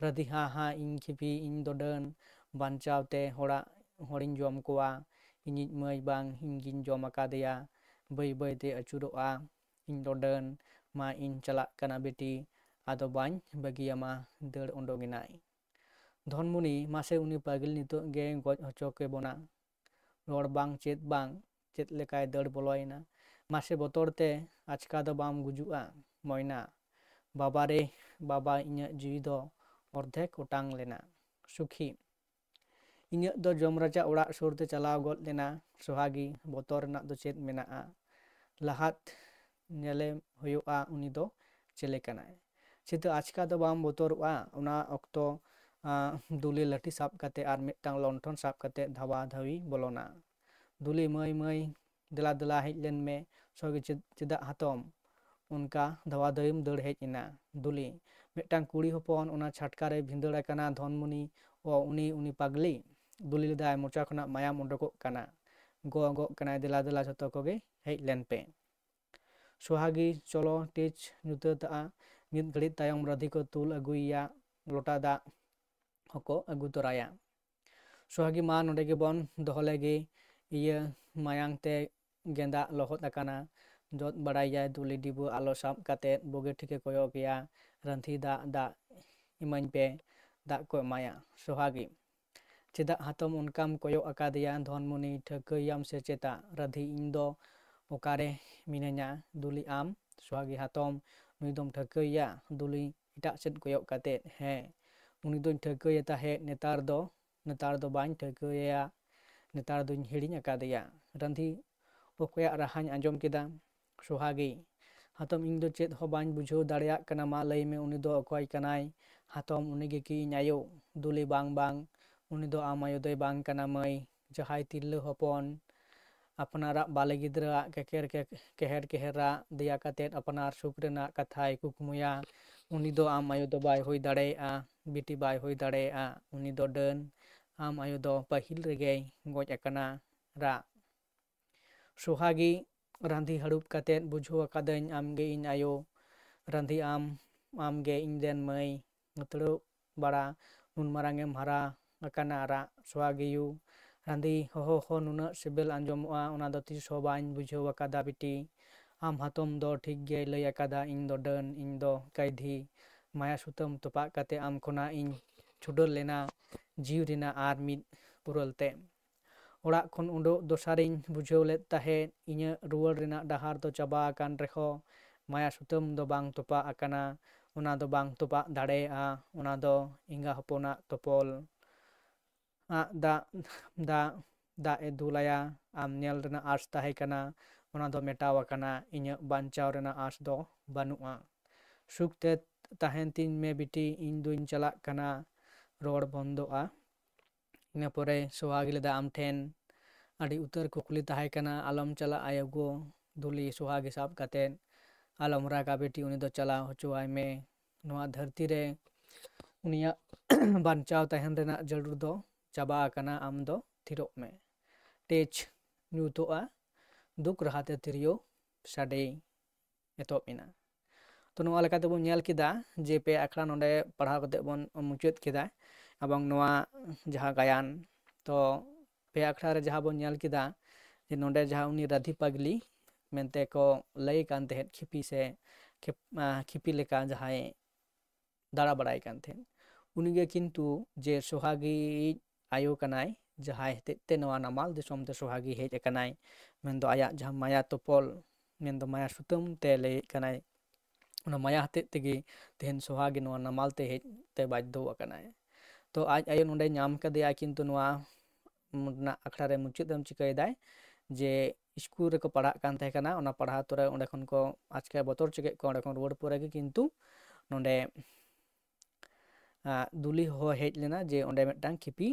ᱨᱟᱹᱫᱷᱤ, ᱦᱟ ᱦᱟ, ᱤᱧ ᱠᱷᱤᱯᱤ, ᱤᱧ ᱫᱚ ᱰᱟᱹᱱ᱾ ᱵᱟᱧᱪᱟᱣ ᱛᱮ ᱦᱚᱲᱟᱜ, ᱦᱚᱲᱤᱧ ᱡᱚᱢ ᱠᱚᱣᱟ᱾ ᱤᱧᱤᱡ ᱢᱟᱹᱭ ᱵᱟᱝ ᱤᱧ ᱜᱤᱧ ᱡᱚᱢ ᱟᱠᱟᱫᱮᱭᱟ᱾ ᱵᱟᱹᱭ ᱵᱟᱹᱭ ᱛᱮ ᱟᱹᱪᱩᱨᱚᱜᱼᱟ᱾ ᱤᱧ ᱫᱚ ᱰᱟᱹᱱ᱾ ᱢᱟ ᱤᱧ ᱪᱟᱞᱟᱜ ᱠᱟᱱᱟ ᱵᱤᱴᱤ, ᱟᱫᱚ ᱵᱟᱹᱧ ᱵᱟᱹᱜᱤᱭᱟᱢᱟ᱾ ᱫᱟᱹᱲ ᱩᱰᱩᱠᱮᱱᱟᱭ᱾ ᱫᱷᱚᱱᱢᱩᱱᱤ, ᱢᱟᱥᱮ ᱩᱱᱤ ᱯᱟᱹᱜᱤᱞ ᱱᱤᱛᱚᱜ ᱜᱮ ᱜᱚᱡ ᱦᱚᱪᱚ ᱠᱮᱵᱚᱱᱟ᱾ ᱨᱚᱲ ᱵᱟᱝ ᱪᱮᱫ ᱵᱟᱝ, ᱪᱮᱫ ᱞᱮᱠᱟᱭ ᱫᱟᱹᱲ ᱵᱚᱞᱚᱭᱮᱱᱟ᱾ ᱢᱟᱥᱮ ᱵᱚᱛᱚᱨ ᱛᱮ ᱟᱪᱠᱟ ᱫᱚ ᱵᱟᱢ ᱜᱩᱡᱩᱜᱼᱟ ᱢᱚᱭᱱᱟ᱾ ᱵᱟᱵᱟ ᱨᱮ ᱵᱟᱵᱟ, ᱤᱧᱟᱹᱜ ᱡᱤᱣᱤ ᱫᱚ ᱚᱨᱫᱷᱮᱠ ᱚᱴᱟᱝ ᱞᱮᱱᱟ᱾ ᱥᱩᱠᱷᱤ, ᱤᱧᱟᱹᱜ ᱫᱚ ᱡᱚᱢ ᱨᱟᱡᱟ ᱚᱲᱟᱜ ᱥᱩᱨ ᱛᱮ ᱪᱟᱞᱟᱣ ᱜᱚᱫ ᱞᱮᱱᱟ᱾ ᱥᱚᱦᱟᱜᱤ, ᱵᱚᱛᱚᱨ ᱨᱮᱱᱟᱜ ᱫᱚ ᱪᱮᱫ ᱢᱮᱱᱟᱜᱼᱟ? ᱞᱟᱦᱟᱛ ᱧᱮᱞᱮ ᱦᱩᱭᱩᱜᱼᱟ ᱩᱱᱤ ᱫᱚ ᱪᱮᱞᱮ ᱠᱟᱱᱟᱭ᱾ ᱪᱤᱛᱟᱹ ᱟᱪᱠᱟ ᱫᱚ ᱵᱟᱢ ᱵᱚᱛᱚᱨᱚᱜᱼᱟ᱾ ᱚᱱᱟ ᱚᱠᱛᱚ ᱟᱸ, ᱫᱩᱞᱤ ᱞᱟᱹᱴᱷᱤ ᱥᱟᱵ ᱠᱟᱛᱮ ᱟᱨ ᱢᱤᱫᱴᱟᱝ ᱞᱚᱱᱴᱷᱚᱱ ᱥᱟᱵ ᱠᱟᱛᱮ ᱫᱷᱟᱣᱟ ᱫᱷᱟᱣᱤ ᱵᱚᱞᱚᱱᱟ᱾ ᱫᱩᱞᱤ, ᱢᱟᱹᱭ, ᱢᱟᱹᱭ, ᱫᱮᱞᱟ ᱫᱮᱞᱟ ᱦᱮᱡ ᱞᱮᱱ ᱢᱮ᱾ ᱥᱚᱦᱟᱜᱤ, ᱪᱮᱫ-, ᱪᱮᱫᱟᱜ ᱦᱟᱛᱚᱢ? ᱚᱱᱠᱟ ᱫᱷᱟᱣᱟ ᱫᱷᱟᱣᱤᱢ ᱫᱟᱹᱲ ᱦᱮᱡ ᱮᱱᱟ? ᱫᱩᱞᱤ, ᱢᱤᱫᱴᱟᱝ ᱠᱩᱲᱤ ᱦᱚᱯᱚᱱ ᱚᱱᱟ ᱪᱷᱟᱴᱠᱟ ᱨᱮ ᱵᱷᱤᱸᱫᱟᱹᱲ ᱟᱠᱟᱱᱟ᱾ ᱫᱷᱚᱱᱢᱩᱱᱤ, ᱚ, ᱩᱱᱤ, ᱩᱱᱤ ᱯᱟᱜᱽᱞᱤ? ᱫᱩᱞᱤ ᱞᱮᱫᱟᱭ, ᱢᱚᱪᱟ ᱠᱷᱚᱱᱟᱜ ᱢᱟᱭᱟᱢ ᱩᱰᱩᱠᱚᱜ ᱠᱟᱱᱟ᱾ ᱜᱚ-ᱜᱚᱜ ᱠᱟᱱᱟᱭ, ᱫᱮᱞᱟ ᱫᱮᱞᱟ ᱡᱷᱚᱛᱚ ᱠᱚᱜᱮ ᱦᱮᱡ ᱞᱮᱱ ᱯᱮ᱾ ᱥᱚᱦᱟᱜᱤ, ᱪᱚᱞᱚ ᱴᱤᱪ ᱧᱩᱛᱟᱹᱛᱟᱜᱼᱟ᱾ ᱢᱤᱫ ᱜᱷᱟᱹᱲᱤᱡ ᱛᱟᱭᱚᱢ ᱨᱟᱹᱫᱷᱤ ᱠᱚ ᱛᱩᱞ ᱟᱹᱜᱩᱭᱮᱭᱟ, ᱞᱚᱴᱟ ᱫᱟᱜ ᱦᱚᱸᱠᱚ ᱟᱹᱜᱩ ᱛᱚᱨᱟᱭᱟ᱾ ᱥᱚᱦᱟᱜᱤ, ᱢᱟ ᱱᱚᱰᱮ ᱜᱮᱵᱚᱱ ᱫᱚᱦᱚ ᱞᱮᱜᱮ, ᱤᱭᱟᱹ ᱢᱟᱭᱟᱝ ᱛᱮ ᱜᱮᱸᱫᱟᱜ ᱞᱚᱦᱚᱫ ᱟᱠᱟᱱᱟ, ᱡᱚᱫ ᱵᱟᱲᱟᱭᱟᱭ᱾ ᱫᱩᱞᱤ ᱰᱤᱵᱟᱹ ᱟᱞᱚ ᱥᱟᱵ ᱠᱟᱛᱮ ᱵᱩᱜᱤ ᱴᱷᱤᱠᱮ ᱠᱚᱭᱚᱜ ᱮᱭᱟ᱾ ᱨᱟᱹᱫᱷᱤ, ᱫᱟᱜ, ᱫᱟᱜ ᱤᱢᱟᱹᱧ ᱯᱮ, ᱫᱟᱜ ᱠᱚ ᱮᱢᱟᱭᱟ᱾ ᱥᱚᱦᱟᱜᱤ, ᱪᱮᱫᱟᱜ ᱦᱟᱛᱚᱢ ᱚᱱᱠᱟᱢ ᱠᱚᱭᱚᱜ ᱟᱠᱟᱫᱮᱭᱟ? ᱫᱷᱚᱱᱢᱩᱱᱤ, ᱴᱷᱟᱹᱣᱠᱟᱹᱭᱟᱢ ᱥᱮ ᱪᱮᱛᱟ? ᱨᱟᱹᱫᱷᱤ, ᱤᱧ ᱫᱚ ᱚᱠᱟᱨᱮ ᱢᱤᱱᱟᱹᱧᱟ? ᱫᱩᱞᱤ, ᱟᱢ? ᱥᱚᱦᱟᱜᱤ, ᱦᱟᱛᱚᱢ ᱱᱩᱭ ᱫᱚᱢ ᱴᱷᱟᱹᱣᱠᱟᱹᱭᱮᱭᱟ? ᱫᱩᱞᱤ, ᱮᱴᱟᱜ ᱥᱮᱫ ᱠᱚᱭᱚᱜ ᱠᱟᱛᱮ, ᱦᱮᱸ, ᱩᱱᱤ ᱫᱚᱧ ᱴᱷᱟᱹᱣᱠᱟᱹᱭᱮ ᱛᱟᱦᱮᱸᱫ, ᱱᱮᱛᱟᱨ ᱫᱚ, ᱱᱮᱛᱟᱨ ᱫᱚ ᱵᱟᱹᱧ ᱴᱷᱟᱹᱣᱠᱟᱹᱭᱮᱭᱟ, ᱱᱮᱛᱟᱨ ᱫᱚᱧ ᱦᱤᱲᱤᱧ ᱟᱠᱟᱫᱮᱭᱟ᱾ ᱨᱟᱹᱫᱷᱤ, ᱚᱠᱚᱭᱟᱜ ᱨᱟᱦᱟᱧ ᱟᱸᱡᱚᱢ ᱠᱮᱫᱟ? ᱥᱚᱦᱟᱜᱤ, ᱦᱟᱛᱚᱢ, ᱤᱧ ᱫᱚ ᱪᱮᱫ ᱦᱚᱸ ᱵᱟᱹᱧ ᱵᱩᱡᱷᱟᱹᱣ ᱫᱟᱲᱮᱭᱟᱜ ᱠᱟᱱᱟ, ᱢᱟ ᱞᱟᱹᱭ ᱢᱮ, ᱩᱱᱤ ᱫᱚ ᱚᱠᱚᱭ ᱠᱟᱱᱟᱭ? ᱦᱟᱛᱚᱢ, ᱩᱱᱤ ᱜᱮ ᱠᱤ ᱤᱧ ᱟᱭᱳ? ᱫᱩᱞᱤ, ᱵᱟᱝ, ᱵᱟᱝ, ᱩᱱᱤ ᱫᱚ ᱟᱢ ᱟᱭᱳ ᱫᱚᱭ ᱵᱟᱝ ᱠᱟᱱᱟ ᱢᱟᱹᱭ᱾ ᱡᱟᱦᱟᱸᱭ ᱛᱤᱨᱞᱟᱹ ᱦᱚᱯᱚᱱ ᱟᱯᱱᱟᱨᱟᱜ ᱵᱟᱞᱮ ᱜᱤᱫᱽᱨᱟᱹᱣᱟᱜ ᱠᱮᱠᱮᱨ ᱠᱮ-, ᱠᱮᱦᱮᱨ ᱠᱮᱦᱮᱨᱟᱜ ᱫᱮᱭᱟ ᱠᱟᱛᱮᱫ ᱟᱯᱱᱟᱨ ᱥᱩᱠ ᱨᱮᱱᱟᱜ ᱠᱟᱛᱷᱟᱭ ᱠᱩᱠᱢᱩᱭᱟ, ᱩᱱᱤ ᱫᱚ ᱟᱢ ᱟᱭᱳ ᱫᱚ ᱵᱟᱭ ᱦᱩᱭ ᱫᱟᱲᱮᱭᱟᱜᱼᱟ, ᱵᱤᱴᱤ ᱵᱟᱭ ᱦᱩᱭ ᱫᱟᱲᱮᱭᱟᱜᱼᱟ, ᱩᱱᱤ ᱫᱚ ᱰᱟᱹᱱ᱾ ᱟᱢ ᱟᱭᱳ ᱫᱚ ᱯᱟᱹᱦᱤᱞ ᱨᱮᱜᱮᱭ ᱜᱚᱡ ᱟᱠᱟᱱᱟ᱾ ᱨᱟᱜ᱾ ᱥᱚᱦᱟᱜᱤ, ᱨᱟᱹᱫᱷᱤ ᱦᱟᱹᱲᱩᱵ ᱠᱟᱛᱮᱫ, ᱵᱩᱡᱷᱟᱹᱣ ᱟᱠᱟᱫᱟᱹᱧ ᱟᱢᱜᱮ ᱤᱧ ᱟᱭᱳ᱾ ᱨᱟᱹᱫᱷᱤ, ᱟᱢ, ᱟᱢᱜᱮ ᱤᱧ ᱨᱮᱱ ᱢᱟᱹᱭ᱾ ᱦᱟᱹᱛᱲᱟᱹᱣ ᱵᱟᱲᱟ, ᱱᱩᱱ ᱢᱟᱨᱟᱝ ᱮᱢ ᱦᱟᱨᱟ ᱟᱠᱟᱱᱟ᱾ ᱨᱟᱜ᱾ ᱥᱚᱦᱟᱜᱤᱭᱩ, ᱨᱟᱹᱫᱷᱤ, ᱦᱚᱦᱚ ᱦᱚᱸ ᱱᱩᱱᱟᱹᱜ ᱥᱤᱵᱤᱞ ᱟᱸᱡᱚᱢᱚᱜᱼᱟ, ᱚᱱᱟ ᱫᱚ ᱛᱤᱥ ᱦᱚᱸ ᱵᱟᱹᱧ ᱵᱩᱡᱷᱟᱹᱣ ᱟᱠᱟᱫᱟ ᱵᱤᱴᱤ᱾ ᱟᱢ ᱦᱟᱛᱚᱢ ᱫᱚ ᱴᱷᱤᱠ ᱜᱮᱭ ᱞᱟᱹᱭ ᱟᱠᱟᱫᱟ, ᱤᱧ ᱫᱚ ᱰᱟᱹᱱ, ᱤᱧ ᱫᱚ ᱠᱟᱹᱭᱫᱷᱤ᱾ ᱢᱟᱭᱟ ᱥᱩᱛᱟᱹᱢ ᱛᱚᱯᱟᱜ ᱠᱟᱛᱮ ᱟᱢ ᱠᱷᱚᱱᱟᱜ ᱤᱧ ᱪᱷᱩᱰᱟᱹᱨ ᱞᱮᱱᱟ ᱡᱤᱣᱤ ᱨᱮᱱᱟᱜ ᱟᱨ ᱢᱤᱫ ᱩᱨᱟᱹᱞ ᱛᱮ᱾ ᱚᱲᱟᱜ ᱠᱷᱚᱱ ᱩᱰᱩᱠ ᱫᱚᱥᱟᱨᱤᱧ ᱵᱩᱡᱷᱟᱹᱣ ᱞᱮᱫ ᱛᱟᱦᱮᱸᱫ, ᱤᱧᱟᱹᱜ ᱨᱩᱣᱟᱹᱲ ᱨᱮᱱᱟᱜ ᱰᱟᱦᱟᱨ ᱫᱚ ᱪᱟᱵᱟ ᱟᱠᱟᱱ ᱨᱮᱦᱚᱸ, ᱢᱟᱭᱟ ᱥᱩᱛᱟᱹᱢ ᱫᱚ ᱵᱟᱝ ᱛᱚᱯᱟᱜ ᱟᱠᱟᱱᱟ, ᱚᱱᱟ ᱫᱚ ᱵᱟᱝ ᱛᱚᱯᱟᱜ ᱫᱟᱲᱮᱭᱟᱜᱼᱟ, ᱚᱱᱟ ᱫᱚ ᱮᱸᱜᱟ ᱦᱚᱯᱚᱱᱟᱜ ᱛᱚᱯᱚᱞ᱾ ᱟᱜ ᱫᱟᱜ, ᱫᱟᱜ, ᱫᱟᱜ ᱮ ᱫᱩᱞᱟᱭᱟ, ᱟᱢ ᱧᱮᱞ ᱨᱮᱱᱟᱜ ᱟᱸᱥ ᱛᱟᱦᱮᱸ ᱠᱟᱱᱟ, ᱚᱱᱟ ᱫᱚ ᱢᱮᱴᱟᱣ ᱟᱠᱟᱱᱟ, ᱤᱧᱟᱹᱜ ᱵᱟᱧᱪᱟᱣ ᱨᱮᱱᱟᱜ ᱟᱸᱥ ᱫᱚ ᱵᱟᱹᱱᱩᱜᱼᱟ᱾ ᱥᱩᱠ ᱛᱮ ᱛᱟᱦᱮᱱ ᱛᱤᱧ ᱢᱮ ᱵᱤᱴᱤ, ᱤᱧ ᱫᱩᱧ ᱪᱟᱞᱟᱜ ᱠᱟᱱᱟ᱾ ᱨᱚᱲ ᱵᱚᱱᱫᱚᱜᱼᱟ᱾ ᱤᱱᱟᱹ ᱯᱚᱨᱮ ᱥᱚᱦᱟᱜᱤ ᱞᱮᱫᱟ ᱟᱢ ᱴᱷᱮᱱ᱾ ᱟᱹᱰᱤ ᱩᱛᱟᱹᱨ ᱠᱩᱠᱞᱤ ᱛᱟᱦᱮᱸ ᱠᱟᱱᱟ, ᱟᱞᱚᱢ ᱪᱟᱞᱟᱜᱼᱟ ᱟᱭᱳ ᱜᱳ᱾ ᱫᱩᱞᱤ ᱥᱚᱦᱟᱜᱤ ᱥᱟᱵ ᱠᱟᱛᱮᱫ, ᱟᱞᱚᱢ ᱨᱟᱜᱟ ᱵᱤᱴᱤ, ᱩᱱᱤ ᱫᱚ ᱪᱟᱞᱟᱣ ᱦᱚᱪᱚᱣᱟᱭ ᱢᱮ᱾ ᱱᱚᱣᱟ ᱫᱷᱟᱹᱨᱛᱤ ᱨᱮ ᱩᱱᱤᱭᱟᱜ ᱵᱟᱧᱪᱟᱣ ᱛᱟᱦᱮᱱ ᱨᱮᱱᱟᱜ ᱡᱟᱹᱨᱩᱲ ᱫᱚ ᱪᱟᱵᱟ ᱟᱠᱟᱱᱟ, ᱟᱢ ᱫᱚ ᱛᱷᱤᱨᱚᱜ ᱢᱮ᱾ ᱴᱮᱪ ᱧᱩᱛᱚᱜᱼᱟ, ᱫᱩᱠ ᱨᱟᱦᱟᱛᱮ ᱛᱤᱨᱭᱳ ᱥᱟᱰᱮ ᱮᱛᱚᱦᱚᱵ ᱮᱱᱟ᱾ ᱛᱚ, ᱱᱚᱣᱟ ᱞᱮᱠᱟ ᱛᱮᱵᱚᱱ ᱧᱮᱞ ᱠᱮᱫᱟ ᱡᱮ ᱯᱮ ᱟᱠᱷᱲᱟ ᱱᱚᱰᱮ ᱯᱟᱲᱦᱟᱣ ᱠᱟᱛᱮ ᱵᱚᱱ ᱢᱩᱪᱟᱹᱫ ᱠᱮᱫᱟ, ᱮᱵᱚᱝ ᱱᱚᱣᱟ ᱡᱟᱦᱟᱸ ᱜᱟᱭᱟᱱ, ᱛᱚ ᱯᱮ ᱟᱠᱷᱲᱟ ᱨᱮ ᱡᱟᱦᱟᱸ ᱵᱚᱱ ᱧᱮᱞ ᱠᱮᱫᱟ ᱡᱮ ᱱᱚᱰᱮ ᱡᱟᱦᱟᱸ ᱩᱱᱤ ᱨᱟᱹᱫᱷᱤ ᱯᱟᱜᱽᱞᱤ ᱢᱮᱱᱛᱮ ᱠᱚ ᱞᱟᱹᱭ ᱠᱟᱱ ᱛᱟᱦᱮᱸᱫ, ᱠᱷᱤᱯᱤ ᱥᱮ ᱠᱷᱤᱯ-, ᱟᱸ, ᱠᱷᱤᱯᱤ ᱞᱮᱠᱟ ᱡᱟᱦᱟᱸᱭ ᱫᱟᱬᱟ ᱵᱟᱲᱟᱭ ᱠᱟᱱ ᱛᱟᱦᱮᱸᱫ, ᱩᱱᱤᱜᱮ ᱠᱤᱱᱛᱩ ᱡᱮ ᱥᱚᱦᱟᱜᱤ ᱟᱭᱳ ᱠᱟᱱᱟᱭ, ᱡᱟᱦᱟᱸᱭ ᱦᱚᱛᱮᱡ ᱛᱮ ᱱᱚᱣᱟ ᱱᱟᱢᱟᱞ ᱫᱤᱥᱚᱢ ᱛᱮ ᱥᱚᱦᱟᱜᱤ ᱦᱮᱡ ᱟᱠᱟᱱᱟᱭ, ᱢᱮᱱᱫᱚ ᱟᱭᱟᱜ ᱡᱟᱦᱟᱸ ᱢᱟᱭᱟ ᱛᱚᱯᱚᱞ, ᱢᱮᱱᱫᱚ ᱢᱟᱭᱟ ᱥᱩᱛᱟᱹᱢ ᱛᱮ ᱞᱟᱹᱭᱮᱫ ᱠᱟᱱᱟᱭ, ᱚᱱᱟ ᱢᱟᱭᱟ ᱦᱚᱛᱮᱡ ᱛᱮᱜᱮ ᱛᱮᱦᱮᱧ ᱥᱚᱦᱟᱜᱤ ᱱᱚᱣᱟ ᱱᱟᱢᱟᱞ ᱛᱮ ᱦᱮᱡ ᱛᱮ ᱵᱟᱫᱽᱫᱷᱚ ᱟᱠᱟᱱᱟᱭ᱾ ᱛᱚ ᱟᱡ ᱟᱭᱳ ᱱᱚᱰᱮ ᱧᱟᱢ ᱠᱟᱫᱮᱭᱟ, ᱠᱤᱱᱛᱩ ᱱᱚᱣᱟ ᱨᱮᱱᱟᱜ ᱟᱠᱷᱲᱟ ᱨᱮ ᱢᱩᱪᱟᱹᱫ ᱮᱢ ᱪᱤᱠᱟᱹᱭᱮᱫᱟᱭ ᱡᱮ ᱥᱠᱩᱞ ᱨᱮᱠᱚ ᱯᱟᱲᱦᱟᱜ ᱠᱟᱱ ᱛᱟᱦᱮᱸ ᱠᱟᱱᱟ, ᱚᱱᱟ ᱯᱟᱲᱦᱟᱣ ᱛᱚᱨᱟ ᱚᱸᱰᱮ ᱠᱷᱚᱱ ᱠᱚ ᱟᱪᱠᱟ ᱵᱚᱛᱚᱨ ᱦᱚᱪᱚ ᱠᱮᱫ ᱠᱚᱣᱟ, ᱚᱸᱰᱮ ᱠᱷᱚᱱ ᱨᱩᱣᱟᱹᱲ ᱯᱚᱨᱮ ᱜᱮ ᱠᱤᱱᱛᱩ ᱱᱚᱰᱮ, ᱟᱸ, ᱫᱩᱞᱤ ᱦᱚᱦᱚ ᱦᱮᱡ ᱞᱮᱱᱟ ᱡᱮ ᱚᱸᱰᱮ ᱢᱤᱫᱴᱟᱝ ᱠᱷᱤᱯᱤ,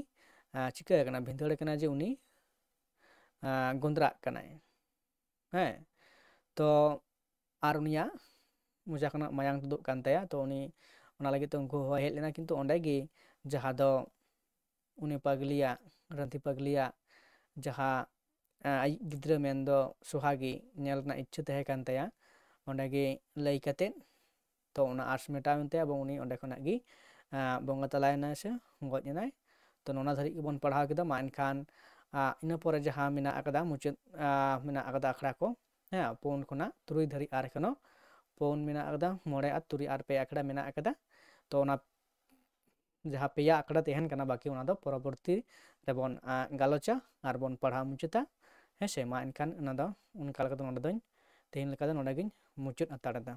ᱟᱸ, ᱪᱤᱠᱟᱹ ᱟᱠᱟᱱᱟ, ᱵᱷᱤᱸᱫᱟᱹᱲ ᱟᱠᱟᱱᱟ, ᱡᱮ ᱩᱱᱤ, ᱟᱸ, ᱜᱚᱸᱫᱽᱨᱟᱜ ᱠᱟᱱᱟᱭ᱾ ᱦᱮᱸ, ᱛᱚ ᱟᱨ ᱩᱱᱤᱭᱟᱜ ᱢᱚᱪᱟ ᱠᱷᱚᱱᱟᱜ ᱢᱟᱭᱟᱝ ᱛᱩᱫᱩᱜ ᱠᱟᱱ ᱛᱟᱭᱟ, ᱛᱚ ᱩᱱᱤ ᱚᱱᱟ ᱞᱟᱹᱜᱤᱫ ᱛᱮ ᱩᱱᱠᱩ ᱦᱚᱦᱚ ᱦᱮᱡ ᱞᱮᱱᱟ, ᱠᱤᱱᱛᱩ ᱚᱸᱰᱮ ᱜᱮ ᱡᱟᱦᱟᱸ ᱫᱚ ᱩᱱᱤ ᱯᱟᱜᱽᱞᱤᱭᱟᱜ, ᱨᱟᱹᱫᱷᱤ ᱯᱟᱜᱽᱞᱤᱭᱟᱜ ᱡᱟᱦᱟᱸ, ᱟᱸ, ᱟᱡᱤᱡ ᱜᱤᱫᱽᱨᱟᱹ ᱢᱮᱱᱫᱚ ᱥᱚᱦᱟᱜᱤ ᱧᱮᱞ ᱨᱮᱱᱟᱜ ᱤᱪᱪᱷᱟᱹ ᱛᱟᱦᱮᱸ ᱠᱟᱱ ᱛᱟᱭᱟ, ᱚᱸᱰᱮ ᱜᱮ ᱞᱟᱹᱭ ᱠᱟᱛᱮᱫ, ᱛᱚ ᱚᱱᱟ ᱟᱸᱥ ᱢᱮᱴᱟᱣ ᱮᱱ ᱛᱟᱭᱟ ᱮᱵᱚᱝ ᱩᱱᱤ ᱚᱸᱰᱮ ᱠᱷᱚᱱᱟᱜ ᱜᱮ, ᱟᱸ, ᱵᱚᱸᱜᱟ ᱛᱟᱞᱟᱭᱮᱱᱟᱭ ᱥᱮ ᱜᱚᱡ ᱮᱱᱟᱭ᱾ ᱛᱚ ᱱᱚᱣᱟ ᱫᱷᱟᱹᱨᱤᱡ ᱜᱮᱵᱚᱱ ᱯᱟᱲᱦᱟᱣ ᱠᱮᱫᱟ᱾ ᱢᱟ ᱮᱱᱠᱷᱟᱱ, ᱟᱸ, ᱤᱱᱟᱹ ᱯᱚᱨᱮ ᱡᱟᱦᱟᱸ ᱢᱮᱱᱟᱜ ᱟᱠᱟᱫᱟ, ᱢᱩᱪᱟᱹᱫ, ᱟᱸ, ᱢᱮᱱᱟᱜ ᱟᱠᱟᱫᱟ ᱟᱠᱷᱲᱟ ᱠᱚ, ᱦᱮᱸ, ᱯᱩᱱ ᱠᱷᱚᱱᱟᱜ ᱛᱩᱨᱩᱭ ᱫᱷᱟᱹᱨᱤᱡ ᱟᱨ ᱮᱠᱷᱚᱱᱳ ᱯᱩᱱ ᱢᱮᱱᱟᱜ ᱟᱠᱟᱫᱟ, ᱢᱚᱬᱮ ᱟᱨ ᱛᱩᱨᱩᱭ ᱟᱨ ᱯᱮ ᱟᱠᱷᱲᱟ ᱢᱮᱱᱟᱜ ᱟᱠᱟᱫᱟ᱾ ᱛᱚ ᱚᱱᱟ ᱡᱟᱦᱟᱸ ᱯᱮᱭᱟ ᱟᱠᱷᱲᱟ ᱛᱟᱦᱮᱱ ᱠᱟᱱᱟ ᱵᱟᱹᱠᱤ, ᱚᱱᱟ ᱫᱚ ᱯᱚᱨᱚᱵᱚᱨᱛᱤ ᱨᱮᱵᱚᱱ ᱜᱟᱞᱚᱪᱟ ᱟᱨ ᱵᱚᱱ ᱯᱟᱲᱦᱟᱣ ᱢᱩᱪᱟᱹᱫᱟ᱾ ᱦᱮᱸ ᱥᱮ, ᱢᱟ ᱮᱱᱠᱷᱟᱱ ᱚᱱᱟ ᱫᱚ ᱚᱱᱠᱟ ᱞᱮᱠᱟᱛᱮ ᱱᱚᱰᱮ ᱫᱚᱧ ᱛᱮᱦᱮᱧ ᱞᱮᱠᱟ ᱫᱚ ᱱᱚᱰᱮ ᱜᱤᱧ ᱢᱩᱪᱟᱹᱫ ᱦᱟᱛᱟᱲ ᱮᱫᱟ᱾